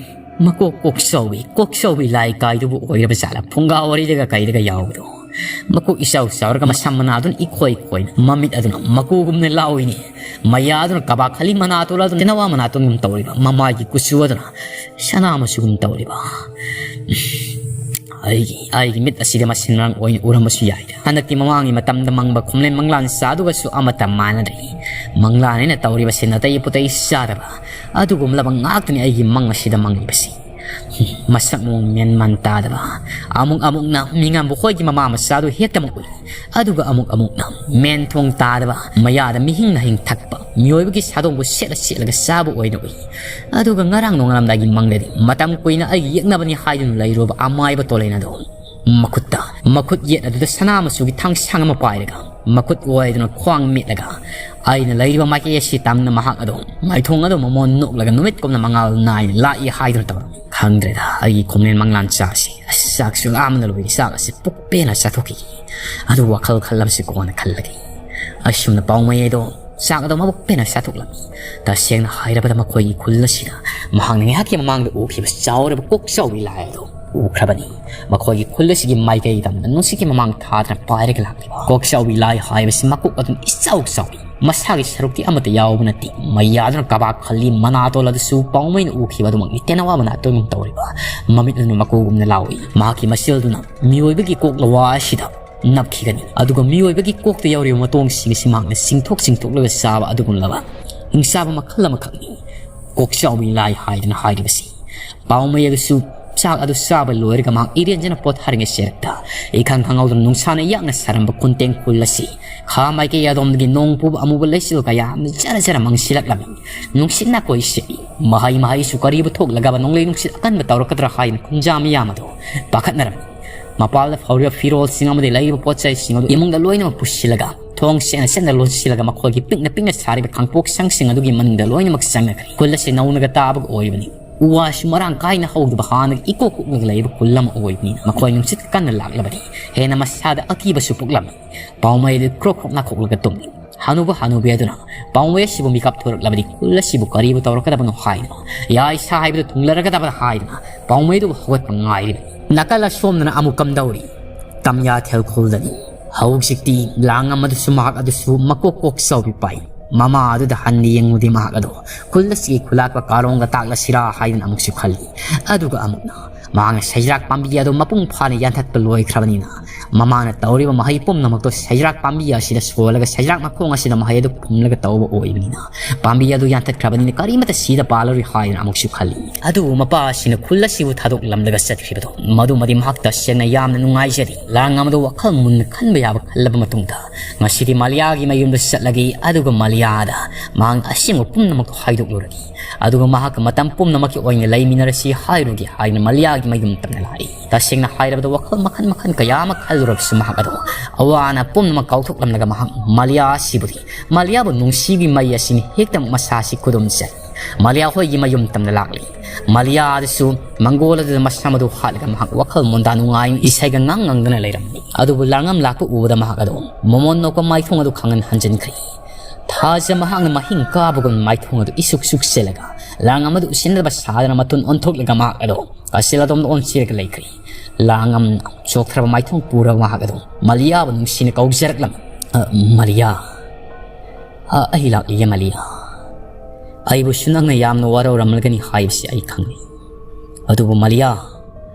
ꯃꯀꯣꯛ ꯀꯣꯛ ꯆꯥꯎꯕꯤ, ꯀꯣꯛ ꯆꯥꯎꯕꯤ ꯂꯥꯏ ꯀꯥꯏꯗꯨꯕꯨ ꯑꯣꯏꯔꯕ ꯖꯥꯠꯂ? ꯐꯨꯡꯒꯥ ꯋꯥꯔꯤꯗꯒ ꯀꯩꯗꯒ ꯌꯥꯎꯕꯗꯣ꯫ ꯃꯀꯣꯛ ꯏꯆꯥꯎ ꯆꯥꯎꯔꯒ ꯃꯁꯝ ꯃꯅꯥꯗꯨꯅ ꯏꯈꯣꯏ ꯈꯣꯏꯅ, ꯃꯃꯤꯠ ꯑꯗꯨꯅ ꯃꯀꯨꯒꯨꯝꯅ ꯂꯥꯎꯏꯅꯦ꯫ ꯃꯌꯥꯗꯨꯅ ꯀꯕꯥꯛ ꯈꯜꯂꯤ ꯃꯅꯥꯇꯣꯟ ꯑꯗꯨꯅ ꯇꯦꯅꯋꯥ ꯃꯅꯥꯇꯣꯟꯒꯨꯝ ꯇꯧꯔꯤꯕ, ꯃꯃꯥꯏꯒꯤ ꯀꯨꯆꯨ ꯑꯗꯨꯅ ꯁꯅꯥ ꯃꯆꯨꯒꯨꯝ ꯇꯧꯔꯤꯕ꯫ ꯑꯩꯒꯤ, ꯑꯩꯒꯤ ꯃꯤꯠ ꯑꯁꯤꯗ ꯃꯁꯤꯡ ꯃꯔꯥꯡ ꯑꯣꯏꯅ ꯎꯔꯝꯕꯁꯨ ꯌꯥꯏꯗ꯫ ꯍꯟꯗꯛꯇꯤ ꯃꯃꯥꯡꯒꯤ ꯃꯇꯝꯗ ꯃꯪꯕ ꯈꯨꯝꯂꯦꯟ ꯃꯪꯂꯥꯟ ꯆꯥꯗꯨꯒꯁꯨ ꯑꯃꯠꯇ ꯃꯥꯟꯅꯗ꯭ꯔꯤ꯫ ꯃꯪꯂꯥꯟ ꯍꯥꯏꯅ ꯇꯧꯔꯤꯕꯁꯤ ꯅꯥꯇꯩ ꯄꯨꯇꯩ ꯆꯥꯗꯕ ꯑꯗꯨꯒꯨꯝꯂꯕ ꯉꯥꯛꯇꯅꯤ ꯑꯩꯒꯤ ꯃꯪ ꯑꯁꯤꯗ ꯃꯪꯂꯤꯕꯁꯤ꯫ ꯃꯁꯛ ꯃꯑꯣꯡ ꯃꯦꯟ ꯃꯥꯟ ꯇꯥꯗꯕ꯫ ꯑꯃꯨꯛ ꯑꯃꯨꯛꯅ ꯃꯤꯉꯝꯕ ꯍꯣꯏꯒꯤ ꯃꯃꯥ ꯃꯆꯥꯗꯨ ꯍꯦꯛꯇꯃꯛ ꯎꯏ꯫ ꯑꯗꯨꯒ ꯑꯃꯨꯛ ꯑꯃꯨꯛꯅ ꯃꯦꯟ ꯊꯣꯡ ꯇꯥꯗꯕ, ꯃꯌꯥꯗ ꯃꯤꯍꯤꯡ ꯅꯥꯍꯤꯡ ꯊꯛꯄ, ꯃꯤꯑꯣꯏꯕꯒꯤ ꯁꯥꯗꯣꯡꯕꯨ ꯁꯦꯠꯂ ꯁꯦꯠꯂꯒ ꯆꯥꯕ ꯑꯣꯏꯅ ꯎꯏ꯫ ꯑꯗꯨꯒ ꯉꯔꯥꯡ ꯅꯣꯡꯉꯥꯜꯂꯝꯗꯥꯏꯒꯤ ꯃꯪꯗꯗꯤ ꯃꯇꯝ ꯀꯨꯏꯅ ꯑꯩꯒꯤ ꯌꯦꯛꯅꯕꯅꯤ ꯍꯥꯏꯗꯨꯅ ꯂꯩꯔꯨꯕ ꯑꯃꯥꯏꯕ ꯇꯣꯂꯦꯟ ꯑꯗꯣ ꯃꯈꯨꯠꯇ, ꯃꯈꯨꯠ ꯌꯦꯠ ꯑꯗꯨꯗ ꯁꯅꯥ ꯃꯆꯨꯒꯤ ꯊꯥꯡꯁꯥꯡ ꯑꯃ ꯄꯥꯏꯔꯒ, ꯃꯈꯨꯠ ꯑꯣꯏꯗꯨꯅ ꯈ꯭ꯋꯥꯡ ꯃꯦꯠꯂꯒ, ꯑꯩꯅ ꯂꯩꯔꯤꯕ ꯃꯥꯏꯀꯩ ꯑꯁꯤ ꯇꯝꯅ ꯃꯍꯥꯛ ꯑꯗꯣ ꯃꯥꯏꯊꯣꯡ ꯑꯗꯣ ꯃꯃꯣꯟ ꯅꯣꯛꯂꯒ ꯅꯨꯃꯤꯠ ꯀꯨꯝꯅ ꯃꯉꯥꯜ ꯅꯥꯏꯅ ꯂꯥꯛꯏ ꯍꯥꯏꯗꯨꯅ ꯇꯧꯔꯝꯃꯤ꯫ ꯈꯪꯗ꯭ꯔꯦꯗ, ꯑꯩꯒꯤ ꯈꯣꯡꯅꯦꯟ ꯃꯪꯂꯥꯟ ꯆꯥꯁꯤ꯫ ꯑꯁ, ꯆꯥꯛꯁꯨ ꯂꯥꯝꯅ ꯂꯣꯏꯔꯦ꯫ ꯆꯥꯛ ꯑꯁꯤ ꯄꯨꯛ ꯄꯦꯟꯅ ꯆꯥꯊꯣꯛꯈꯤꯒꯦ꯫ ꯑꯗꯨ ꯋꯥꯈꯜ ꯈꯜꯂꯝꯁꯤ ꯀꯣꯟꯅ ꯈꯜꯂꯒꯦ꯫ ꯑꯁꯨꯝꯅ ꯄꯥꯎꯃꯩ ꯑꯗꯣ ꯆꯥꯛ ꯑꯗꯣ ꯃꯕꯨꯛ ꯄꯦꯟꯅ ꯆꯥꯊꯣꯛꯂꯝꯃꯤ꯫ ꯇꯁꯦꯡꯅ ꯍꯥꯏꯔꯕꯗ ꯃꯈꯣꯏꯒꯤ ꯈꯨꯜ ꯑꯁꯤꯗ ꯃꯍꯥꯛꯅ ꯉꯥꯏꯍꯥꯛꯀꯤ ꯃꯃꯥꯡꯗ ꯎꯈꯤꯕ ꯆꯥꯎꯔꯕ ꯀꯣꯛ ꯆꯥꯎꯕꯤ ꯂꯥꯏ ꯑꯗꯣ ꯎꯈ꯭ꯔꯕꯅꯤ꯫ ꯃꯈꯣꯏꯒꯤ ꯈꯨꯜ ꯑꯁꯤꯒꯤ ꯃꯥꯏꯀꯩ ꯇꯝꯅ ꯅꯨꯡꯁꯤꯠꯀꯤ ꯃꯃꯥꯡ ꯊꯥꯗꯅ ꯄꯥꯏꯔꯒ ꯂꯥꯛꯂꯤꯕ ꯀꯣꯛ ꯆꯥꯎꯕꯤ ꯂꯥꯏ ꯍꯥꯏꯕꯁꯤ ꯃꯀꯣꯛ ꯑꯗꯨꯝ ꯏꯆꯥꯎ ꯆꯥꯎꯏ꯫ ꯃꯁꯥꯒꯤ ꯁꯔꯨꯛꯇꯤ ꯑꯃꯠꯇ ꯌꯥꯎꯕ ꯅꯠꯇꯦ꯫ ꯃꯌꯥꯗꯨꯅ ꯀꯕꯥꯛ ꯈꯜꯂꯤ ꯃꯅꯥꯇꯣꯜ ꯑꯗꯨꯁꯨ ꯄꯥꯎꯃꯩꯅ ꯎꯈꯤꯕ ꯑꯗꯨꯃꯛꯅꯤ꯫ ꯇꯦꯅꯋꯥ ꯃꯅꯥꯇꯣꯟꯒꯨꯝ ꯇꯧꯔꯤꯕ꯫ ꯃꯃꯤꯠ ꯑꯗꯨꯅ ꯃꯀꯨꯒꯨꯝꯅ ꯂꯥꯎꯏ꯫ ꯃꯍꯥꯛꯀꯤ ꯃꯆꯤꯜꯗꯨꯅ ꯃꯤꯑꯣꯏꯕꯒꯤ ꯀꯣꯛ ꯂꯋꯥ ꯑꯁꯤꯗ ꯅꯞꯈꯤꯒꯅꯤ꯫ ꯑꯗꯨꯒ ꯃꯤꯑꯣꯏꯕꯒꯤ ꯀꯣꯛꯇ ꯌꯥꯎꯔꯤꯕ ꯃꯇꯣꯡꯁꯤꯡ ꯑꯁꯤ ꯃꯍꯥꯛꯅ ꯆꯤꯡꯊꯣꯛ ꯆꯤꯡꯊꯣꯛꯂꯒ ꯆꯥꯕ ꯑꯗꯨꯒꯨꯝꯂꯕ ꯍꯤꯡꯆꯥꯕ ꯃꯈꯜ ꯑꯃꯈꯛꯅꯤ ꯀꯣꯛꯆꯥꯎꯕꯤ ꯂꯥꯏ ꯍꯥꯏꯗꯨꯅ ꯍꯥꯏꯔꯤꯕꯁꯤ꯫ ꯄꯥꯎꯃꯩ ꯑꯗꯨꯁꯨ ꯆꯥꯛ ꯑꯗꯨ ꯆꯥꯕ ꯂꯣꯏꯔꯒ ꯃꯍꯥꯛ ꯏꯔꯦꯟꯖꯅ ꯄꯣꯊꯥꯔꯤꯉꯩ ꯆꯦꯔꯛꯇ ꯏꯈꯪ ꯈꯪꯍꯧꯗꯅ ꯅꯨꯡꯁꯥꯅ ꯌꯥꯛꯅ ꯁꯥꯔꯝꯕ ꯀꯨꯟꯇꯦꯡ ꯈꯨꯜ ꯑꯁꯤ ꯈꯥ ꯃꯥꯏꯀꯩ ꯑꯗꯣꯝꯗꯒꯤ ꯅꯣꯡ ꯄꯨꯕ ꯑꯃꯨꯕ ꯂꯩꯆꯤꯜ ꯀꯌꯥ ꯑꯃꯅ ꯖꯔ ꯖꯔ ꯃꯪꯁꯤꯜꯂꯛꯂꯝꯃꯤ꯫ ꯅꯨꯡꯁꯤꯠ ꯅꯥꯀꯣꯏ ꯁꯤꯠꯂꯤ꯫ ꯃꯍꯩ ꯃꯍꯩꯁꯨ ꯀꯔꯤꯕꯨ ꯊꯣꯛꯂꯒꯕ ꯅꯣꯡꯂꯩ ꯅꯨꯡꯁꯤꯠ ꯑꯀꯟꯕ ꯇꯧꯔꯛꯀꯗ꯭ꯔꯥ ꯍꯥꯏꯅ ꯈꯨꯟꯖꯥ ꯃꯤꯌꯥꯝ ꯑꯗꯨ ꯄꯥꯈꯠꯅꯔꯝꯃꯤ꯫ ꯃꯄꯥꯜꯗ ꯐꯧꯔꯤꯕ ꯐꯤꯔꯣꯜꯁꯤꯡ ꯑꯃꯗꯤ ꯂꯩꯔꯤꯕ ꯄꯣꯠ ꯆꯩꯁꯤꯡ ꯑꯗꯨ ꯏꯃꯨꯡꯗ ꯂꯣꯏꯅꯃꯛ ꯄꯨꯁꯤꯜꯂꯒ ꯊꯣꯡ ꯁꯦꯡꯅ ꯁꯦꯡꯅ ꯂꯣꯟꯁꯤꯜꯂꯒ ꯃꯈꯣꯏꯒꯤ ꯄꯤꯛꯅ ꯄꯤꯛꯅ ꯁꯥꯔꯤꯕ ꯈꯥꯡꯄꯣꯛ ꯁꯪꯁꯤꯡ ꯑꯗꯨꯒꯤ ꯃꯅꯨꯡꯗ ꯂꯣꯏꯅꯃꯛ ꯆꯪꯅꯈ꯭ꯔꯦ꯫ ꯈꯨꯜ ꯑꯁꯤ ꯅꯧꯅꯒ ꯇꯥꯕꯒ ꯑꯣꯏꯕꯅꯤ꯫ ꯎ ꯋꯥꯁꯨ ꯃꯔꯥꯡ ꯀꯥꯏꯅ ꯍꯧꯗꯕ, ꯍꯥꯟꯅꯒꯤ ꯏꯀꯣꯛ ꯀꯣꯛꯂꯒ ꯂꯩꯕ ꯈꯨꯜ ꯑꯃ ꯑꯣꯏꯕꯅꯤꯅ ꯃꯈꯣꯏ ꯅꯨꯡꯁꯤꯠ ꯀꯟꯅ ꯂꯥꯛꯂꯕꯗꯤ ꯍꯦꯟꯅ ꯃꯁꯥꯗ ꯑꯀꯤꯕꯁꯨ ꯄꯣꯛꯂꯝꯃꯤ꯫ ꯄꯥꯎꯃꯩ ꯑꯗꯨ ꯀ꯭ꯔꯣꯛ ꯀ꯭ꯔꯣꯛ ꯅꯥꯈꯣꯛꯂꯒ ꯇꯨꯝꯃꯤ꯫ ꯍꯅꯨꯕ ꯍꯅꯨꯕꯤ ꯑꯗꯨꯅ ꯄꯥꯎꯃꯩ ꯑꯁꯤꯕꯨ ꯃꯤꯀꯞ ꯊꯣꯔꯛꯂꯕꯗꯤ ꯈꯨꯜ ꯑꯁꯤꯕꯨ ꯀꯔꯤꯕꯨ ꯇꯧꯔꯛꯀꯗꯕꯅꯣ ꯍꯥꯏꯗꯨꯅ, ꯌꯥ ꯏꯁꯥ ꯍꯥꯏꯕꯗꯨ ꯊꯨꯡꯂꯔꯒꯗꯕ ꯍꯥꯏꯗꯨꯅ ꯄꯥꯎꯃꯩ ꯑꯗꯨꯕꯨ ꯍꯧꯒꯠꯄ ꯉꯥꯏꯔꯤꯕꯅꯤ꯫ ꯅꯥꯀꯜ ꯑꯁꯣꯝꯗꯅ ꯑꯃꯨꯛ ꯀꯝꯗꯧꯔꯤ? ꯇꯝꯌꯥꯊꯦꯜ ꯈꯨꯜꯗꯅꯤ꯫ ꯍꯧꯖꯤꯛꯇꯤ ꯂꯥꯡꯉꯝ ꯑꯗꯨꯁꯨ ꯃꯍꯥꯛ ꯑꯗꯨꯁꯨ ꯃꯀꯣꯛ ꯀꯣꯛ ꯆꯥꯎꯕꯤ ꯄꯥꯏ꯫ ꯃꯃꯥ ꯑꯗꯨꯗ ꯍꯟꯅ ꯌꯦꯡꯂꯨꯗꯦ ꯃꯍꯥꯛ ꯑꯗꯣ꯫ ꯈꯨꯜ ꯑꯁꯤꯒꯤ ꯈꯨꯂꯥꯛꯄ ꯀꯥꯔꯣꯡꯒ ꯇꯥꯛꯂꯁꯤꯔꯥ ꯍꯥꯏꯗꯨꯅ ꯑꯃꯨꯛꯁꯨ ꯈꯜꯂꯤ꯫ ꯑꯗꯨꯒ ꯑꯃꯨꯛꯅ ꯃꯍꯥꯛꯅ ꯁꯩꯖ꯭ꯔꯥꯛ ꯄꯥꯝꯕꯤ ꯑꯗꯨ ꯃꯄꯨꯡ ꯐꯥꯅ ꯌꯥꯟꯊꯠꯄ ꯂꯣꯏꯈ꯭ꯔꯕꯅꯤꯅ, ꯃꯃꯥꯅ ꯇꯧꯔꯤꯕ ꯃꯍꯩ ꯄꯨꯝꯅꯃꯛꯇꯣ ꯁꯩꯖ꯭ꯔꯥꯛ ꯄꯥꯝꯕꯤ ꯑꯁꯤꯗ ꯁꯣꯜꯂꯒ ꯁꯩꯖ꯭ꯔꯥꯛ ꯃꯈꯣꯡ ꯑꯁꯤꯗ ꯃꯍꯩ ꯑꯗꯨ ꯐꯨꯝꯂꯒ ꯇꯧꯕ ꯑꯣꯏꯕꯅꯤꯅ, ꯄꯥꯝꯕꯤ ꯑꯗꯨ ꯌꯥꯟꯊꯠꯈ꯭ꯔꯕꯅꯤꯅ ꯀꯔꯤꯃꯠꯇ ꯁꯤꯗ ꯄꯥꯜꯂꯔꯣꯏ ꯍꯥꯏꯗꯨꯅ ꯑꯃꯨꯛꯁꯨ ꯈꯜꯂꯤ꯫ ꯑꯗꯨꯕꯨ ꯃꯄꯥ ꯑꯁꯤꯅ ꯈꯨꯜ ꯑꯁꯤꯕꯨ ꯊꯥꯗꯣꯛꯂꯝꯂꯒ ꯆꯠꯈ꯭ꯔꯤꯕꯗꯣ, ꯃꯗꯨꯃꯗꯤ ꯃꯍꯥꯛ ꯇꯁꯦꯡꯅ ꯌꯥꯝꯅ ꯅꯨꯡꯉꯥꯏꯖꯔꯤ꯫ ꯂꯥꯡꯉꯝ ꯑꯗꯨ ꯋꯥꯈꯜ ꯃꯨꯟꯅ ꯈꯟꯕ ꯌꯥꯕ ꯈꯜꯂꯕ ꯃꯇꯨꯡꯗ, ꯉꯁꯤꯗꯤ ꯃꯥꯂꯤꯌꯥꯒꯤ ꯃꯌꯨꯝꯗ ꯆꯠꯂꯒꯦ, ꯑꯗꯨꯒ ꯃꯥꯂꯤꯌꯥꯗ ꯃꯍꯥꯛꯅ ꯑꯁꯦꯡꯕ ꯄꯨꯝꯅꯃꯛꯇꯣ ꯍꯥꯏꯗꯣꯛꯂꯨꯔꯒꯦ꯫ ꯑꯗꯨꯒ ꯃꯍꯥꯛꯀ ꯃꯇꯝ ꯄꯨꯝꯅꯃꯛꯀꯤ ꯑꯣꯏꯅ ꯂꯩꯃꯤꯟꯅꯔꯁꯤ ꯍꯥꯏꯔꯨꯒꯦ ꯍꯥꯏꯅ ꯃꯥꯂꯤꯌꯥꯒꯤ ꯃꯌꯨꯝ ꯇꯝꯅ ꯂꯥꯛꯏ꯫ ꯇꯁꯦꯡꯅ ꯍꯥꯏꯔꯕꯗ, ꯋꯥꯈꯜ ꯃꯈꯜ ꯃꯈꯜ ꯀꯌꯥ ꯑꯃ ꯈꯜꯂꯨꯔꯕꯁꯨ, ꯃꯍꯥꯛ ꯑꯗꯣ ꯑꯋꯥ ꯑꯅꯥ ꯄꯨꯝꯅꯃꯛ ꯀꯥꯎꯊꯣꯛꯂꯝꯂꯒ ꯃꯍꯥꯛ ꯃꯥꯂꯤꯌꯥ ꯑꯁꯤꯕꯨꯗꯤ, ꯃꯥꯂꯤꯌꯥꯕꯨ ꯅꯨꯡꯁꯤꯕꯤ ꯃꯩ ꯑꯁꯤꯅ ꯍꯦꯛꯇꯃꯛ ꯃꯁꯥꯁꯤ ꯈꯨꯗꯨꯝ ꯆꯥꯏ꯫ ꯃꯥꯂꯤꯌꯥ ꯍꯣꯏꯒꯤ ꯃꯌꯨꯝ ꯇꯝꯅ ꯂꯥꯛꯂꯤ꯫ ꯃꯥꯂꯤꯌꯥ ꯑꯗꯨꯁꯨ ꯃꯪꯒꯣꯜ ꯑꯗꯨꯗ ꯃꯁꯝ ꯑꯗꯨ ꯍꯥꯠꯂꯒ ꯃꯍꯥꯛ ꯋꯥꯈꯜ ꯃꯨꯟꯗꯥ ꯅꯨꯡꯉꯥꯏꯅ ꯏꯁꯩꯒ ꯉꯥꯡ ꯉꯪꯗꯅ ꯂꯩꯔꯝꯃꯤ꯫ ꯑꯗꯨꯕꯨ ꯂꯥꯡꯉꯝ ꯂꯥꯛꯄ ꯎꯕꯗ ꯃꯍꯥꯛ ꯑꯗꯨ ꯃꯣꯃꯣꯟ ꯅꯣꯛꯄ ꯃꯥꯏꯊꯣꯡ ꯑꯗꯨ ꯈꯪꯍꯟ ꯍꯟꯖꯤꯟꯈ꯭ꯔꯦ꯫ ꯊꯥꯖ ꯃꯍꯥꯛꯅ ꯃꯍꯤꯡ ꯀꯥꯕꯒꯨꯝ ꯃꯥꯏꯊꯣꯡ ꯑꯗꯨ ꯏꯁꯨꯛ ꯁꯨꯛ ꯆꯦꯜꯂꯒ ꯂꯥꯡꯉꯝ ꯑꯗꯨ ꯎꯁꯤꯟꯅꯗꯕ ꯁꯥꯗꯅ ꯃꯇꯨꯟ ꯑꯣꯟꯊꯣꯛꯂꯒ ꯃꯍꯥꯛ ꯑꯗꯨ ꯀꯥꯆꯤꯜ ꯑꯗꯣꯝꯗ ꯑꯣꯟꯁꯤꯜꯂꯒ ꯂꯩꯈ꯭ꯔꯦ꯫ ꯂꯥꯡꯉꯝꯅ ꯆꯣꯛꯊꯔꯕ ꯃꯥꯏꯊꯣꯡ ꯄꯨꯔꯒ ꯃꯍꯥꯛ ꯑꯗꯨ ꯃꯥꯂꯤꯌꯥꯕꯨ ꯅꯨꯡꯁꯤꯅ ꯀꯧꯖꯔꯛꯂꯝꯃꯤ꯫ "ꯑ, ꯃꯥꯂꯤꯌꯥ, ꯑ, ꯑꯩ ꯂꯥꯛꯂꯤꯌꯦ ꯃꯥꯂꯤꯌꯥ꯫ ꯑꯩꯕꯨꯁꯨ ꯅꯪꯅ ꯌꯥꯝꯅ ꯋꯥꯔꯧꯔꯝꯂꯒꯅꯤ ꯍꯥꯏꯕꯁꯤ ꯑꯩ ꯈꯪꯏ꯫ ꯑꯗꯨꯕꯨ ꯃꯥꯂꯤꯌꯥ,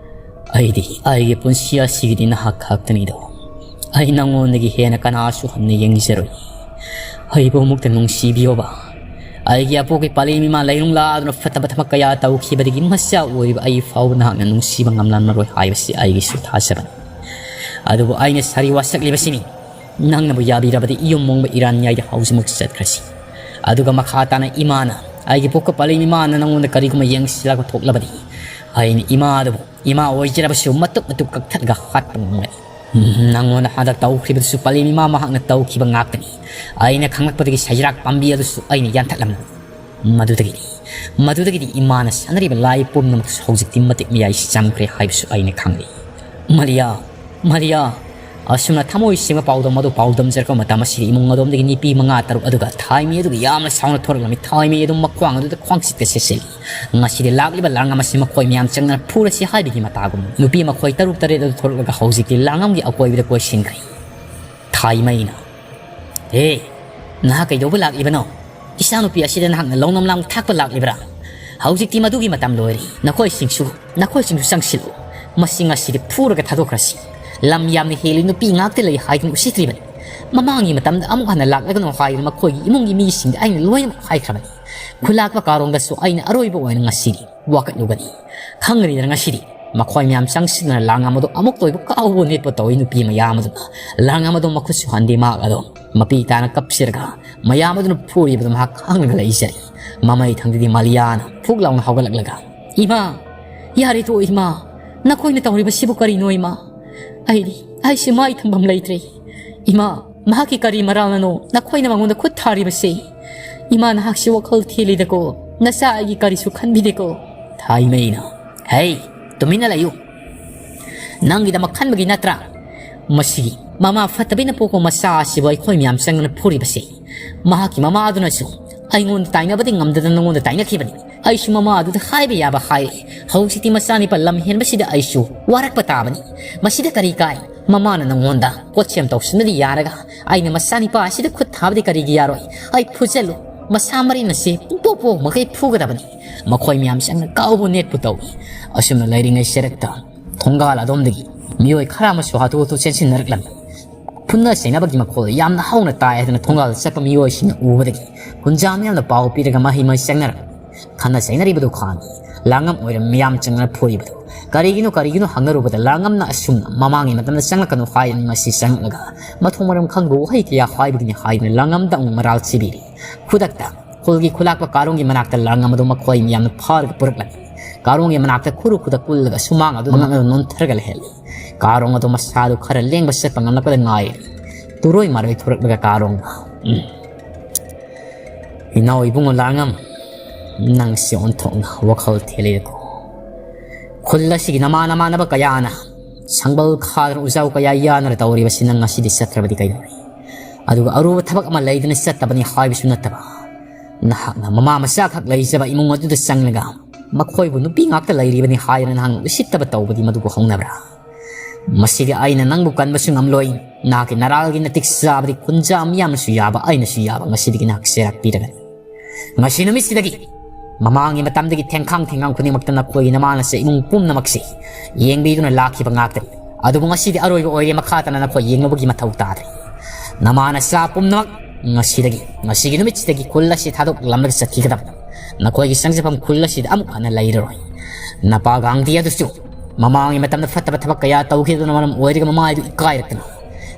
ꯑꯩꯗꯤ ꯑꯩꯒꯤ ꯄꯨꯟꯁꯤ ꯑꯁꯤꯒꯤꯗꯤ ꯅꯍꯥꯛ ꯈꯛꯇꯅꯤꯗꯣ꯫ ꯑꯩ ꯅꯪꯉꯣꯟꯗꯒꯤ ꯍꯦꯟꯅ ꯀꯅꯥꯁꯨ ꯍꯟꯅ ꯌꯦꯡꯖꯔꯣꯏ꯫ ꯑꯩꯕꯨ ꯑꯃꯨꯛꯇ ꯅꯨꯡꯁꯤꯕꯤꯌꯣꯕ꯫ ꯑꯩꯒꯤ ꯑꯄꯣꯛꯀꯤ ꯄꯥꯂꯦꯝ ꯏꯃꯥ ꯂꯩꯅꯨꯡ ꯂꯥꯗꯨꯅ ꯐꯠꯇꯕ ꯊꯕꯛ ꯀꯌꯥ ꯇꯧꯈꯤꯕꯗꯒꯤ ꯃꯆꯥ ꯑꯣꯏꯔꯤꯕ ꯑꯩ ꯐꯥꯎꯕ ꯅꯍꯥꯛꯅ ꯅꯨꯡꯁꯤꯕ ꯉꯝꯂꯝꯂꯔꯣꯏ ꯍꯥꯏꯕꯁꯤ ꯑꯩꯒꯤꯁꯨ ꯊꯥꯖꯕꯅꯤ꯫ ꯑꯗꯨꯕꯨ ꯑꯩꯅ ꯁꯥꯔꯤ ꯋꯥꯁꯛꯂꯤꯕꯁꯤꯅꯤ꯫ ꯅꯪꯅꯕꯨ ꯌꯥꯕꯤꯔꯕꯗꯤ ꯏꯌꯨꯝ ꯃꯣꯡꯕ ꯏꯔꯥꯟꯌꯥꯏꯗ ꯍꯧꯖꯤꯛꯃꯛ ꯆꯠꯈ꯭ꯔꯁꯤ꯫ ꯑꯗꯨꯒ ꯃꯈꯥ ꯇꯥꯅ ꯏꯃꯥꯅ, ꯑꯩꯒꯤ ꯄꯣꯛꯀ ꯄꯥꯜꯂꯤꯕ ꯏꯃꯥꯅ ꯅꯪꯉꯣꯟꯗ ꯀꯔꯤꯒꯨꯝꯕ ꯌꯦꯡꯁꯤꯜꯂꯛꯄ ꯊꯣꯛꯂꯕꯗꯤ, ꯑꯩꯅ ꯏꯃꯥꯗꯨꯕꯨ ꯏꯃꯥ ꯑꯣꯏꯖꯔꯕꯁꯨ ꯃꯇꯨꯞ ꯃꯇꯨꯞ ꯀꯛꯊꯠꯂꯒ ꯍꯥꯠꯄ ꯉꯝꯒꯅꯤ꯫ ꯅꯪꯉꯣꯟꯗ ꯍꯟꯗꯛ ꯇꯧꯈ꯭ꯔꯤꯕꯗꯨꯁꯨ ꯄꯥꯜꯂꯤꯕ ꯏꯃꯥ ꯃꯍꯥꯛꯅ ꯇꯧꯈꯤꯕ ꯉꯥꯛꯇꯅꯤ꯫ ꯑꯩꯅ ꯈꯪꯂꯛꯄꯗꯒꯤ ꯁꯩꯖ꯭ꯔꯥꯛ ꯄꯥꯝꯕꯤ ꯑꯗꯨꯁꯨ ꯑꯩꯅ ꯌꯥꯟꯊꯠꯂꯝꯂꯕꯅꯤ꯫ ꯃꯗꯨꯗꯒꯤꯗꯤ ꯃꯗꯨꯗꯒꯤꯗꯤ ꯏꯃꯥꯅ ꯁꯥꯟꯅꯔꯤꯕ ꯂꯥꯏ ꯄꯨꯝꯅꯃꯛꯁꯨ ꯍꯧꯖꯤꯛꯇꯤ ꯃꯇꯤꯛ ꯃꯌꯥꯏ ꯆꯝꯈ꯭ꯔꯦ ꯍꯥꯏꯕꯁꯨ ꯑꯩꯅ ꯈꯪꯂꯤ꯫ "ꯃꯂꯤꯌꯥ, ꯃꯂꯤꯌꯥ!" ꯑꯁꯨꯝꯅ ꯊꯃꯣꯏ ꯁꯦꯡꯕ ꯄꯥꯎꯗꯝ ꯑꯗꯨ ꯄꯥꯎꯗꯝꯖꯔꯛꯄ ꯃꯇꯝ ꯑꯁꯤꯗ ꯏꯃꯨꯡ ꯑꯗꯣꯝꯗꯒꯤ ꯅꯨꯄꯤ ꯃꯉꯥ ꯇꯔꯨꯛ ꯑꯗꯨꯒ ꯊꯥꯏꯃꯩ ꯑꯗꯨꯒ ꯌꯥꯝꯅ ꯁꯥꯎꯅ ꯊꯣꯔꯛꯂꯝꯃꯤ꯫ ꯊꯥꯏꯃꯩ ꯑꯗꯨ ꯃꯈ꯭ꯋꯥꯡ ꯑꯗꯨꯗ ꯈ꯭ꯋꯥꯡꯆꯤꯠꯀ ꯁꯦꯠꯆꯜꯂꯤ꯫ ꯉꯁꯤꯗꯤ ꯂꯥꯛꯂꯤꯕ ꯂꯥꯡꯉꯝ ꯑꯁꯤ ꯃꯈꯣꯏ ꯃꯌꯥꯝ ꯆꯪꯗꯅ ꯐꯨꯔꯁꯤ ꯍꯥꯏꯕꯒꯤ ꯃꯇꯥꯒꯨꯝ ꯅꯨꯄꯤ ꯃꯈꯣꯏ ꯇꯔꯨꯛ ꯇꯔꯦꯠ ꯑꯗꯨ ꯊꯣꯔꯛꯂꯒ ꯍꯧꯖꯤꯛꯇꯤ ꯂꯥꯡꯉꯝꯒꯤ ꯑꯀꯣꯏꯕꯗ ꯀꯣꯏꯁꯤꯟꯈ꯭ꯔꯦ꯫ ꯊꯥꯏꯃꯩꯅ, "ꯍꯦ, ꯅꯍꯥꯛ ꯀꯩꯗꯧꯕ ꯂꯥꯛꯂꯤꯕꯅꯣ? ꯏꯆꯥꯅꯨꯄꯤ ꯑꯁꯤꯗ ꯅꯍꯥꯛꯅ ꯂꯧꯅꯝ ꯂꯥꯡ ꯊꯥꯛꯄ ꯂꯥꯛꯂꯤꯕ꯭ꯔꯥ? ꯍꯧꯖꯤꯛꯇꯤ ꯃꯗꯨꯒꯤ ꯃꯇꯝ ꯂꯣꯏꯔꯦ꯫ ꯅꯈꯣꯏꯁꯤꯡꯁꯨ, ꯅꯈꯣꯏꯁꯤꯡꯁꯨ ꯆꯪꯁꯤꯜꯂꯨ꯫ ꯃꯁꯤ ꯉꯁꯤꯗꯤ ꯐꯨꯔꯒ ꯊꯥꯗꯣꯛꯈ꯭ꯔꯁꯤ꯫ ꯂꯝ ꯌꯥꯝꯅ ꯍꯦꯜꯂꯤ, ꯅꯨꯄꯤ ꯉꯥꯛꯇ ꯂꯩ ꯍꯥꯏꯗꯨꯅ ꯎꯁꯤꯠꯇ꯭ꯔꯤꯕꯅꯤ꯫ ꯃꯃꯥꯡꯒꯤ ꯃꯇꯝꯗ ꯑꯃꯨꯛ ꯍꯟꯅ ꯂꯥꯛꯂꯒꯅꯨ ꯍꯥꯏꯗꯨꯅ ꯃꯈꯣꯏꯒꯤ ꯏꯃꯨꯡꯒꯤ ꯃꯤꯁꯤꯡꯗ ꯑꯩꯅ ꯂꯣꯏꯅꯃꯛ ꯍꯥꯏꯈ꯭ꯔꯕꯅꯤ꯫ ꯈꯨꯂꯥꯛꯄ ꯀꯥꯔꯣꯡꯗꯁꯨ ꯑꯩꯅ ꯑꯔꯣꯏꯕ ꯑꯣꯏꯅ ꯉꯁꯤꯗꯤ ꯋꯥꯀꯠꯂꯨꯒꯅꯤ꯫ ꯈꯪꯒꯅꯤꯗꯅ ꯉꯁꯤꯗꯤ ꯃꯈꯣꯏ ꯃꯌꯥꯝ ꯆꯪꯁꯤꯟꯗꯨꯅ ꯂꯥꯡꯉꯝ ꯑꯗꯨ ꯑꯃꯨꯛꯇ ꯑꯣꯏꯕ ꯀꯥꯎꯕ ꯅꯦꯠꯄ ꯇꯧꯏ꯫ ꯅꯨꯄꯤ ꯃꯌꯥꯝ ꯑꯗꯨꯅ ꯂꯥꯡꯉꯝ ꯑꯗꯨ ꯃꯈꯨꯠꯁꯨ ꯍꯟꯗꯦ, ꯃꯍꯥꯛ ꯑꯗꯨꯝ ꯃꯄꯤ ꯇꯥꯅ ꯀꯞꯁꯤꯔꯒ ꯃꯌꯥꯝ ꯑꯗꯨꯅ ꯐꯨꯔꯤꯕꯗꯨ ꯃꯍꯥꯛ ꯈꯪꯂꯒ ꯂꯩꯖꯔꯤ꯫ ꯃꯃꯩ ꯊꯪꯗꯗꯤ ꯃꯥꯂꯤꯌꯥꯅ ꯐꯨꯛ ꯂꯥꯎꯅ ꯍꯧꯒꯠꯂꯛꯂꯒ, "ꯏꯃꯥ, ꯌꯥꯔꯦ ꯇꯣꯛꯑꯣ ꯏꯃꯥ, ꯅꯈꯣꯏꯅ ꯇꯧꯔꯤꯕꯁꯤꯕꯨ ꯀꯔꯤꯅꯣ ꯏꯃꯥ? ꯑꯩꯗꯤ, ꯑꯩꯁꯤ ꯃꯥꯏ ꯊꯝꯐꯝ ꯂꯩꯇ꯭ꯔꯦ꯫ ꯏꯃꯥ, ꯃꯍꯥꯛꯀꯤ ꯀꯔꯤ ꯃꯔꯥꯜꯅꯅꯣ ꯅꯈꯣꯏꯅ ꯃꯉꯣꯟꯗ ꯈꯨꯠ ꯊꯥꯔꯤꯕꯁꯦ? ꯏꯃꯥ, ꯅꯍꯥꯛꯁꯤ ꯋꯥꯈꯜ ꯊꯦꯜꯂꯤꯗꯀꯣ, ꯅꯆꯥ ꯑꯩꯒꯤ ꯀꯔꯤꯁꯨ ꯈꯟꯕꯤꯗꯦꯀꯣ?" ꯊꯥꯏꯃꯩꯅ, "ꯍꯩ, ꯇꯨꯃꯤꯟꯅ ꯂꯩꯌꯨ꯫ ꯅꯪꯒꯤꯗꯃꯛ ꯈꯟꯕꯒꯤ ꯅꯠꯇ꯭ꯔꯥ ꯃꯁꯤꯒꯤ ꯃꯃꯥ ꯐꯠꯇꯕꯤꯅ ꯄꯣꯛꯄ ꯃꯆꯥ ꯑꯁꯤꯕꯨ ꯑꯩꯈꯣꯏ ꯃꯌꯥꯝ ꯆꯪꯗꯨꯅ ꯐꯨꯔꯤꯕꯁꯦ? ꯃꯍꯥꯛꯀꯤ ꯃꯃꯥ ꯑꯗꯨꯅꯁꯨ ꯑꯩꯉꯣꯟꯗ ꯇꯥꯏꯅꯕꯗꯤ ꯉꯝꯗꯗꯅ ꯅꯉꯣꯟꯗ ꯇꯥꯏꯅꯈꯤꯕꯅꯤ꯫ ꯑꯩꯁꯨ ꯃꯃꯥ ꯑꯗꯨꯗ ꯍꯥꯏꯕ ꯌꯥꯕ ꯍꯥꯏꯔꯦ꯫ ꯍꯧꯖꯤꯛꯇꯤ ꯃꯆꯥꯅꯤꯄꯥ ꯂꯝ ꯍꯦꯟꯕꯁꯤꯗ ꯑꯩꯁꯨ ꯋꯥꯔꯛꯄ ꯇꯥꯕꯅꯤ꯫ ꯃꯁꯤꯗ ꯀꯔꯤ ꯀꯥꯏ? ꯃꯃꯥꯅ ꯅꯉꯣꯟꯗ ꯄꯣꯠꯁꯦꯝ ꯇꯧꯁꯤꯟꯕꯗꯤ ꯌꯥꯔꯒ ꯑꯩꯅ ꯃꯆꯥꯅꯤꯄꯥ ꯑꯁꯤꯗ ꯈꯨꯠ ꯊꯥꯕꯗꯤ ꯀꯔꯤꯒꯤ ꯌꯥꯔꯣꯏ? ꯑꯩ ꯐꯨꯖꯜꯂꯨ꯫ ꯃꯁꯥ ꯃꯔꯤꯟ ꯑꯁꯤ ꯄꯨꯡꯄꯣꯛ ꯄꯣꯛ ꯃꯈꯩ ꯐꯨꯒꯗꯕꯅꯤ꯫ ꯃꯈꯣꯏ ꯃꯌꯥꯝꯁꯤ ꯌꯥꯝꯅ ꯀꯥꯎꯕ ꯅꯦꯠꯄꯨ ꯇꯧꯏ꯫ ꯑꯁꯨꯝꯅ ꯂꯩꯔꯤꯉꯩ ꯁꯦꯔꯛꯇ ꯊꯣꯡꯒꯥꯜ ꯑꯗꯣꯝꯗꯒꯤ ꯃꯤꯑꯣꯏ ꯈꯔ ꯑꯃꯁꯨ ꯍꯥꯊꯨ ꯍꯥꯊꯨ ꯆꯦꯟꯁꯤꯟꯅꯔꯛꯂꯝꯃꯤ꯫ ꯐꯨꯟꯅ ꯆꯩꯅꯕꯒꯤ ꯃꯈꯣꯜ ꯌꯥꯝꯅ ꯍꯧꯅ ꯇꯥꯏ ꯍꯥꯏꯗꯨꯅ ꯊꯣꯡꯒꯥꯜꯗ ꯆꯠꯄ ꯃꯤꯑꯣꯏꯁꯤꯡꯅ ꯎꯕꯗꯒꯤ ꯀꯨꯟꯖꯥ ꯃꯤꯌꯥꯝꯅ ꯄꯥꯎ ꯄꯤꯔꯒ ꯃꯍꯩ ꯃꯍꯩ ꯆꯪꯅꯔꯝꯃꯤ꯫ ꯈꯟꯅ ꯆꯩꯅꯔꯤꯕꯗꯨ ꯈꯥꯡꯉꯤ꯫ ꯂꯥꯡꯉꯝ ꯑꯣꯏꯔꯝ ꯃꯤꯌꯥꯝ ꯆꯪꯅ ꯐꯨꯔꯤꯕꯗꯨ ꯀꯔꯤꯒꯤꯅꯣ, ꯀꯔꯤꯒꯤꯅꯣ ꯍꯪꯅꯔꯨꯕꯗ ꯂꯥꯡꯉꯝꯅ ꯑꯁꯨꯝꯅ ꯃꯃꯥꯡꯒꯤ ꯃꯇꯝꯗ ꯆꯪꯂꯛꯀꯅꯨ ꯍꯥꯏꯔꯝꯃꯤ꯫ ꯃꯁꯤ ꯆꯪꯂꯛꯂꯒ ꯃꯊꯣꯡ ꯃꯔꯝ ꯈꯪꯗꯕ ꯋꯥꯍꯩ ꯀꯌꯥ ꯍꯥꯏꯕꯒꯤꯅꯤ ꯍꯥꯏꯗꯨꯅ ꯂꯥꯡꯉꯝꯗ ꯑꯃꯨꯛ ꯃꯔꯥꯜ ꯁꯤꯕꯤꯔꯤ꯫ ꯈꯨꯗꯛꯇ ꯈꯨꯜꯒꯤ ꯈꯨꯂꯥꯛꯄ ꯀꯥꯔꯣꯡꯒꯤ ꯃꯅꯥꯛꯇ ꯂꯥꯡꯉꯝ ꯑꯗꯨ ꯃꯈꯣꯏ ꯃꯌꯥꯝꯅ ꯐꯥꯔꯒ ꯄꯨꯔꯛꯂꯝꯃꯤ꯫ ꯀꯥꯔꯣꯡꯒꯤ ꯃꯅꯥꯛꯇ ꯈꯨꯔꯨ ꯈꯨꯗꯛ ꯀꯨꯜꯂꯒ ꯁꯨꯃꯥꯡ ꯑꯗꯨ ꯃꯉꯛ ꯑꯗꯨ ꯅꯣꯟꯊꯔꯒ ꯂꯩꯍꯜꯂꯤ꯫ ꯀꯥꯔꯣꯡ ꯑꯗꯨ ꯃꯁꯥꯗꯨ ꯈꯔ ꯂꯦꯡꯕ ꯆꯠꯄ ꯉꯝꯂꯛꯄꯗ ꯉꯥꯏꯔꯤ꯫ ꯇꯨꯔꯣꯏ ꯃꯥꯔꯣꯏ ꯊꯣꯔꯛꯂꯒ ꯀꯥꯔꯣꯡꯗ, "ꯎꯝ, ꯏꯅꯥꯎ ꯏꯕꯨꯡꯉꯣ ꯂꯥꯡꯉꯝ, ꯅꯪꯁꯤ ꯑꯣꯟꯊꯣꯛꯅ ꯋꯥꯈꯜ ꯊꯦꯜꯂꯦꯀꯣ꯫ ꯈꯨꯜ ꯑꯁꯤꯒꯤ ꯅꯃꯥꯟ ꯅꯃꯥꯟꯅꯕ ꯀꯌꯥꯅ ꯁꯪꯕꯜ ꯈꯥꯗꯨꯅ ꯎꯖꯥꯎ ꯀꯌꯥ ꯌꯥꯅꯔ ꯇꯧꯔꯤꯕꯁꯤ ꯅꯪ ꯉꯁꯤꯗꯤ ꯆꯠꯇ꯭ꯔꯕꯗꯤ ꯀꯩꯗꯧꯔꯤ? ꯑꯗꯨꯒ ꯑꯔꯨꯕ ꯊꯕꯛ ꯑꯃ ꯂꯩꯗꯅ ꯆꯠꯇꯕꯅꯤ ꯍꯥꯏꯕꯁꯨ ꯅꯠꯇꯕ, ꯅꯍꯥꯛꯅ ꯃꯃꯥ ꯃꯆꯥ ꯈꯛ ꯂꯩꯖꯕ ꯏꯃꯨꯡ ꯑꯗꯨꯗ ꯆꯪꯂꯒ ꯃꯈꯣꯏꯕꯨ ꯅꯨꯄꯤ ꯉꯥꯛꯇ ꯂꯩꯔꯤꯕꯅꯤ ꯍꯥꯏꯗꯅ ꯅꯍꯥꯛꯅ ꯎꯁꯤꯠꯇꯕ ꯇꯧꯕꯗꯤ ꯃꯗꯨꯕꯨ ꯍꯧꯅꯕ꯭ꯔꯥ? ꯃꯁꯤꯗꯤ ꯑꯩꯅ ꯅꯪꯕꯨ ꯀꯟꯕꯁꯨ ꯉꯝꯂꯣꯏ꯫ ꯅꯍꯥꯛꯀꯤ ꯅꯔꯥꯜꯒꯤ ꯅꯇꯤꯛ ꯆꯥꯕꯗꯤ ꯈꯨꯟꯖꯥ ꯃꯤꯌꯥꯝꯅꯁꯨ ꯌꯥꯕ, ꯑꯩꯅꯁꯨ ꯌꯥꯕ, ꯉꯁꯤꯗꯒꯤ ꯅꯍꯥꯛ ꯆꯩꯔꯥꯛ ꯄꯤꯔꯒꯅꯤ꯫ ꯉꯁꯤ ꯅꯨꯃꯤꯠꯁꯤꯗꯒꯤ ꯃꯃꯥꯡꯒꯤ ꯃꯇꯝꯗꯒꯤ ꯊꯦꯡꯈꯥꯡ ꯊꯦꯡꯈꯥꯡ ꯈꯨꯗꯤꯡꯃꯛꯇ ꯅꯈꯣꯏꯒꯤ ꯅꯃꯥꯅꯁꯦ ꯏꯃꯨꯡ ꯄꯨꯝꯅꯃꯛꯁꯤ ꯌꯦꯡꯕꯤꯗꯨꯅ ꯂꯥꯛꯈꯤꯕ ꯉꯥꯛꯇꯅꯤ꯫ ꯑꯗꯨꯕꯨ ꯉꯁꯤꯗꯤ ꯑꯔꯣꯏꯕ ꯑꯣꯏꯔꯦ, ꯃꯈꯥ ꯇꯥꯅ ꯅꯈꯣꯏ ꯌꯦꯡꯂꯨꯕꯒꯤ ꯃꯊꯧ ꯇꯥꯗ꯭ꯔꯦ꯫ ꯅꯃꯥꯅ ꯆꯥ ꯄꯨꯝꯅꯃꯛ ꯉꯁꯤꯗꯒꯤ, ꯉꯁꯤꯒꯤ ꯅꯨꯃꯤꯠꯁꯤꯗꯒꯤ ꯈꯨꯜ ꯑꯁꯤ ꯊꯥꯗꯣꯛꯂꯝꯂꯒ ꯆꯠꯈꯤꯒꯗꯕ꯫ ꯅꯈꯣꯏꯒꯤ ꯆꯪꯖꯐꯝ ꯈꯨꯜ ꯑꯁꯤꯗ ꯑꯃꯨꯛ ꯍꯟꯅ ꯂꯩꯔꯔꯣꯏ꯫ ꯅꯄꯥ ꯒꯥꯡꯙꯤ ꯑꯗꯨꯁꯨ ꯃꯃꯥꯡꯒꯤ ꯃꯇꯝꯗ ꯐꯠꯇꯕ ꯊꯕꯛ ꯀꯌꯥ ꯇꯧꯈꯤꯗꯨꯅ ꯃꯔꯝ ꯑꯣꯏꯔꯒ ꯃꯃꯥ ꯑꯗꯨ ꯏꯀꯥꯏꯔꯛꯇꯅ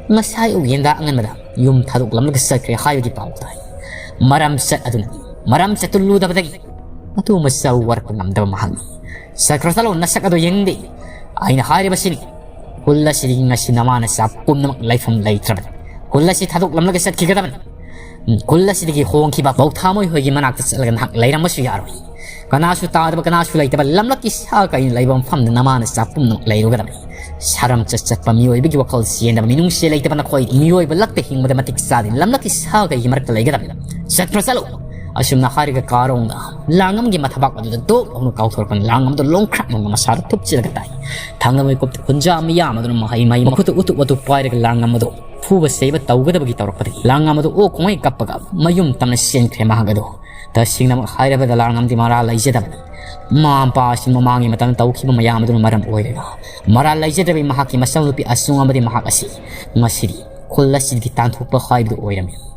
ꯉꯁꯥꯏ ꯑꯌꯨꯛ ꯌꯦꯟꯗꯥ ꯑꯉꯟꯕꯗ ꯌꯨꯝ ꯊꯥꯗꯣꯛꯂꯝꯂꯒ ꯆꯠꯈ꯭ꯔꯦ ꯍꯥꯏꯕꯒꯤ ꯄꯥꯎ ꯇꯥꯏ꯫ ꯃꯔꯝ ꯆꯠ ꯑꯗꯨꯅ, ꯃꯔꯝ ꯆꯠꯇꯨꯜꯂꯨꯗꯕꯗꯒꯤ ꯃꯇꯨ ꯃꯆꯥ ꯋꯥꯔꯛꯄ ꯉꯝꯗꯕ ꯃꯍꯥꯛꯅꯤ꯫ ꯆꯠꯈ꯭ꯔꯣ ꯆꯠꯂꯣ, ꯅꯁꯛ ꯑꯗꯨ ꯌꯦꯡꯅꯤꯡꯗꯦ꯫ ꯑꯩꯅ ꯍꯥꯏꯔꯤꯕꯁꯤꯅꯤ, ꯈꯨꯜ ꯑꯁꯤꯗꯒꯤ ꯉꯁꯤ ꯅꯃꯥ ꯅꯆꯥ ꯄꯨꯝꯅꯃꯛ ꯂꯩꯐꯝ ꯂꯩꯇ꯭ꯔꯕꯅꯤ꯫ ꯈꯨꯜ ꯑꯁꯤ ꯊꯥꯗꯣꯛꯂꯝꯂꯒ ꯆꯠꯈꯤꯒꯗꯕꯅꯤ꯫ ꯎꯝ, ꯈꯨꯜ ꯑꯁꯤꯗꯒꯤ ꯍꯣꯡꯈꯤꯕ ꯄꯧꯊꯥꯃꯣꯏ ꯍꯣꯏꯒꯤ ꯃꯅꯥꯛꯇ ꯆꯠꯂꯒ ꯅꯍꯥꯛ ꯂꯩꯔꯝꯕꯁꯨ ꯌꯥꯔꯣꯏ꯫ ꯀꯅꯥꯁꯨ ꯇꯥꯗꯕ, ꯀꯅꯥꯁꯨ ꯂꯩꯇꯕ ꯂꯝꯂꯛꯀꯤ ꯁꯥ ꯀꯩꯅ ꯂꯩꯕ ꯃꯐꯝꯗ ꯅꯃꯥ ꯅꯆꯥ ꯄꯨꯝꯅꯃꯛ ꯂꯩꯔꯨꯒꯗꯕꯅꯤ꯫ ꯁꯥꯔꯝ ꯆꯠ ꯆꯠꯄ ꯃꯤꯑꯣꯏꯕꯒꯤ ꯋꯥꯈꯜ ꯆꯦꯟꯗꯕ, ꯃꯤꯅꯨꯡꯁꯤ ꯂꯩꯇꯕ ꯅꯈꯣꯏ ꯃꯤꯑꯣꯏꯕ ꯂꯛꯇ ꯍꯤꯡꯕꯗ ꯃꯇꯤꯛ ꯆꯥꯗꯦ꯫ ꯂꯝꯂꯛꯀꯤ ꯁꯥ ꯀꯩꯒꯤ ꯃꯔꯛꯇ ꯂꯩꯒꯗꯕꯅꯤ꯫ ꯆꯠꯈ꯭ꯔꯣ ꯆꯠꯂꯨ꯫ ꯑꯁꯨꯝꯅ ꯍꯥꯏꯔꯒ ꯀꯥꯔꯣꯡꯅ ꯂꯥꯡꯉꯝꯒꯤ ꯃꯊꯕꯥꯛ ꯑꯗꯨꯗ ꯗꯣꯛ ꯂꯥꯎꯅ ꯀꯥꯎꯊꯣꯔꯛꯄꯅ ꯂꯥꯡꯉꯝꯗꯨ ꯂꯣꯡꯈ꯭ꯔꯥꯛ ꯂꯥꯎꯅ ꯃꯁꯥꯗ ꯊꯨꯞꯆꯤꯜꯂꯒ ꯇꯥꯏ꯫ ꯊꯥꯡꯒ ꯃꯩꯀꯨꯞꯇ ꯈꯨꯟꯖꯥ ꯃꯤꯌꯥꯝ ꯑꯗꯨꯅ ꯃꯍꯩ ꯃꯍꯩ ꯃꯈꯨꯠꯇ ꯎꯇꯨꯞ ꯎꯇꯨꯞ ꯄꯥꯏꯔꯒ ꯂꯥꯡꯉꯝꯕꯗꯨ ꯐꯨꯕ ꯆꯩꯕ ꯇꯧꯒꯗꯕꯒꯤ ꯇꯧꯔꯛꯄꯗꯒꯤ ꯂꯥꯡꯉꯝꯕꯗꯨ ꯑꯣꯛ ꯀꯨꯝꯍꯩ ꯀꯞꯄꯒ ꯃꯌꯨꯝ ꯇꯝꯅ ꯆꯦꯟꯈ꯭ꯔꯦ꯫ ꯃꯍꯥꯛ ꯑꯗꯨ ꯇꯁꯦꯡꯅꯃꯛ ꯍꯥꯏꯔꯕꯗ ꯂꯥꯡꯉꯝꯗꯤ ꯃꯔꯥꯜ ꯂꯩꯖꯗꯕꯅꯤ꯫ ꯃꯃꯥ ꯃꯄꯥ ꯑꯁꯤ ꯃꯃꯥꯡꯒꯤ ꯃꯇꯝꯗ ꯇꯧꯈꯤꯕ ꯃꯌꯥꯝ ꯑꯗꯨꯅ ꯃꯔꯝ ꯑꯣꯏꯔꯒ ꯃꯔꯥꯜ ꯂꯩꯖꯗꯕꯤ ꯃꯍꯥꯛꯀꯤ ꯃꯆꯥꯅꯨꯄꯤ ꯑꯁꯨꯡ ꯑꯃꯗꯤ ꯃꯍꯥꯛ ꯑꯁꯤ ꯉꯁꯤꯗꯤ ꯈꯨꯜ ꯑꯁꯤꯗꯒꯤ ꯇꯥꯟꯊꯣꯛꯄ ꯍꯥꯏꯕꯗꯨ ꯑꯣꯏꯔꯝꯃꯤ꯫